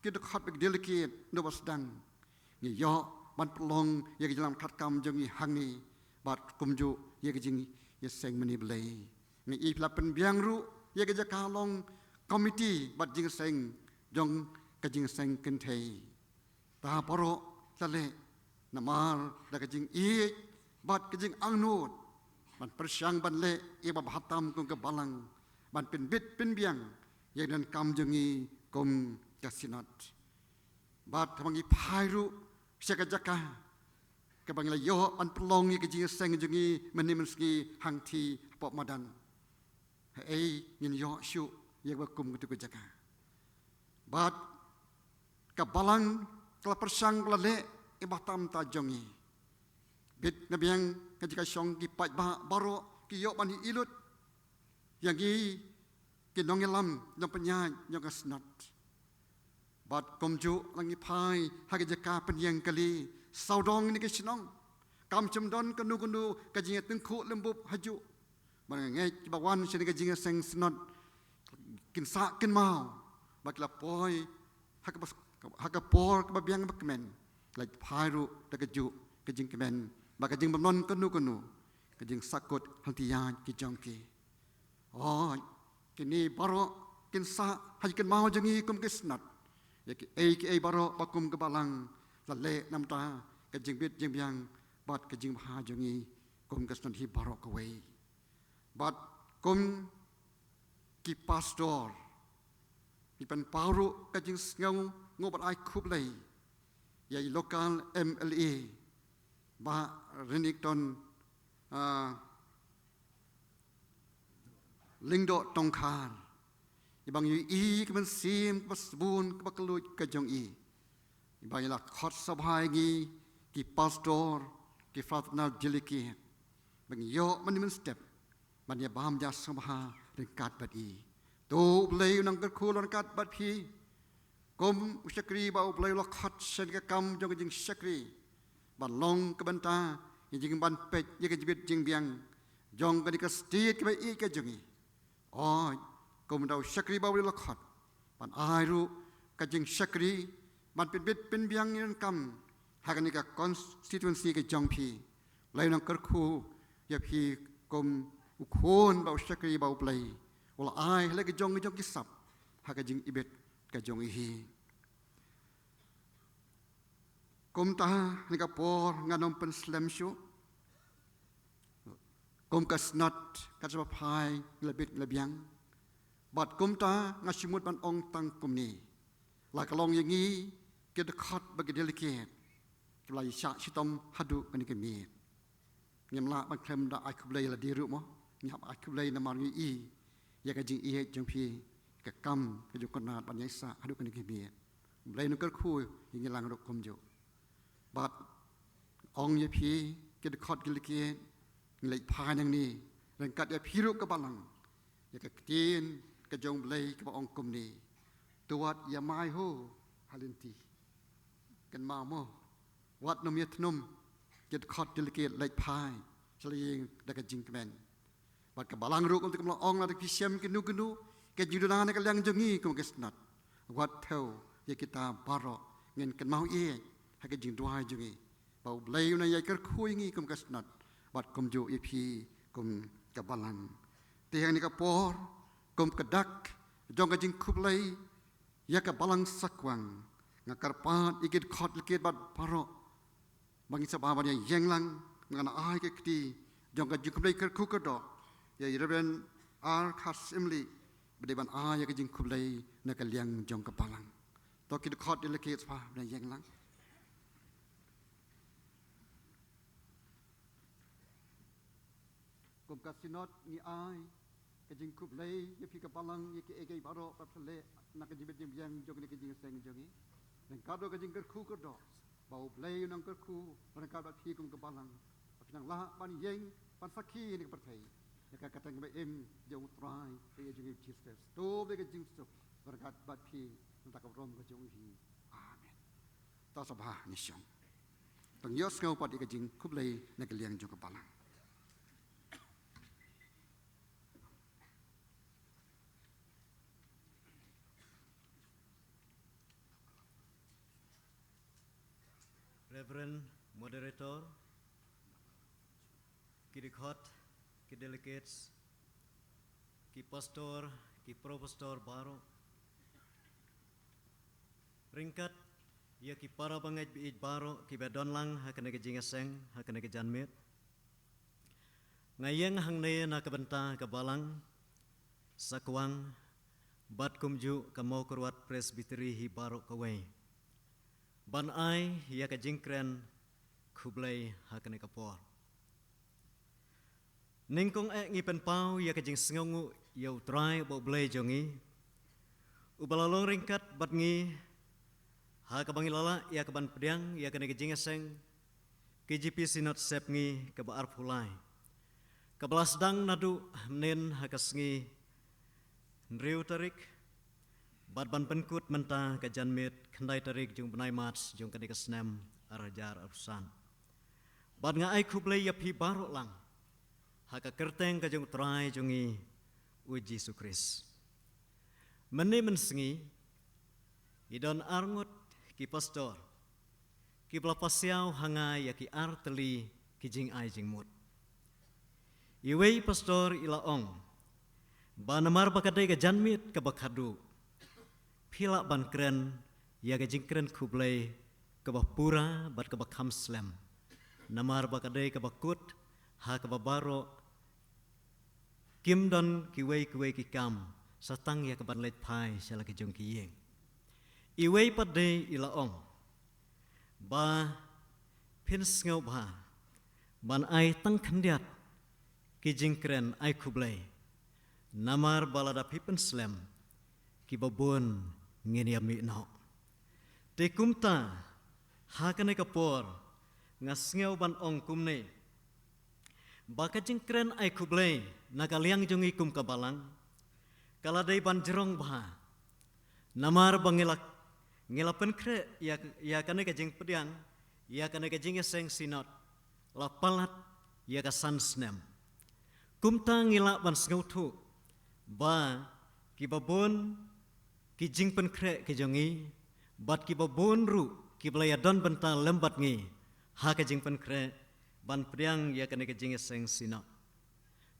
ki dkhot bad ki delegate, naba sdang. Ngi ïoh ban pynlong ïa ka jingïalam khatkam jong ngi hangne, bad kumjuh ïa ka jingïaseng mane Blei. Ngi i phi la pynbiang ruh ïa ka jaka long komiti bad jingïaseng jong ka jingïaseng kynthei. Ta baroh la leh namar da ka jingïeit bad ka jingangnud ban pyrshang ban leh ïa ba bha tam kum ka balang, ban pynbit pynbiang ïa ka donkam jong ngi kum ka Synod. Bad haba ngi phai ruh sha ka jaka kaba ngi la ïoh ban pynlong ïa ka jingïaseng jong ngi mynne mynsngi hangthie hapoh madan, haei ngin ïoh shuh ïa kaba kum katu ka jaka? Bad ka balang ka la pyrshang, ka la leh ïa ba tam ta jong ngi. Bit nga biang ka jaka shong ki paidbah baroh ki ïoh ban ïa i lut ïa ngi ki nongïalam, nongpynïaid jong ka Synod. Bad kumjuh la ngi phai ha ka jaka pynïeng kali sawdong ne ka shnong, kam shym don kano kano ka jingïatyngkhuh lymbup hajuh. Bad nga ngeit kiba wan sha kane ka jingïaseng Synod kin sah kynmaw ba ki la poi ha ka, ha ka por kaba biang ba kmen, la phai ruh da kajuh ka jingkmen bad ka jingbymnon kano kano ka jingsahkut hangtei ïaid ki jong ki. Hooid, kine baroh kin sah ha ka jingkynmaw jong ngi kum ka Synod ïa kiei kiei baroh ba kum ka balang la leh namar ka jingbit jingbiang bad ka jingbha jong ngi kum ka Synod hi baroh kawei. Bad kum ki pastor, ngi pynpaw ruh ka jingsngew, ngi bad ai khublei ïa i local M L A, Bah Renikton, ah, Lyngdoh Tongkhar, i ba ngi ïohi ïa ka mynsiem kaba sbun kaba kylluid ka jong i, i ba i la khot sngewbha ïa ngi ki pastor, ki fraternal delegate, ba ngin ïoh mynstep ban ïa bam ïa sngewbha ryngkat bad i. To U Blei un nang kyrkhu ryngkat bad phi kum u shakri ba U Blei u la khot sha ka kam jong ka jingshakri, ban long ka bynta ïa ka jingban peit ïa ka jingbit jingbiang jong kane ka state kaba ïeit ka jong ngi. Hooid, kum da u shakri ba U Blei u la khot, ban ai ruh ka jingshakri ban pynbit pynbiang ïa ka kam ha kane ka constituency ka jong phi. U Blei un nang kyrkhu ïa phi kum u khun bad u shakri ba U Blei u la ai ha la ka jong ka jong ki sap ha ka jingibit ka jong i hi. Kumta ha kane ka por ngan ym pynslem shuh. Kum ka Synod, kat shaba phai ngi la bit ngi la biang. Bad kumta nga shu mut ban ong tang kumne, la ka long ïa ngi ki dkhot bad ki delegate kiba la ïa shah shitom haduh kane ka miet. Ngim lah ban khlem da ai khublei ïa lade ruh mo. Ngi hap ai khublei namar ngi i ïa ka jingïeit jong phi, ka kam ka jong u Kynrad ban ïa sah haduh kane ka miet. U Blei un nang kyrkhu ïa ngi lang ruh kumjuh. Bad ong ïa phi ki dkhot ki delegate, ngi leit phai nangne ryngkat ïa phi ruh ka balang, ïa ka ktien ka jong U Blei kaba ong kumne: To wat ïamai ho ha lynti. Kynmaw mo, wat nym ïathnum, ki dkhot ki delegate, leit phai sha la ïing da ka jingkmen. Bad ka balang ruh kumta kam la ong, lada phi shem kino kino ka jingduna na ka liang jong ngi kum ka Synod, wat thew ïa kita baroh, ngin kynmaw ïa ha ka jingduwai jong ngi ba U Blei un nang ïa kyrkhu ïa ngi kum ka Synod bad kumjuh ïa phi kum ka balang. Te ha kane ka por, kum ka dak jong ka jingkhublei ïa ka balang Sakwang, nga kyrpad ïa ki dkhot ki delegate bad baroh ba ngin sa bam ban ïeng lang, ngan ai ka kti jong ka jingkhublei kyrkhu kyrdoh ïa i Reverend R Kharsyiemlieh ba dei ban ai ïa ka jingkhublei na ka liang jong ka balang. To ki dkhot ki delegate sa bam ban ïeng lang. Kum ka Synod ngi ai ka jingkhublei ïa phi ka balang ïa kiei kiei baroh ba phi la leh na ka jingbit jingbiang jong kane ka jingïaseng jong ngi. Ryngkat ruh ka jingkyrkhu kyrdoh ba U Blei un nang kyrkhu ryngkat bad phi kum ka balang, ba phin nang lah ban ïeng ban sakhi ha kane ka pyrthei. Ïa ka kyrteng ba im jong U Trai, ïa jong U Jisu Khrist. To ba ka jingsuk bad ka bad phi, nangta ka burom ka jong U hi. Amen. To sngewbha ngi shong. To ngin ïohsngew pat ïa ka jingkhublei na ka liang jong ka balang. Reverend Moderator, ki dkhot, ki delegates, ki pastor, ki pro pastor baroh. Ryngkat ïa ki para bangeit baieit baroh kiba don lang ha kane ka jingïaseng, ha kane ka janmiet. Nga ïeng hangne na ka bynta ka balang, Sakwang, bad kumjuh ka Mawkyrwat Presbytery hi baroh kawei, ban ai ïa ka jingkren khublei ha kane ka por. Nyngkong eh ngi pynpaw ïa ka jingsngewnguh ïa U Trai uba U Blei jong ngi, uba la long ryngkat bad ngi ha kaba ngi la lah ïa kaban pdiang ïa kane ka jingïaseng K J P Synod Sepngi kaba arphew lai, kaba la sdang naduh mynhynnin ha ka sngi hynriew tarik, bad ban pynkut mynta ka janmiet khyndai tarik jong u bnai March jong kane ka snem ar hajar arphew san. Bad nga ai khublei ïa phi baroh lang ha ka kyrteng ka jong U Trai jong ngi U Jisu Khrist. Mynne mynsngi i don arngut ki pastor kiba la pasiaw ha nga ïa ki ar tylli ki jingai jingmut. Iwei i pastor i la ong ba namar ba ka dei ka janmiet kaba khadduh, phi lah ban kren ïa ka jingkren khublei kaba pura bad kaba kham slem, namar ba ka dei kaba kut ha kaba baroh kim don kiwei kiwei ki kam, sa tang ïa kaban leit phai sha la ki jong ki ïing. Iwei pat de i la ong ba phin sngewbha ban ai tang khyndiat ki jingkren ai khublei, namar ba lada phi pynslem, kiba bun ngin ïa mih noh. Te kumta, ha kane ka por, nga sngew ban ong kumne, ba ka jingkren ai khublei na ka liang jong ngi kum ka balang, ka la dei ban jrong bha. Namar ba ngi la, ngi la pynkhreh ïa, ïa kane ka jingpdiang, ïa kane ka jingïaseng Synod, la palat ïa ka san snem. Kumta ngi lah ban sngewthuh ba kiba bun ki jingpynkhreh ki jong ngi, bad kiba bun ruh kiba la ïadon bynta lem bad ngi ha ka jingpynkhreh ban pdiang ïa kane ka jingïaseng Synod.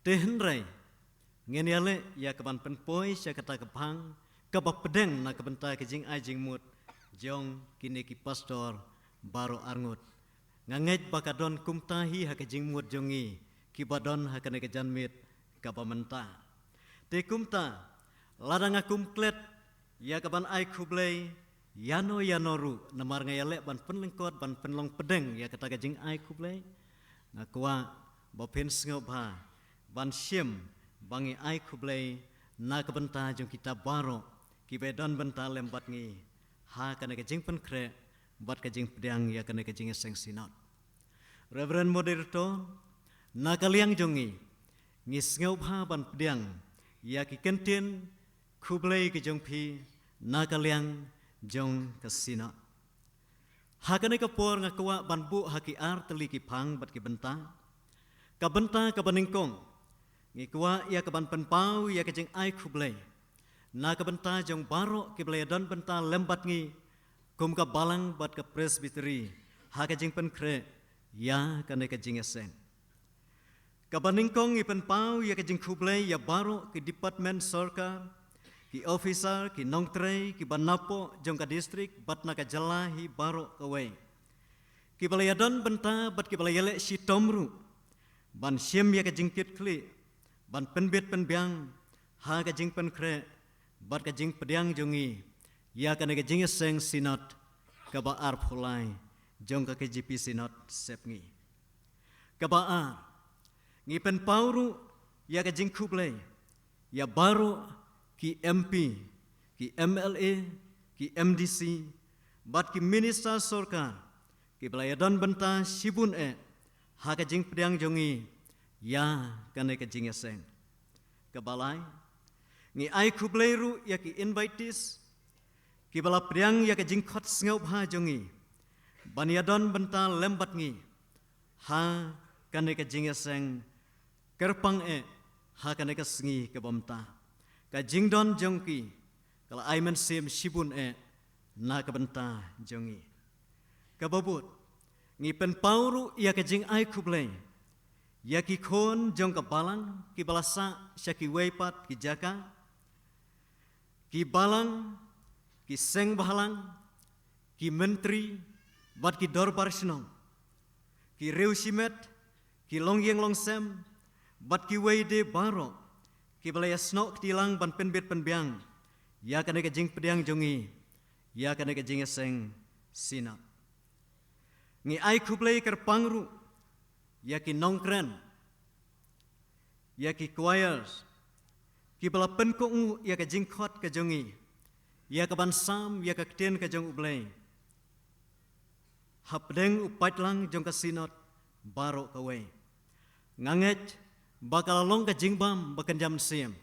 Te hynrei, ngin ïaleh ïa kaban pynpoi sha kata ka phang kaba pdeng na ka bynta ka jingai jingmut jong kine ki pastor baroh arngut. Nga ngeit ba ka don kumta hi ha ka jingmut jong ngi kiba don ha kane ka janmiet kaba mynta. Te kumta, lada nga kum klet ïa kaban ai khublei ïano ïano ruh, namar nga ïaleh ban pynlyngkot, ban pynlong pdeng ïa kata ka jingai khublei, nga kwah ba phin sngewbha ban shim ba ngi ai khublei na ka bynta jong kita baroh kiba don bynta lem bad ngi ha kane ka jingpynkhreh bad ka jingpdiang ïa kane ka jingïaseng Synod. Reverend Moderator, na ka liang jong ngi, ngi sngewbha ban pdiang ïa ki kyntien khublei ki jong phi na ka liang jong ka Synod. Ha kane ka por nga kwah ban buh ha ki ar tylli ki phang bad ki bynta. Ka bynta kaba nyngkong, ngi kwah ïa kaban pynpaw ïa ka jingai khublei na ka bynta jong baroh kiba la ïadon bynta lem bad ngi kum ka balang bad ka Presbytery ha ka jingpynkhreh ïa kane ka jingïaseng. Kaba nyngkong ngi pynpaw ïa ka jingkhublei ïa baroh ki department sorkar, ki officer, ki nongtrei kiba napoh jong ka district bad na ka jylla hi baroh kawei, kiba la ïadon bynta bad kiba la ïaleh shitom ruh ban shim ïa ka jingkitkhlieh, ban pynbit pynbiang ha ka jingpynkhreh bad ka jingpdiang jong ngi ïa kane ka jingïaseng Synod kaba arphew lai jong ka K J P Synod Sepngi. Kaba ar, ngi pynpaw ruh ïa ka jingkhublei ïa baroh ki M P, ki M L A, ki M D C bad ki minister sorkar kiba la ïadon bynta shibun eh ha ka jingpdiang jong ngi ïa kane ka jingïaseng. Kaba lai, ngi ai khublei ruh ïa ki invitees kiba la pdiang ïa ka jingkhot sngewbha jong ngi ban ïadon bynta lem bad ngi ha kane ka jingïaseng kyrpang eh ha kane ka sngi kaba mynta. Ka jingdon jong ki ka la ai mynsiem shibun eh na ka bynta jong ngi. Kaba bud, ngi pynpaw ruh ïa ka jingai khublei ïa ki khun jong ka balang kiba la sah sha kiwei pat ki jaka, ki balang, ki seng bhalang, ki myntri bad ki dorbar shnong, ki riew shimet, ki longïing longsem bad kiwei de baroh kiba la ïasnoh kti lang ban pynbit pynbiang ïa kane ka jingpdiang jong ngi ïa kane ka jingïaseng Synod. Ngi ai khublei kyrpang ruh ïa ki nongkren, ïa ki choirs kiba la pynkohnguh ïa ka jingkhot ka jong ngi ïa ka ban sam ïa ka ktien ka jong U Blei hapdeng u paidlang jong ka Synod baroh kawei. Nga ngeit ba ka la long ka jingbam ba kynja mynsiem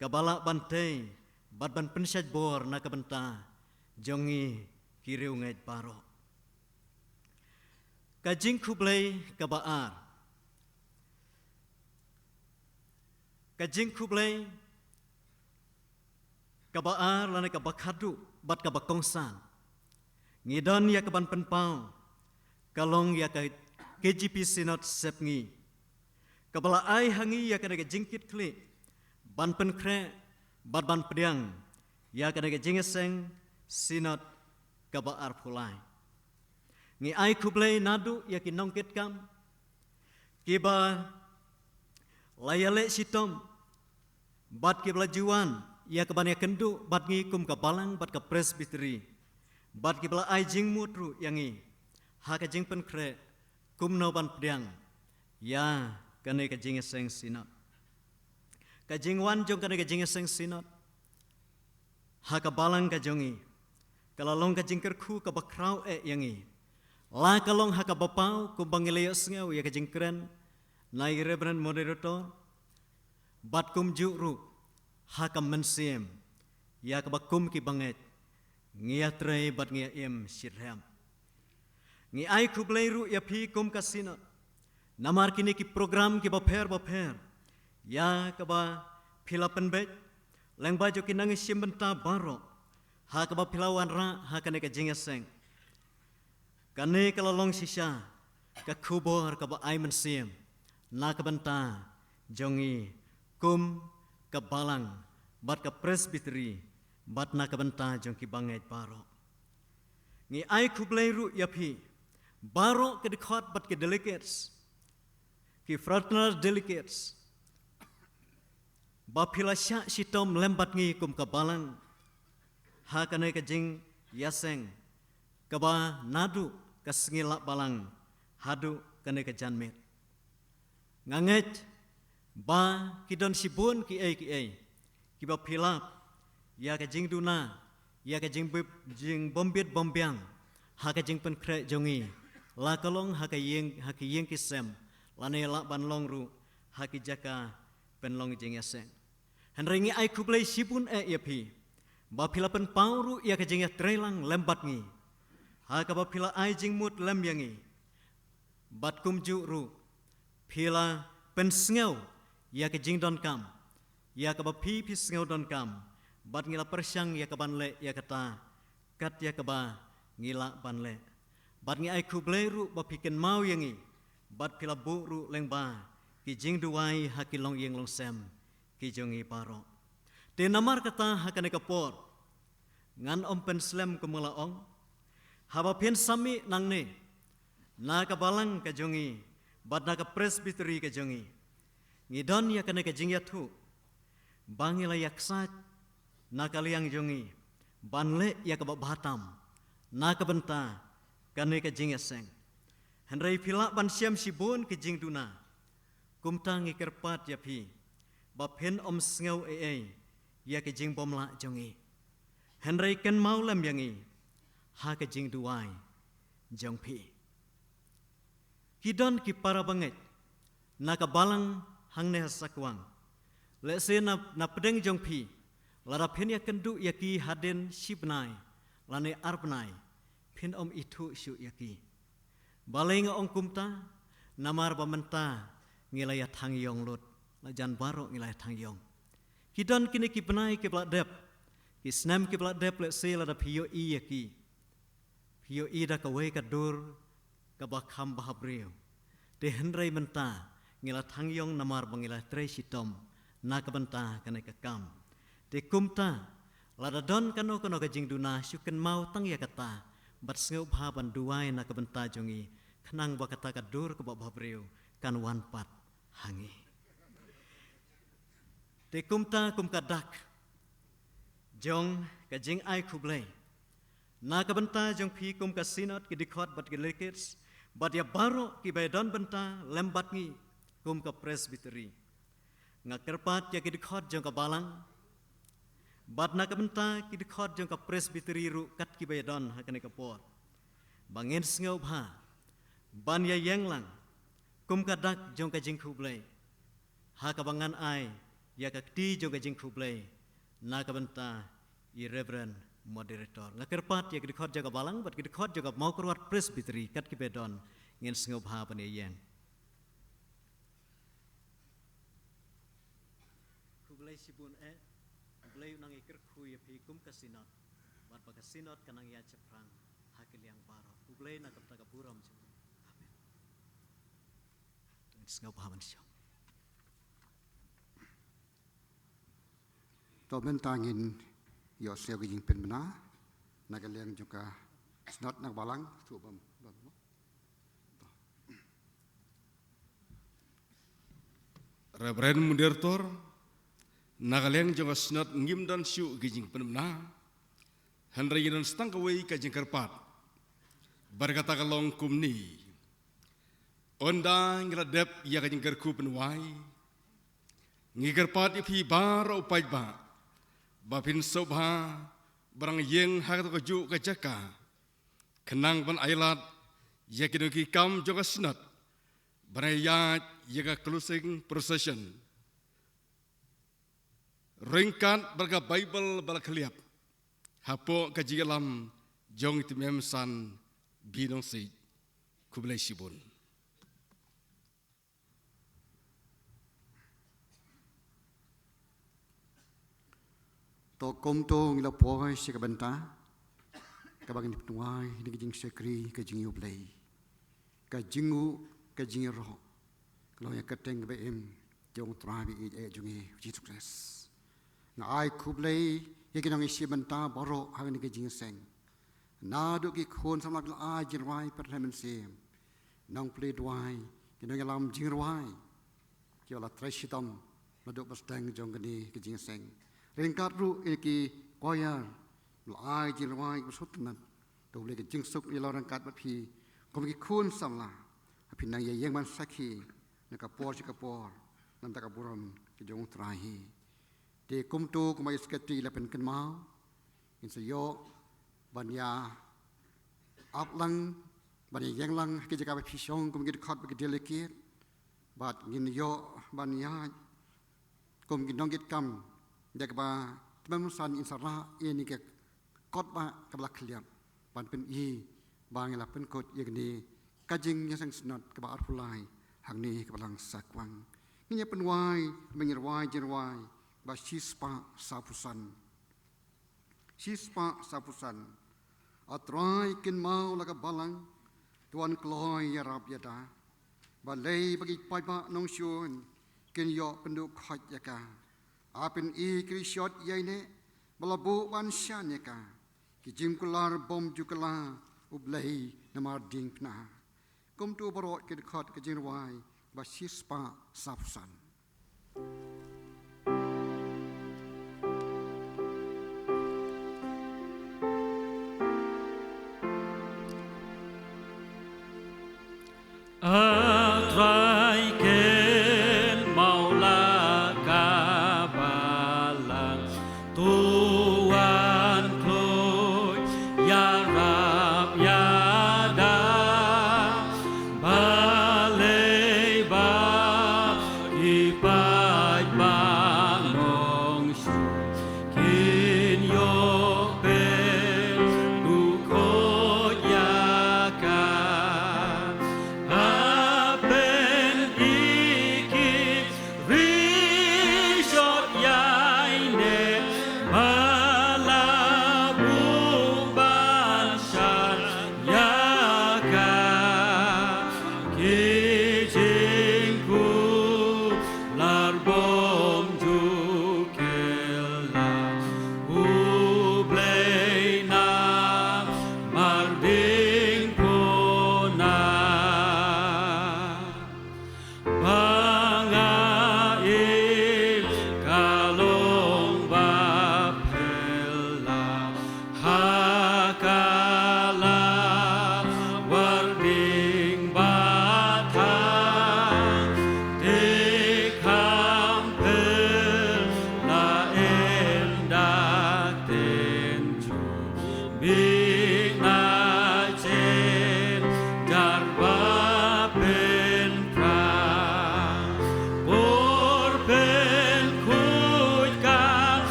kaba lah ban tei bad ban pynshait bor na ka bynta jong ngi ki riewngeit baroh. Ka jingkhublei kaba ar. Ka jingkhublei kaba ar lane kaba khadduh bad kaba kongsan ngi don ïa ka ban pynpaw ka long ïa ka K G P Synod Sepngi, kaba la ai ha ngi ïa kane ka jingkitkhlieh ban pynkhreh bad ban pdiang ïa kane ka jingïaseng Synod kaba arphew lai. Ngi ai khublei naduh ïa ki nongkitkam kiba la ïaleh shitom bad kiba la ju wan ïa ka ban ïakynduh bad ngi kum ka balang bad ka presbytery, bad kiba la ai jingmut ruh ïa ngi ha ka jingpynkhreh kumno ban pdiang ïa kane ka jingïaseng Synod. Ka jingwan jong kane ka jingïaseng Synod ha ka balang ka jong ngi ka la long ka jingkyrkhu kaba khraw eh ïa ngi. La ka long ha kaba paw kumba ngi la ïohsngew ïa ka jingkren na i Reverend Moderator, bad kumjuh ruh ha ka mynsiem ïa kaba kum ki bangeit ngi ïatrei bad ngi ïa im shitrhem. Ngi ai khublei ruh ïa phi kum ka Synod namar kine ki program kiba pher bapher ïa kaba phi la pynbeit lyngba jong ki nongshim bynta baroh ha kaba phi la wanrah ha kane ka jingïaseng. Kane ka la long shisha ka khubor kaba ai mynsiem na ka bynta jong ngi kum ka balang bad ka presbytery bad na ka bynta jong ki bangeit baroh. Ngi ai khublei ruh ïa phi baroh ki dkhot bad ki delegates, ki fraternal delegates, ba phi la shah shitom lem bad ngi kum ka balang ha kane ka jingïaseng kaba naduh ka sngi lah balang haduh kane ka janmiet. Nga ngeit ba ki don shibun kiei kiei kiba phi lap ïa ka jingduna, ïa ka jingbit, jingbombit bombiang ha ka jingpynkhreh jong ngi, la ka long ha ka ïing, ha ki ïing ki sem, lane lah ban long ruh ha ki jaka pynlong jingïaseng. Hynrei ngi ai khublei shibun eh ïa phi ba phi la pynpaw ruh ïa ka jingïatreilang lem bad ngi ha kaba phi la ai jingmut lem ïa ngi. Bad kumjuh ruh phi la pynsngew ïa ka jingdonkam ïa kaba phi phi sngew donkam, bad ngi la pyrshang ïa ka ban leh ïa kata kat ïa kaba ngi lah ban leh. Bad ngi ai khublei ruh ba phi kynmaw ïa ngi bad phi la buh ruh lyngba ki jingduwai ha ki longïing longsem ki jong ngi baroh. Te namar kata ha kane ka por ngan ym pynslem kumba la ong, haba phin sa mih nangne na ka balang ka jong ngi bad na ka presbytery ka jong ngi, ngi don ïa kane ka jingïathuh ba ngi la ïaksaid na ka liang jong ngi ban leh ïa kaba bha tam na ka bynta kane ka jingïaseng. Hynrei phi lah ban shem shibun ki jingduna. Kumta ngi kyrpad ïa phi ba phin ym sngew ei ei ïa ki jingbymlah jong ngi, hynrei kynmaw lem ïa ngi ha ka jingduwai jong phi. Ki don ki para bangeit na ka balang hangne ha Sakwang. Lehse na, na pdeng jong phi, lada phin ïakynduh ïa ki hadien shi bnai, lane ar bnai, phin ym ithuh shuh ïa ki. Balei nga ong kumta? Namar ba mynta ngi la ïa thang ïong lut, la jan baroh ngi la ïa thang ïong. Ki don kine ki bnai kiba la dep, ki snem kiba la dep, lehse lada phi ïohi ïa ki, phi ïohi da kawei ka dur kaba kham bhabriew. Te hynrei mynta ngi la thang ïong namar ba ngi la trei shitom na ka bynta kane ka kam. Te kumta, lada don kano kano ka jingduna, shu kynmaw tang ïa kata, bad sngewbha ban duwai na ka bynta jong ngi, khnang ba kata ka dur kaba bhabriew kan wan pat ha ngi. Te kumta, kum ka dak jong ka jingai khublei na ka bynta jong phi kum ka Synod, ki dkhot bad ki delegates, bad ïa baroh kiba ïadon bynta lem bad ngi kum ka Presbytery. Nga kyrpad ïa ki dkhot jong ka balang, bad na ka bynta ki dkhot jong ka Presbytery ruh kat kiba ïadon ha kane ka por, ba ngin sngewbha ban ïa ïeng lang kum ka dak jong ka jingkhublei, ha kaba ngan ai ïa ka kti jong ka jingkhublei na ka bynta i Reverend Moderator. Nga kyrpad ïa ki dkhot jong ka balang bad ki dkhot jong ka Mawkyrwat Presbytery, kat kiba ïadon, ngin sngewbha ban ïa ïeng. Khublei shibun eh, U Blei un nang ïa kyrkhu ïa phi kum ka Synod, bad ba ka Synod kan nang ïaid shaphrang ha ki liang baroh. Khublei na ka bynta ka burom jong U. Amen. Ngin sngewbha ban shong. To mynta ngin ïohsngew ka jingpynbna na ka liang jong ka Synod na ka balang, tu bam, bam. Reverend Moderator, na ka liang jong ka Synod ngim don shuh ka jingpynbna, hynrei ngi don tang kawei ka jingkyrpad bad kata ka long kumne. Ynda ngi la dep ïa ka jingkyrkhu pynwai, ngi kyrpad ïa phi baroh u paidbah ba phin sngewbha ban nang ïeng ha kata kajuh ka jaka, khnang ban ailad ïa ki nongkam jong ka Synod ban ïaid ïa ka closing procession ryngkat bad ka Baibl ba la khylliap, hapoh ka jingïalam jong i Tymmen San B. Nongsiej. Khublei shibun. To kumto ngi la poi sha ka bynta kaba ngin pynwai ïa ka jingshakri ka jong U Blei, ka jingnguh ka jingïaroh, ka long ïa ka kyrteng kaba im jong U Trai baieit jong ngi U Jisu Khrist. Nga ai khublei ïa ki nongïashim bynta baroh ha kane ka jingïaseng, naduh ki khun samla kiba la ai jingrwai pyrthei mynsiem, nongplie duwai, ki nongïalam jingrwai kiba la trei shitom naduh ba sdang jong kane ka jingïaseng, ryngkat ruh ïa ki choir ba la ai jingrwai kiba sngewtynnat. To U Blei ka jingsuk ïa la ryngkat bad phi kum ki khun samla, ba phin nang ïa ïeng ban sakhi na ka por sha ka por na ka bynta ka burom ka jong U Trai hi. Te kumto, kum i Secretary la pynkynmaw, ngin sa ïoh ban ïa ap lang, ban ïa ïeng lang ha ki jaka ba phi shong kum ki dkhot bad ki delegate, bad ngin ïoh ban ïaid kum ki nongkitkam, ïa kaba Tymmen San in sa rah ïa kane ka kot ba kaba la khylliap, ban pyni ba ngi la pynkut ïa kane ka jingïaseng Synod kaba arphew lai hangne ha ka balang Sakwang. Ngin ïa pynwai, ngin ïa rwai jingrwai ba shispah sawphew san. Shispah sawphew san. A Trai, kynmaw la ka balang, to wan kloi ïarap ïada. Balei ba ki paidbah nongshun kin ïoh pynduh khoit ïa ka? A pyni ki rishot ïaineh ba la buh ban shan ïa ka, ki jingkular bym ju kylla, U Blei, namar diengphna. Kumto baroh ki dkhot ka jingrwai ba shispah sawphew san. A Trai, kynmaw la ka balang, to wan kloi ïarap ïada. Balei ba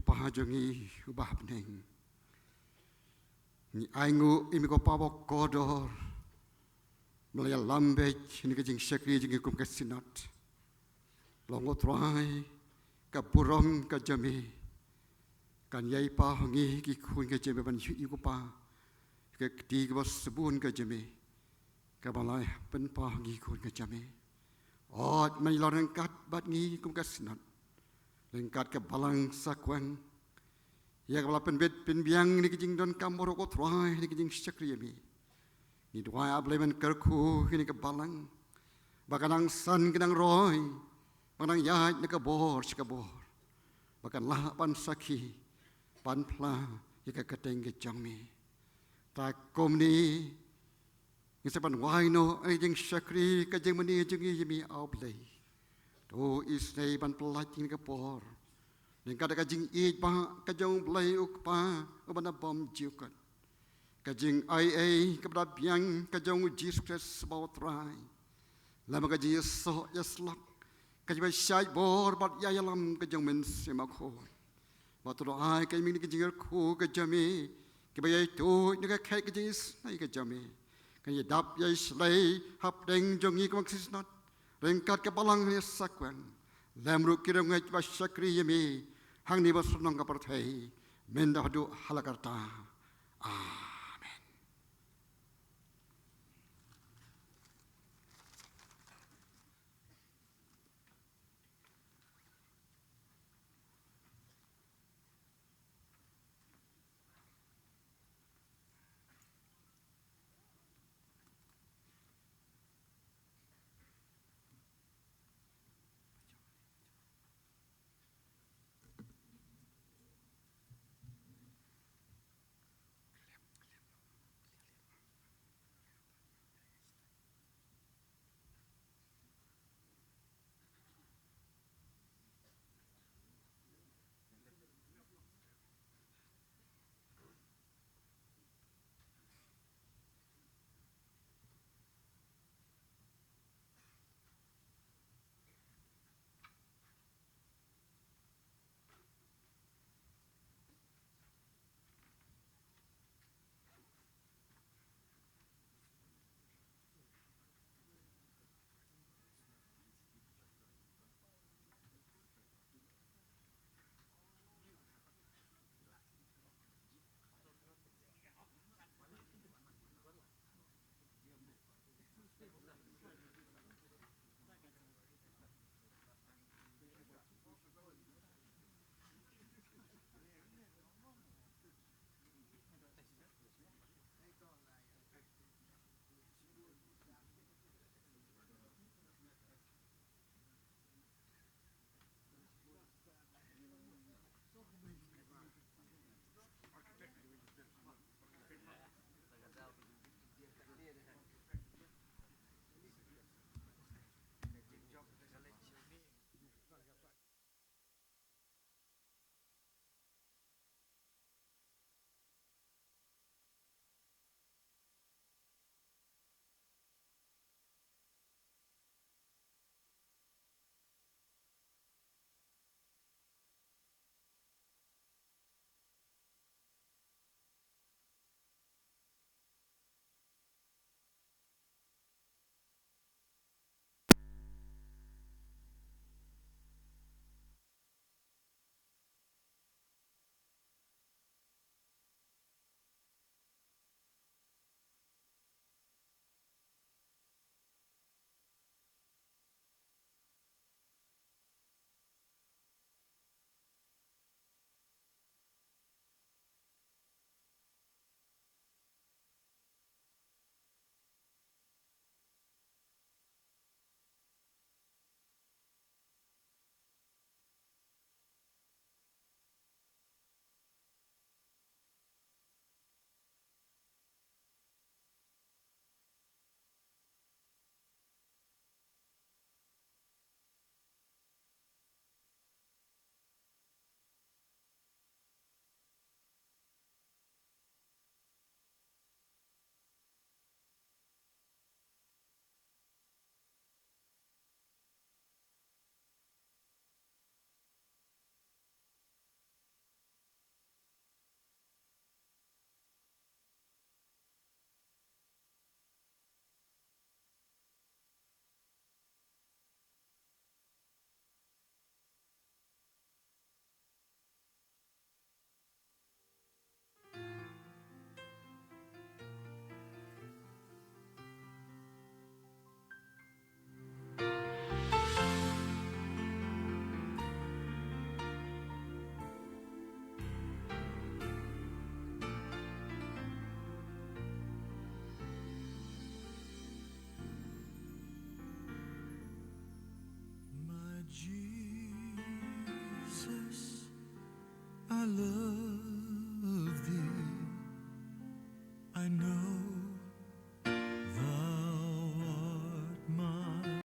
Kpa jong ngi uba ha bneng, ngi ainguh ïa me ko Pa ba kordor, ba la ïalam beit ïa kane ka jingshakri jong ngi kum ka Synod. Long, ko Trai, ka burom ka jong me kan ïai paw ha ngi ki khun ka jong me ban ïohi, ko Pa, ïa ka kti kaba sbun ka jong me kaba la pynpaw ha ngi ki khun ka jong me. Ot, me long ryngkat bad ngi kum ka Synod, ryngkat ka Balang Sakweng, ïa kaba la pynbit pynbiang ïa kane ka jingdonkam baroh, ko Trai, ïa kane ka jingshakri ïa me. Ngi duwai, A Blei, ban kyrkhu ïa kane ka Balang, ba kan nang san, kan nang roi, ba kan nang ïaid na ka bor sha ka bor, ba kan lah ban sakhi, ban phla ïa ka kyrteng ka jong me. Te kumne, ngin sa ban wai noh ïa ka jingshakri, ka jingmane jong ngi ïa me, A Blei. To isynei ban pyllait ïa kane ka por, ryngkat ka jingïeit ba ka jong U Blei U Kpa uba na bymjukut, ka jingaiei kaba da biang ka jong U Jisu Khrist uba U Trai, lem bad ka jingïasoh ïasyllok, ka jingpynshait bor bad ïalam ka jong U Mynsiem Bakhuid. Bad to ai, ka jingmih, ka jingkyrkhu ka jong me kaba ïaid tuid na ka khet ka jingisynei ka jong me, kan ïadap ïashlei hapdeng jong ngi kum ka Synod, ryngkat ka Balang hangne Sakweng, lem ruh ki riewngeit ba shakri ïa me hangne bad sha nongkynnoh ka pyrthei, mynta haduh hala karta. Amen.